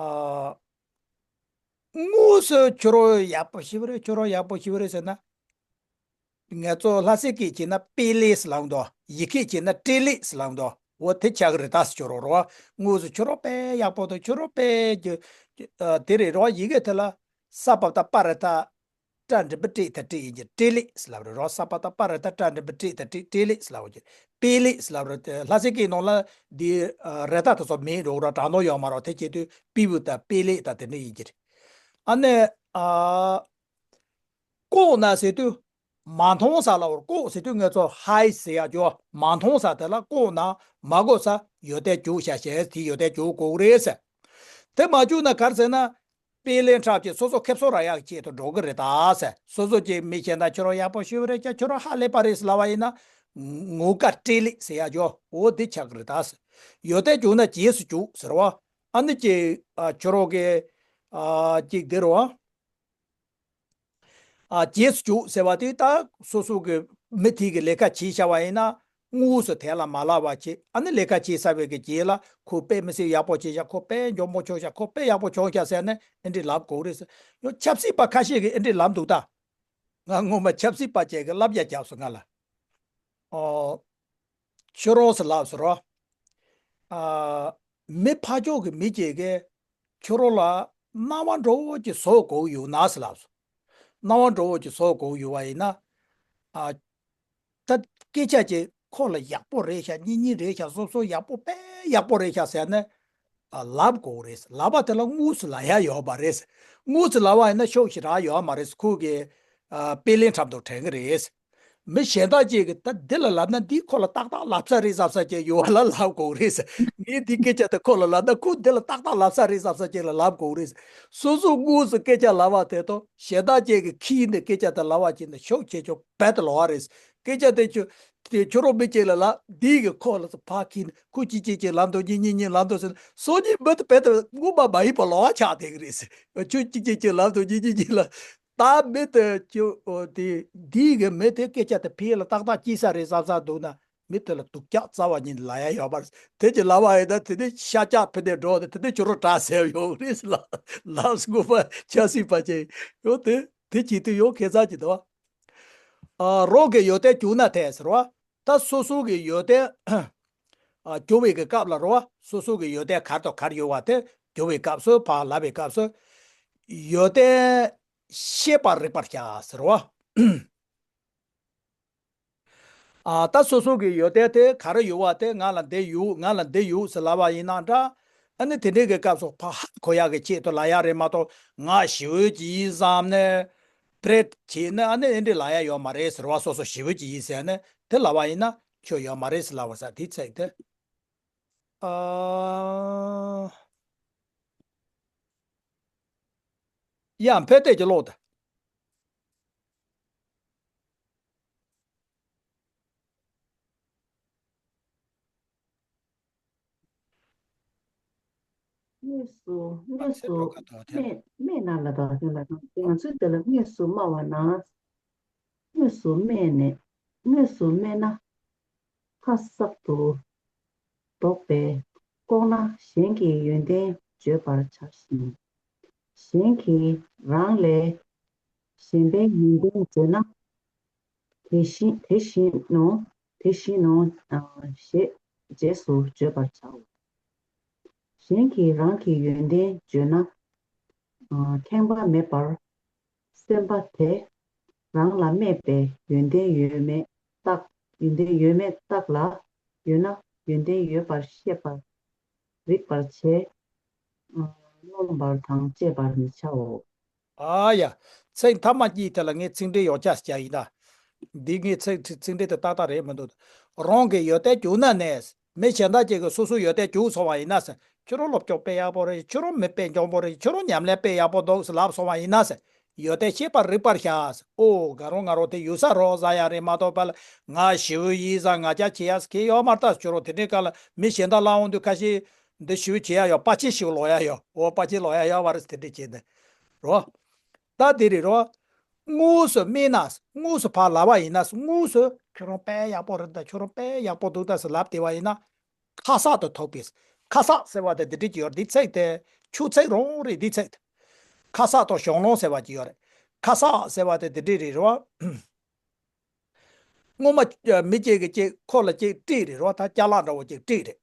ཨ། དངོས་སུ་ཁྱོད་རང་ཡག་པོ་ཞེ་པོ་རེད། ཁྱོད་རང་ཡག་པོ་ཞེ་པོ་རེད་ཟེར་ན། ང་ཚོ་ལྷ་སའི་སྐད་བྱས་ན་པེ་ལེ་ཟེར་ལབ་འདུག་ཡི་གེ་བྱས་ན་ཏྲེ་ལེ་ཟེར་ལབ་འདུག་འོ་དེ་ཆགས་ཀྱི་རེད་ད་ཟེར་ཁྱོད་རང་རོ། དངོས་སུ་ཁྱོད་རང་དཔེ་ཡག་པོ་དང་ཁྱོད་རང་དཔེ་རྒྱུ། ཨ། དེ་རེད་རོ། ཡི་གེ་དེ་ལ་ས་བ་བཏགས་སྤ་ར་བཏགས། ཏྲ་འགྲེང་བུ་ཏྲེ་ད་ཏྲེ་ཡིན་གྱི། ཏྲེ་ལེ་ཟེར་ལབ་རེད་རོ། ས་བ་བཏགས་སྤ་ར་བཏགས་ཏྲ་འགྲེང་བུ་ཏྲེ་ད་ཏྲེ། ཏྲེ་ལེ་ཟེར་ལབ་ཀྱི། པེ་ལེ་ཟེར་ལབ་རེད་དེ། ལྷ་སའི་སྐད་ནང་ལ་འདི་ཨ་རེ་ད་དེ་ཚོ་མེད་འགྲོ་ར། དྲག་ནོ་ཡོད་མ་རོ། དེ་བྱེད་དུས་པི་བུ་ད་པེ་ལེ་ད་དེ་འདྲ་ཡིན་གྱི་རེད། ཨ་ནི་ཨ་ལྐོག་ན་ཟེར་དུས་མ་མཐོང་ས་ལབ་རེད། ལྐོག་ཟེར་དུས་ང་ཚོ་ཧའི་ཟེར་ཡག་ཅོ། མ་མཐོང་ས་དེ་ལ་ལྐོག་ན་མ་གོ་ས་ཡོན་ཏན་བརྗོད་བྱ་ཞེས་དེ་ཡོན་ཏན་བརྗོད་དགོས་རེད་ཟེར། དེ་མ་བརྗོད་ན་ག་རེ་ཟེར་ན། པེ་ལེ་འཁྲབ་ཀྱི་སོ་སོ་ཁེབས་སོ་རག་ཡག་ཆེད་དུ་འགྲོ་གི་རེད་ད་ཟེར། སོ་སོ་ཀྱི་མི་གཞན་དག་ཁྱོད་རང་ཡག་པོ་ཞེ་པོ་རེད་ཀྱང་ཁྱོད་རང་ཧ་ལས་པ་རེད་ཟེར་ལབ་པ་ཡིན་ན། ངོ་དགའ་སྤྲེལ་ལད་ཟེར་ཡག་ཅོ། འོ་འདི་ཆགས་ཀྱི་རེད་ད་ཟེར། ཡོན་ཏན་བརྗོད་ན་རྗེས་སུ་འཇུག་ཟེར་བ། ཨ་ནི་ཀྱི་ཨ་ཁྱོད་རང་གི་ཨ་ཅིག་འདི་རུ་ཨ། ཨ་རྗེས་སུ་འཇུག་ཟེར་བ་དེ་ད་སོ་སོ་གི་མི་དེ་གི་ལས་ཀ་བྱས་བཞག་པ་ཡིན་ན། དངོས་སུ་དེ་ལ་མ་ལབ་པ་བྱེད། ཨ་ནི་ལས་ཀ་བྱས་ཚར་བའི་གི་རྗེས་ལ་ཁོ་དཔེ་མི་སྲིད་ཡག་པོ་བྱས་ཤག་ཁོ་དཔེ་མགྱོགས་པོ་བྱུང་ཤག་ཁོ་དཔེ་ཡག་པོ་བྱུང་ཤག་ཟེར་ནས་ཨེ་འདྲས་ལབ་དགོས་རེད་ཟེར། ཡང་ཆབ་སྲིད་པ་ཁ་ཤས་ཀྱིས་ཨེ་འདྲས་ལབ་འདུག་ད་ང་སྔོན་མ་ཆབ་སྲིད་པ་ཅིག་གིས་ལབ་ཡག་བརྒྱབ་སོང་ང་ལ། ཨོ། ཁྱོད་རང་ཟེར་ལབ་ཟེར་རོ། ཨ། མི་ཕར་ཕྱོགས་ཀྱི་མི་ཅིག་གིས་ཁྱོད་རང་ལ་སྣང་བ་འདྲ་བོ་ཅིག་བཟོ་དགོས་ཡོད་ན་ཟེར་ལབ་སོང་། སྣང་བ་འདྲ་བོ་ཅིག་བཟོ་དགོས་ཡོད་པ་ཡིན་ན། ཨ། ད་སྐད་ཆ་ཅིག་ཁོ་ལ་ཡག་པོ་རེད་ཤག་སྙིང་ཉེ་རེད་ཤག་སོ་སོ་ཡག་པོ་དཔེ་ཡག་པོ་རེད་ཤག་ཟེར་ནས། ཨ། ལབ་དགོས་རེད། ལབ་པ་དེ་ལ་དངོས་སུ་ལབ་ཡག་ཡོད་མ་རེད། དངོས་སུ་ལབ་པ་ཡིན་ན་ཤོག་ཞེ་དྲག་ཡོད་མ་རེད། ཁོ་གིས་ ཨ་དཔེ་ལེན་འཁྲབ་མདོག་དྲན་གི་རེད། མི་གཞན་དག་ཅིག་གིས་ད་འདི་ལ་ལབ་ན་འདི་ཁོ་ལ་ཏག་ཏག་ལབ་ས་རེད་བསམ་ས་ཅིག་ཡོད་པ་ལ་ལབ་དགོས་རེད། ངས་འདི་སྐད་ཆ་དེ་ཁོ་ལ་ལབ་ན་ཁོ་འདི་ལ་ཏག་ཏག་ལབ་ས་རེད་བསམ་ས་ཅིག་ལ་ལབ་དགོས་རེད། སོ་སོ་དངོས་སུ་སྐད་ཆ་ལབ་པ་དེ་དང་གཞན་དག་ཅིག་གིས་ཁྱི་ཡིན་ནས་སྐད་ཆ་དེ་ལབ་པ་ཅིག་ནི་ཤུགས་ཆེ་ཆུང་རྦད་དེ་ལོགས་ཀ་རེད། སྐད་ཆ་དེ་ཁྱོད་དེ་ཁྱོད་རང་མི་གཅིག་ལ་ལབ། འདི་གིས་ཁོ་ལ་ཕར་ཁྱི་ཁོ་གཅིག་གཅིག་གཅིག་ལབ་འདུག་གཉིས་གཉིས་གཉིས་ལབ་འདུག་ཟེར་ན་སོ་གཉིས་མི་དེ་རྦད་དེ་དངོས་མ་མ་ཡིན་པ་ལོགས་ཀ་ཆགས་བསྡད་ཀྱི་རེད། ཁྱོད་གཅིག་གཅིག་གཅིག་ལབ་འདུག་གཉིས་གཉིས་གཉིས་ལབ། ད་མི་དེ་ཁྱོད་དེ་འདི་གི་མི་དེ་སྐད་ཆ་དེ་ཕར་ལ་ཏག་ཏག་སྐྱེལ་ས་རེད་བསམ་བསམ་འདུག་ན་མི་དེ་ལ་སྡུག་ཅག་རྩ་བ་ཉིད་ལབ་ཡ་ཡོད་པ་རེད། དེ་ཅིག་ལབ་པ་ཡིན་ན་དེ་ནས་ཤ་ཆག་ཕི་ནས་འགྲོ་དེ་དེ་ནས་ཁྱོད་རང་དྲག་ཟེར་ཡོང་རེད་ལ། ལམ་སྒོ་པ་ཆ་སྲིད་པ་ཅན་ཡོད་དེ་དེ་བྱེད་དུས་ཡོད་ཁེ་ཚ་ཅིག་འདུག་ཨ་རང་གི་ཡོན་ཏན་གྱུར་ན་ཐལ་ཟེར་བ། ད་སོ་སོ་གི་ཡོན་ཏན་ཨ་གྱུར་བའི་གི་སྐབས་ལ་རོ། སོ་སོ་གི་ཡོན་ཏན་ག་རེ་དང་ག་རེ་ཡོད་པ་དེ་གྱུར་བའི་སྐབས་སུ་ཕར་ལབ་པའི་སྐབས་སུ། ཡོན་ཏན་ཤེས་པར་རིག་པར་བྱ་ཟེར་བ། ཨ་ད་སོ་སོ་གི་ཡོན་ཏན་དེ་ག་རེ་ཡོད་པ་དེ་ང་ལ་འདི་ཡོད་ང་ལ་འདི་ཡོད་ཟེར་ལབ་པ་ཡིན་ན་འདྲ། ཨ་ནི་དེ་འདྲའི་གི་སྐབས་སུ་ཕར་ཧ་གོ་ཡག་གི་ཆེད་དུ་ལབ་ཡག་རེད་མ་གཏོགས་ང་ཞེ་པོ་ཅིག་ཡིན་བསམ་ནས། པྲེད་བྱས་ན་ཨ་ནི་ཨེ་འདྲས་ལབ་ཡ་ཡོད་མ་རེད་ཟེར་བ། སོ་སོ་ཞེ་པོ་ཅིག་ཡིན་ཟེར་ནས་དེ་ལབ་པ་ཡིན་ན་ཆོ་ཡོད་མ་རེད་ཟེར་ལབ་པ་ས་དེའི་ཚིག་དེ། ཨ། ཡང་ཕལ་སྐད་ཀྱི་ཀློག་དང་། དངོས་སུ་དངོས་སུ་སྨྲས་སྨྲས་ན་ལ་དང་དེ་ལ་དང་ང་ཚོས་དེ་ལ་དངོས་སུ་སྨྲ་བ་ན། དངོས་སུ་སྨྲས་ནས་དངོས་སུ་སྨྲས་ན། ཁ་གསག་ཏུ་འདོགས་པས་ལྐོག་ན་གཞན་གྱི་ཡོན་ཏན་བརྗོད་པར་བྱ་ཞིང་། གཞན་གྱིས་རང་ལས་གཞན་པའི་ཡོན་ཏན་བརྗོད་ན། དེ་བཞིན་དེ་བཞིན་ནོ། དེ་བཞིན་ནོ། ཞེས་རྗེས་སུ་བརྗོད་པར་བྱའོ། གཞན་གྱིས་རང་གི་ཡོན་ཏན་བརྗོད་ན། ཁེངས་པ་མེད་པར་སེམས་པ་དེ་རང་ལ་སྨྲས་པའི་ཡོན་ཏན་ཡོད་མེད་བརྟག་ཡོན་ཏན་ཡོད་མེད་བརྟག་ལ། ཡོད་ན་ཡོན་ཏན་ཡོད་པར་ཤེས་པར་རིག་པར་བྱེད། རློམ་པར་དང་བཅས་པར་མི་བྱའོ། ཨ་ཡ། ཚིག་མཐའ་མ་གཉིས་དེ་ལ་ངས་ཚིག་འགྲེལ་ཡོང་ཆ་བྱ་ཡིན་ད། འདི་ངས་ཚིག་ཚིག་འགྲེལ་དེ་ཏག་ཏག་རེད་མི་འདུག་རང་གི་ཡོན་ཏན་གྱུར་ན་ནས་མི་གཞན་དག་ཅིག་གིས་སོ་སོའི་ཡོན་ཏན་གྱུར་སོང་བ་ཡིན་ན་ཟེར། ཁྱོད་རང་སློབ་སྦྱོང་དཔེ་ཡག་པོ་རེད། ཁྱོད་རང་མི་དཔེ་འཇོན་པོ་རེད། ཁྱོད་རང་ཉམས་ལེན་དཔེ་ཡག་པོ་འདུག་ཟེར་ལབ་སོང་བ་ཡིན་ན་ཟེར། ཡོན་ཏན་ཤེས་པར་རིག་པར་བྱ་ཟེར། ཨོ་ག་རང་ང་རང་དེ་ཡོད་ས་རོགས་ཟ་ཡ་རེད་མ་གཏོགས་པ་ལ་ང་ཞེ་པོ་ཡིན་ཟ་ང་ཅག་བྱེད་ཡ་ཟེར་གི་ཡོད་མ་རེད། ད་ཁྱོད་རང་དེ་འདྲའི་སྐབས་ལ་མི་གཞན་དག་ལབ་འོང་དུས་ཁ་ཤས། འདི་ཞུ་བྱེད་ཡ་ཡོད། པ་ཆེ་ཞིག་ལོག་ཡ་ཡོད། འོ་པ་ཆེ་ལོག་ཡ་ཡོད་བ་རེད། དེ་འདྲ་བྱེད་ནས་རོ། ད་དེ་རེད་རོ། དངོས་སུ་སྨྲས་ན་དངོས་སུ་ཕར་ལབ་པ་ཡིན་ན་དངོས་སུ་ཁྱོད་རང་དཔེ་ཡག་པོ་རེད་ད་ཁྱོད་རང་དཔེ་ཡག་པོ་འདུག་ད་ཟེར་ལབ་བསྡད་པ་ཡིན་ན། ཁ་གསག་ཏུ་ཐུག་པས། ཁ་གསག་ཟེར་བ་དེ་འདི་འདྲ་ཅིག་ཡོད་རེད། འདི་ཚིག་དེ་ཆུ་ཚིག་རང་རེད། འདི་ཚིག་དེ། ཁ་གསག་ཏུ་གཞུང་ལུགས་ཟེར་བ་ཅིག་ཡོད་རེད། ཁ་གསག་ཟེར་བ་དེ་འདི་འདྲ་རེད་རོ། སྔོན་མ་མི་གཅིག་གིས་གཅིག་ཁོ་ལ་གཅིག་དཀྲིས་རེད་རོ། ད་ཅ་ལག་འདྲ་བོ་གཅིག་དཀྲིས་རེད།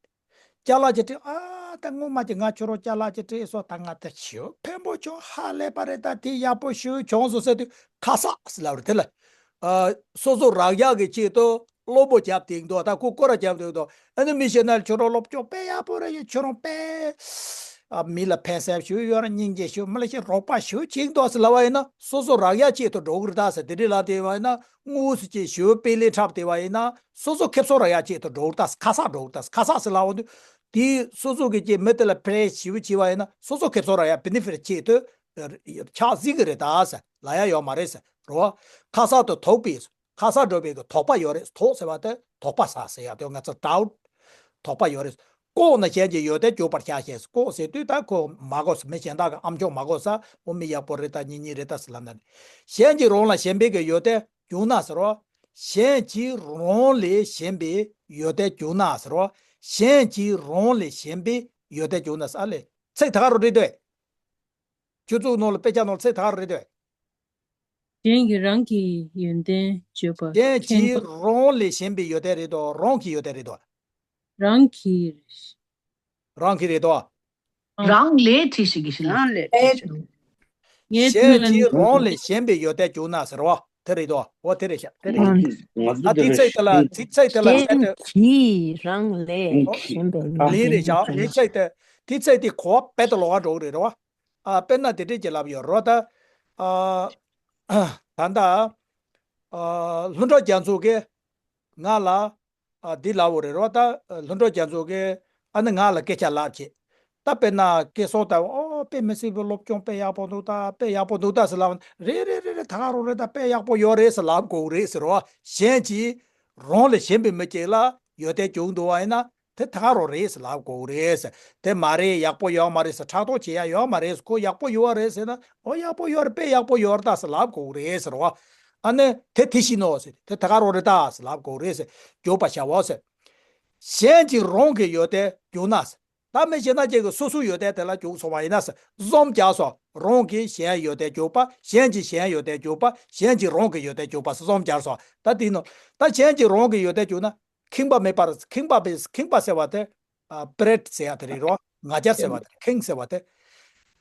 ཅ་ལག་གཅིག་དཀྲིས། ཨ་ད་སྔོན་མ་གཅིག་ང་ཁྱོད་རང་ཅ་ལག་གཅིག་དཀྲིས་སོང་། ད་ང་ད་ཞེ་པོ་ཕན་པོ་བྱུང་། ཧ་ལས་པ་རེད། ད་དེ་ཡག་པོ་ཞེ་པོ་བྱུང་སོང་ཟེར་དུས་ཁ་གསག་ཟེར་ལབ་རེད། དེ་ལ་ཨ་སོ་སོ་རང་ཡག་གི་ཆེད་དུ་སློབ་སྦྱོང་བརྒྱབ་བསྡད་འདུག་ད་ཁོ་སྐོར་ར་བརྒྱབ་བསྡད་འདུག་ཨ་ནི་མི་གཞན་ན་ཁྱོད་རང་སློབ་སྦྱོང་དཔེ་ཡག་པོ་རེད། ཁྱོད་རང་དཔེ་ཨ་མི་ལ་ཕན་སེམས་ཞེ་པོ་ཡོད་རེད། སྙིང་རྗེ་ཞེ་པོ་མི་ལ་ཞེ་རོགས་པ་ཞེ་པོ་བྱེད་འདུག་ཟེར་ལབ་པ་ཡིན་ན་སོ་སོ་རང་ཡག་ཆེད་དུ་འགྲོ་གི་རེད་ད་ཟེར། དེ་འདྲ་ལབ་བསྡད་པ་ཡིན་ན། དངོས་སུ་ཅིག་ཞེ་པོ་དཔེ་ལེན་འཁྲབ་བསྡད་པ་ཡིན་ན་སོ་སོ་ཁེ་བཟང་རག་ཡག་ཆེད་དུ་འགྲོ་གི་རེད་ད། ཁ་གསག་འགྲོ་གི་རེད་ད། ཁ་གསག་ཟེར་ལབ་འོང་དུས་དེ་སོ་སོ་གི་ཅིག་མི་དེ་ལ་ཕན་ཞེ་པོ་བྱས་པ་ཡིན་ན་སོ་སོ་ཁེ་བཟང་རག་ཡག་བེ་ནེ་ཕིཊ་ཆེད་དུ་ཆགས་སྲིད་གི་རེད་ད་ཟེར་ལབ་ཡག་ཡོད་མ་རེད་ཟེར་རོ། ཁ་གསག་ཏུ་དོགས་པས། ཁ་གསག་འགྲོ་བའི་གི་དོགས་པ་ཡོད་རེད། དོགས་ཟེར་བ་དེ་དོགས་པ་ཟ་ཟེར་ཡག་དེ་ང་ཚོ་ཌའུཊ། དོགས་པ་ཡོད་རེད། ལྐོག་ན་གཞན་གྱི་ཡོན་ཏན་བརྗོད་པར་བྱ་ཞེས། ལྐོག་ཟེར་དུས་ད་ཁོ་མ་གོ་ས། མི་གཞན་དག་གི་ཨམ་ཅོག་མ་གོ་ས། འོ་མི་ཡག་པོ་རེད་ད། སྙིང་རྗེ་རེད་ད་ཟེར་ལབ་ན་ནི། གཞན་གྱིས་རང་ལ་ཞེན་པའི་གི་ཡོན་ཏན་བྱུང་ན་ཟེར་རོ། གཞན་གྱིས་རང་ལས་ཞེན་པའི་ཡོན་ཏན་བྱུང་ན་ཟེར་རོ། གཞན་གྱིས་རང་ལས་ཞེན་པའི་ཡོན་ཏན་བྱུང་ན་ཟེར། ཨ་ལས་ཚིག་ད་ག་རང་རེད་དོ། སྤྱོད་ཚུལ་ནང་ལ་དཔེ་ཆ་ནང་ལ་ཚིག་ད་ག་རང་རེད་དོ། གཞན་གྱིས་རང་གི་ཡོན་ཏན་བརྗོད་པ། གཞན་གྱིས་རང་ལས་ཞེན་པའི་ཡོན་ཏན་རེད་དོ། རང་གི་ཡོན་ཏན་རེད་དོ། རང་གི། རང་གི་རེད་དོ། རང་ལས་བྲིས་ཤིག་གི་ཤིག་ལ། རང་ལས་བྲིས་ཤིག་ངས་གཞན་དུས་ལ་གྱིས་ནི་རང་ལས་ཞེན་པའི་ཡོན་ཏན་བྱུང་ན་ཟེར་བ་དེ་རེད་དོ། འོ་དེ་རེད་ཤག་དེ་རེད། ང་ཚོ་ཨ་དེ་དེ་རེད་ཚིག་དེ་ལ་ཤག་དེ་ཚིག་དེ་ལ་གཞན་ཤག་དེ། གྱིས་རང་ལས་ཞེན་པའི་ཡོན་ལས་ཏན་རེད་ཤག་བྱུང་ན། དེ་ཚིག་དེ་དེ་ཚིག་དེ་གོ་བ་རྦད་དེ་ལོགས་ཀ་འགྲོ་གི་རེད་རོ། ཨ་དཔེར་ན་དེ་འདྲས་ཀྱི་ལབ་ཡོད་རོ་ད། ཨ། ད་ལྟ་ཨ་ལྷུན་གྲུབ་རྒྱ་མཚོ་གིས་ང་ལ་ཨ་འདི་ལབ་པ་རེད་རོ། ད་ལྷུན་གྲུབ་རྒྱ་མཚོ་གིས་ཨ་ནི་ང་ལ་སྐད་ཆ་ལབ་བྱས། ད་དཔེར་ན་སྐལ་བཟང་ལྟ་བུ། ཨོ་དཔེ་མི་སྲིད་པའི་སློབ་སྦྱོང་དཔེ་ཡག་པོ་འདུག་ད་དཔེ་ཡག་པོ་འདུག་ད་ཟེར་ལབ་ན། རེད་རེད་རེད་རེད། ད་ག་རང་རེད། ད་དཔེ་ཡག་པོ་ཡོད་རེད་ཟེར་ལབ་དགོས་རེད་ཟེར་རོ། གཞན་གྱིས་རང་ལས་གཞན་པའི་མི་གཅིག་ལ་ཡོན་ཏན་བྱུང་འདུག་པ་ཡིན་ན། དེ་ད་ག་རང་རེད་ཟེར་ལབ་དགོས་རེད་ཟེར། དེ་མ་རེད། ཡག་པོ་ཡོད་མ་རེད་ཟེར། ཕྲག་དོག་བྱེད་ཡ་ཡོད་མ་རེད་ཟེར། ཁོ་ཡག་པོ་ཡོད་རེད་ཟེར་ན། ཨོ་ཡག་པོ་ཡོད་རེད། དཔེ་ཡག་པོ་ཡོད་རེད་ད་ཟེར་ལབ་དགོས་རེད་ཟེར་བ། ཨ་ནི་དེ་དེ་བཞིན་ནོ་ཟེར། དེ་ད་ག་རང་རེད་ད་ཟེར་ལབ་དགོས་རེད་ཟེར། འཇོག་པར་བྱའོ་ཟེར། གཞན་གྱིས་རང་གི་ཡོན་ཏན་བྱུང་ན་ཟེར། ད་མི་གཞན་དག་ཅིག་གིས་སོ་སོའི་ཡོན་ཏན་དེ་ལ་བྱུང་སོང་བ་ཡིན་ན་ཟེར། གསུམ་སྦྱར་སོང་། རང་གིས་གཞན་ཡོན་ཏན་བྱུང་བ། གཞན་གྱིས་གཞན་ཡོན་ཏན་བྱུང་བ། གཞན་གྱིས་རང་གི་ཡོན་ཏན་བྱུང་བ་ཟེར། གསུམ་སྦྱར་སོང་། ད་དེ་ནི་ད་གཞན་གྱིས་རང་གི་ཡོན་ཏན་བྱུང་ན། ཁེངས་པ་མེད་པར། ཁེངས་པ་མེད། ཁེངས་པ་ཟེར་བ་དེ་ཨ་པྲེད་ཟེར་ཡ་དེ་རེད་རོ། ང་རྒྱལ་ཟེར་བ་དེ། ཁེངས་ཟེར་བ་དེ།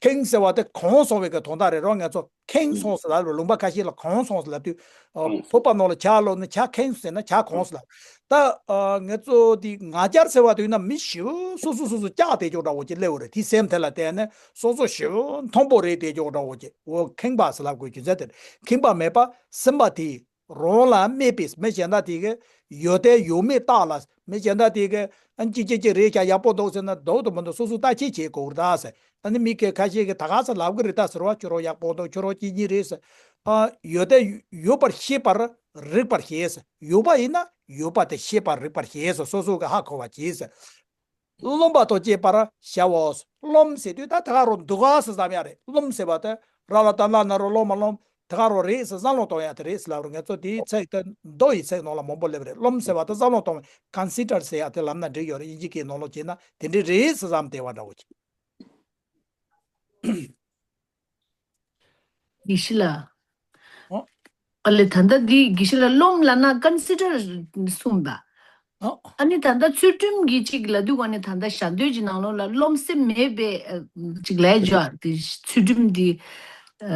ཁེངས་ཟེར་བ་དེ་གང་སོང་བའི་གི་དོན་དག་རེད་རོ། ང་ཚོ་ཁེངས་སོང་ཟེར་ལབ་རོ། ལུང་པ་ཁ་ཤས་ལ་གང་སོང་ཟེར་ལབ་དུས། ཨ་ཕོར་པ་ནང་ལ་ཇ་བླུགས་ནས་ཇ་ཁེངས་སོང་ཟེར་ན་ཇ་གང་སོང་ལབ། ད་ཨ་ང་ཚོ་དེ་ང་རྒྱལ་ཟེར་བ་དེ་ཡིན་ན་མི་ཞིག་སོ་སོ་སོ་སོ་སྐྲག་བསྡད་ཀྱོག་འདྲ་བོ་ཅིག་སླེབས་པ་རེད། དེ་སེམས་དེ་ལ་བརྟེན་ནས་སོ་སོ་ཞིག་མཐོན་པོ་རེད་བསྡད་ཀྱོག་འདྲ་བོ་ཅིག། འོ་ཁེངས་པ་ཟེར་ལབ་དགོས་རྒྱུ་མཚན་དེ་རེད། ཁེངས་པ་མེད་པ་སེམས་པ་དེ། རང་ལ་དམིགས་པའི་མི་གཞན་དག་དེ་གི་ཡོན་ཏན་ཡོད་མེད་བརྟག་ལ། མི་གཞན་དག་དེ་གི་ཨ་ཅིག་ཅིག་ཅིག་རེད་ཀྱང་ཡག་པོ་འདུག་ཟེར་ན། འདུག་དང་མི་འདུག་སོ་སོས་བརྟག་དཔྱད་བྱེད་དགོས་རེད་ད་ཟེར། ཨ་ནི་མི་སྐད་ཁ་ཤས་ཀྱིས་ད་ག་ཚོད་ལབ་གི་རེད་ད་ཟེར་བ། ཁྱོད་རང་ཡག་པོ་འདུག་ཁྱོད་རང་གཅིག་གཉིས་རེད་ཟེར། ཨ་ཡོན་ཏན་ཡོད་པར་ཤེས་པར་རིག་པར་བྱེད་ཟེར། ཡོད་པ་ཡིན་ན་ཡོད་པ་དེ་ཤེས་པར་རིག་པར་བྱེད་ཟེར། སོ་སོ་གི་ཧ་གོ་བ་བྱེད་ཟེར། རློམ་པ་དང་བཅས་པར་བྱའོ། རློམ་ཟེར་དུས་ད་ད་ག་རང་འདུག་ག་ཟེར་བསམ་ཡ་རེད། རློམ་ཟེར་བ་དེ་ར་ལ་ད་ལ་ན་རོ་ལོ་མ་རློམ། ད་ག་རང་རེད་ཟེར་བསམ་བློ་གཏོང་ཡ་དེ་རེད་ཟེར་ལབ་རེད། ང་ཚོ་དེའི་ཚིག་དེ་མདོ་ཡི་ཚིག་ནང་ལ་མང་པོ་སླེབས་རེད། རློམ་ཟེར་བ་དེ་བསམ་བློ་གཏོང་བ། ཀོན་སི་ཌར་ཟེར་ཡ་དེ་ལབ་ན་འགྲིག་ཡོད་རེད། དབྱིན་ཇི་སྐད་ནང་ལོགས་བྱས་ན་དེ་འདྲ་རེད་ཟེར་བསམ་བསྡད་པ་འདྲ་བོ་ཅིག། དགེ་བཤེས་ལགས། ཨོ། ཨ་ལེ། ད་ལྟ་འདི་དགེ་བཤེས་ལགས་རློམ་ལབ་ན་ཀོན་སི་ཌར་གསུངས་པ། ཨོ། ཨ་ནི་ད་ལྟ་ཚུལ་ཁྲིམས་ཀྱི་གཅིག་ལབ་དུས་ག་ནས་ད་ལྟ་ཞར་འདོན་གྱི་ནང་ལོགས་ལ་རློམ་སེམས་མེད་པའི་ཨ་གཅིག་ལབ་ཡོད་དེ། ཚུལ་ཁྲིམས་འདི་ཨ་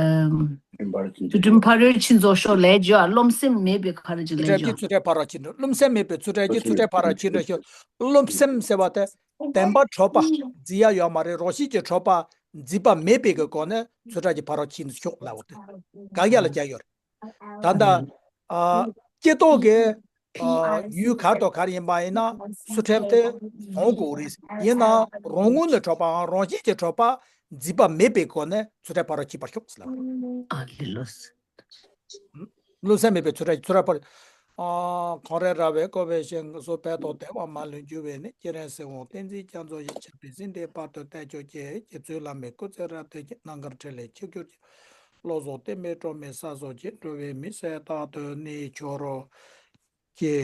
ཚུལ་ཁྲིམས་ཕ་རོལ་ཕྱིན་རྫོགས་ཤོག་ལབ་ཡོད། རློམ་སེམས་མེད་པའི་ག་རེ་གཅིག་ལབ་ཡོད། ཚུལ་ཁྲིམས་ཀྱི་ཚུལ་ཁྲིམས་ཕ་རོལ་ཕྱིན། རློམ་སེམས་མེད་པའི་ཚུལ་ཁྲིམས་ཀྱི་ཚུལ་ཁྲིམས་ཕ་རོལ་ཕྱིན་རེ་ཤོག། རློམ་སེམས་ཟེར་བ་དེ་བདེན་པར་གྲུབ་པ་འཛིན་ཡ་ཡོད་མ་རེད། རང་བཞིན་གྱིས་གྲུབ་པ་འཛིན་པ་མེད་པའི་གི་སྒོ་ནས་ཚུལ་ཁྲིམས་ཀྱི་ཕ་རོལ་ཕྱིན་ཤོག་ལབ་པ་དེ་དགག་ཡ་ལ་བྱས་ཡོད་རེད། ད་ལྟ་ཨ་སྐྱེ་སྟོབས་ཀྱི་ཨ་ཡུལ་ག་དང་ག་ཡིན་པ་ཡིན་ན་ཚུལ་ཁྲིམས་དེ་སྦྱོང་དགོས་རེད། ཡིན་ནའང་རང་ངོས་ནས་གྲུབ་པའམ་རང་བཞིན་གྱིས་གྲུབ་པ་འཛིན་པ་མེད་པའི་སྒོ་ནས་ཚུལ་ཁྲིམས་ཕ་རོལ་ཕྱིན་པར་ཤོག་ཟེར་ལབ། ཨ་ལེ་ལོ། རློམ་སེམས་མེད་པའི་ཚུལ་ཁྲིམས་ཀྱི་ཚུལ་ཁྲིམས་ཕ་རོལ། ཨ་གངས་རི་ར་བས་བསྐོར་བའི་ཞིང་ཁམས་སུ། བོད་དང་བདེ་བ་མ་ལུས་འབྱུང་བའི་གནས། སྤྱན་རས་གཟིགས་དབང་བསྟན་འཛིན་རྒྱ་མཚོ་ཡི། ཆར་པའི་གཟི་མདངས་བར་དུ་བརྟན་གྱུར་ཅིག། རྗེ་བཙུན་བླ་མའི་སྐུ་ཚེ་རབ་བརྟན་ཅིག། རྣམ་དཀར་འཕྲིན་ལས་ཆིབས་གྱུར་ཅིག། བློ་བཟང་བསྟན་པའི་སྒྲོན་མེ་གསལ་བཟང་ཅིག། འགྲོ་བའི་མི་སེར་རྟག་ཏུ་གནས་གྱུར་ཅིག།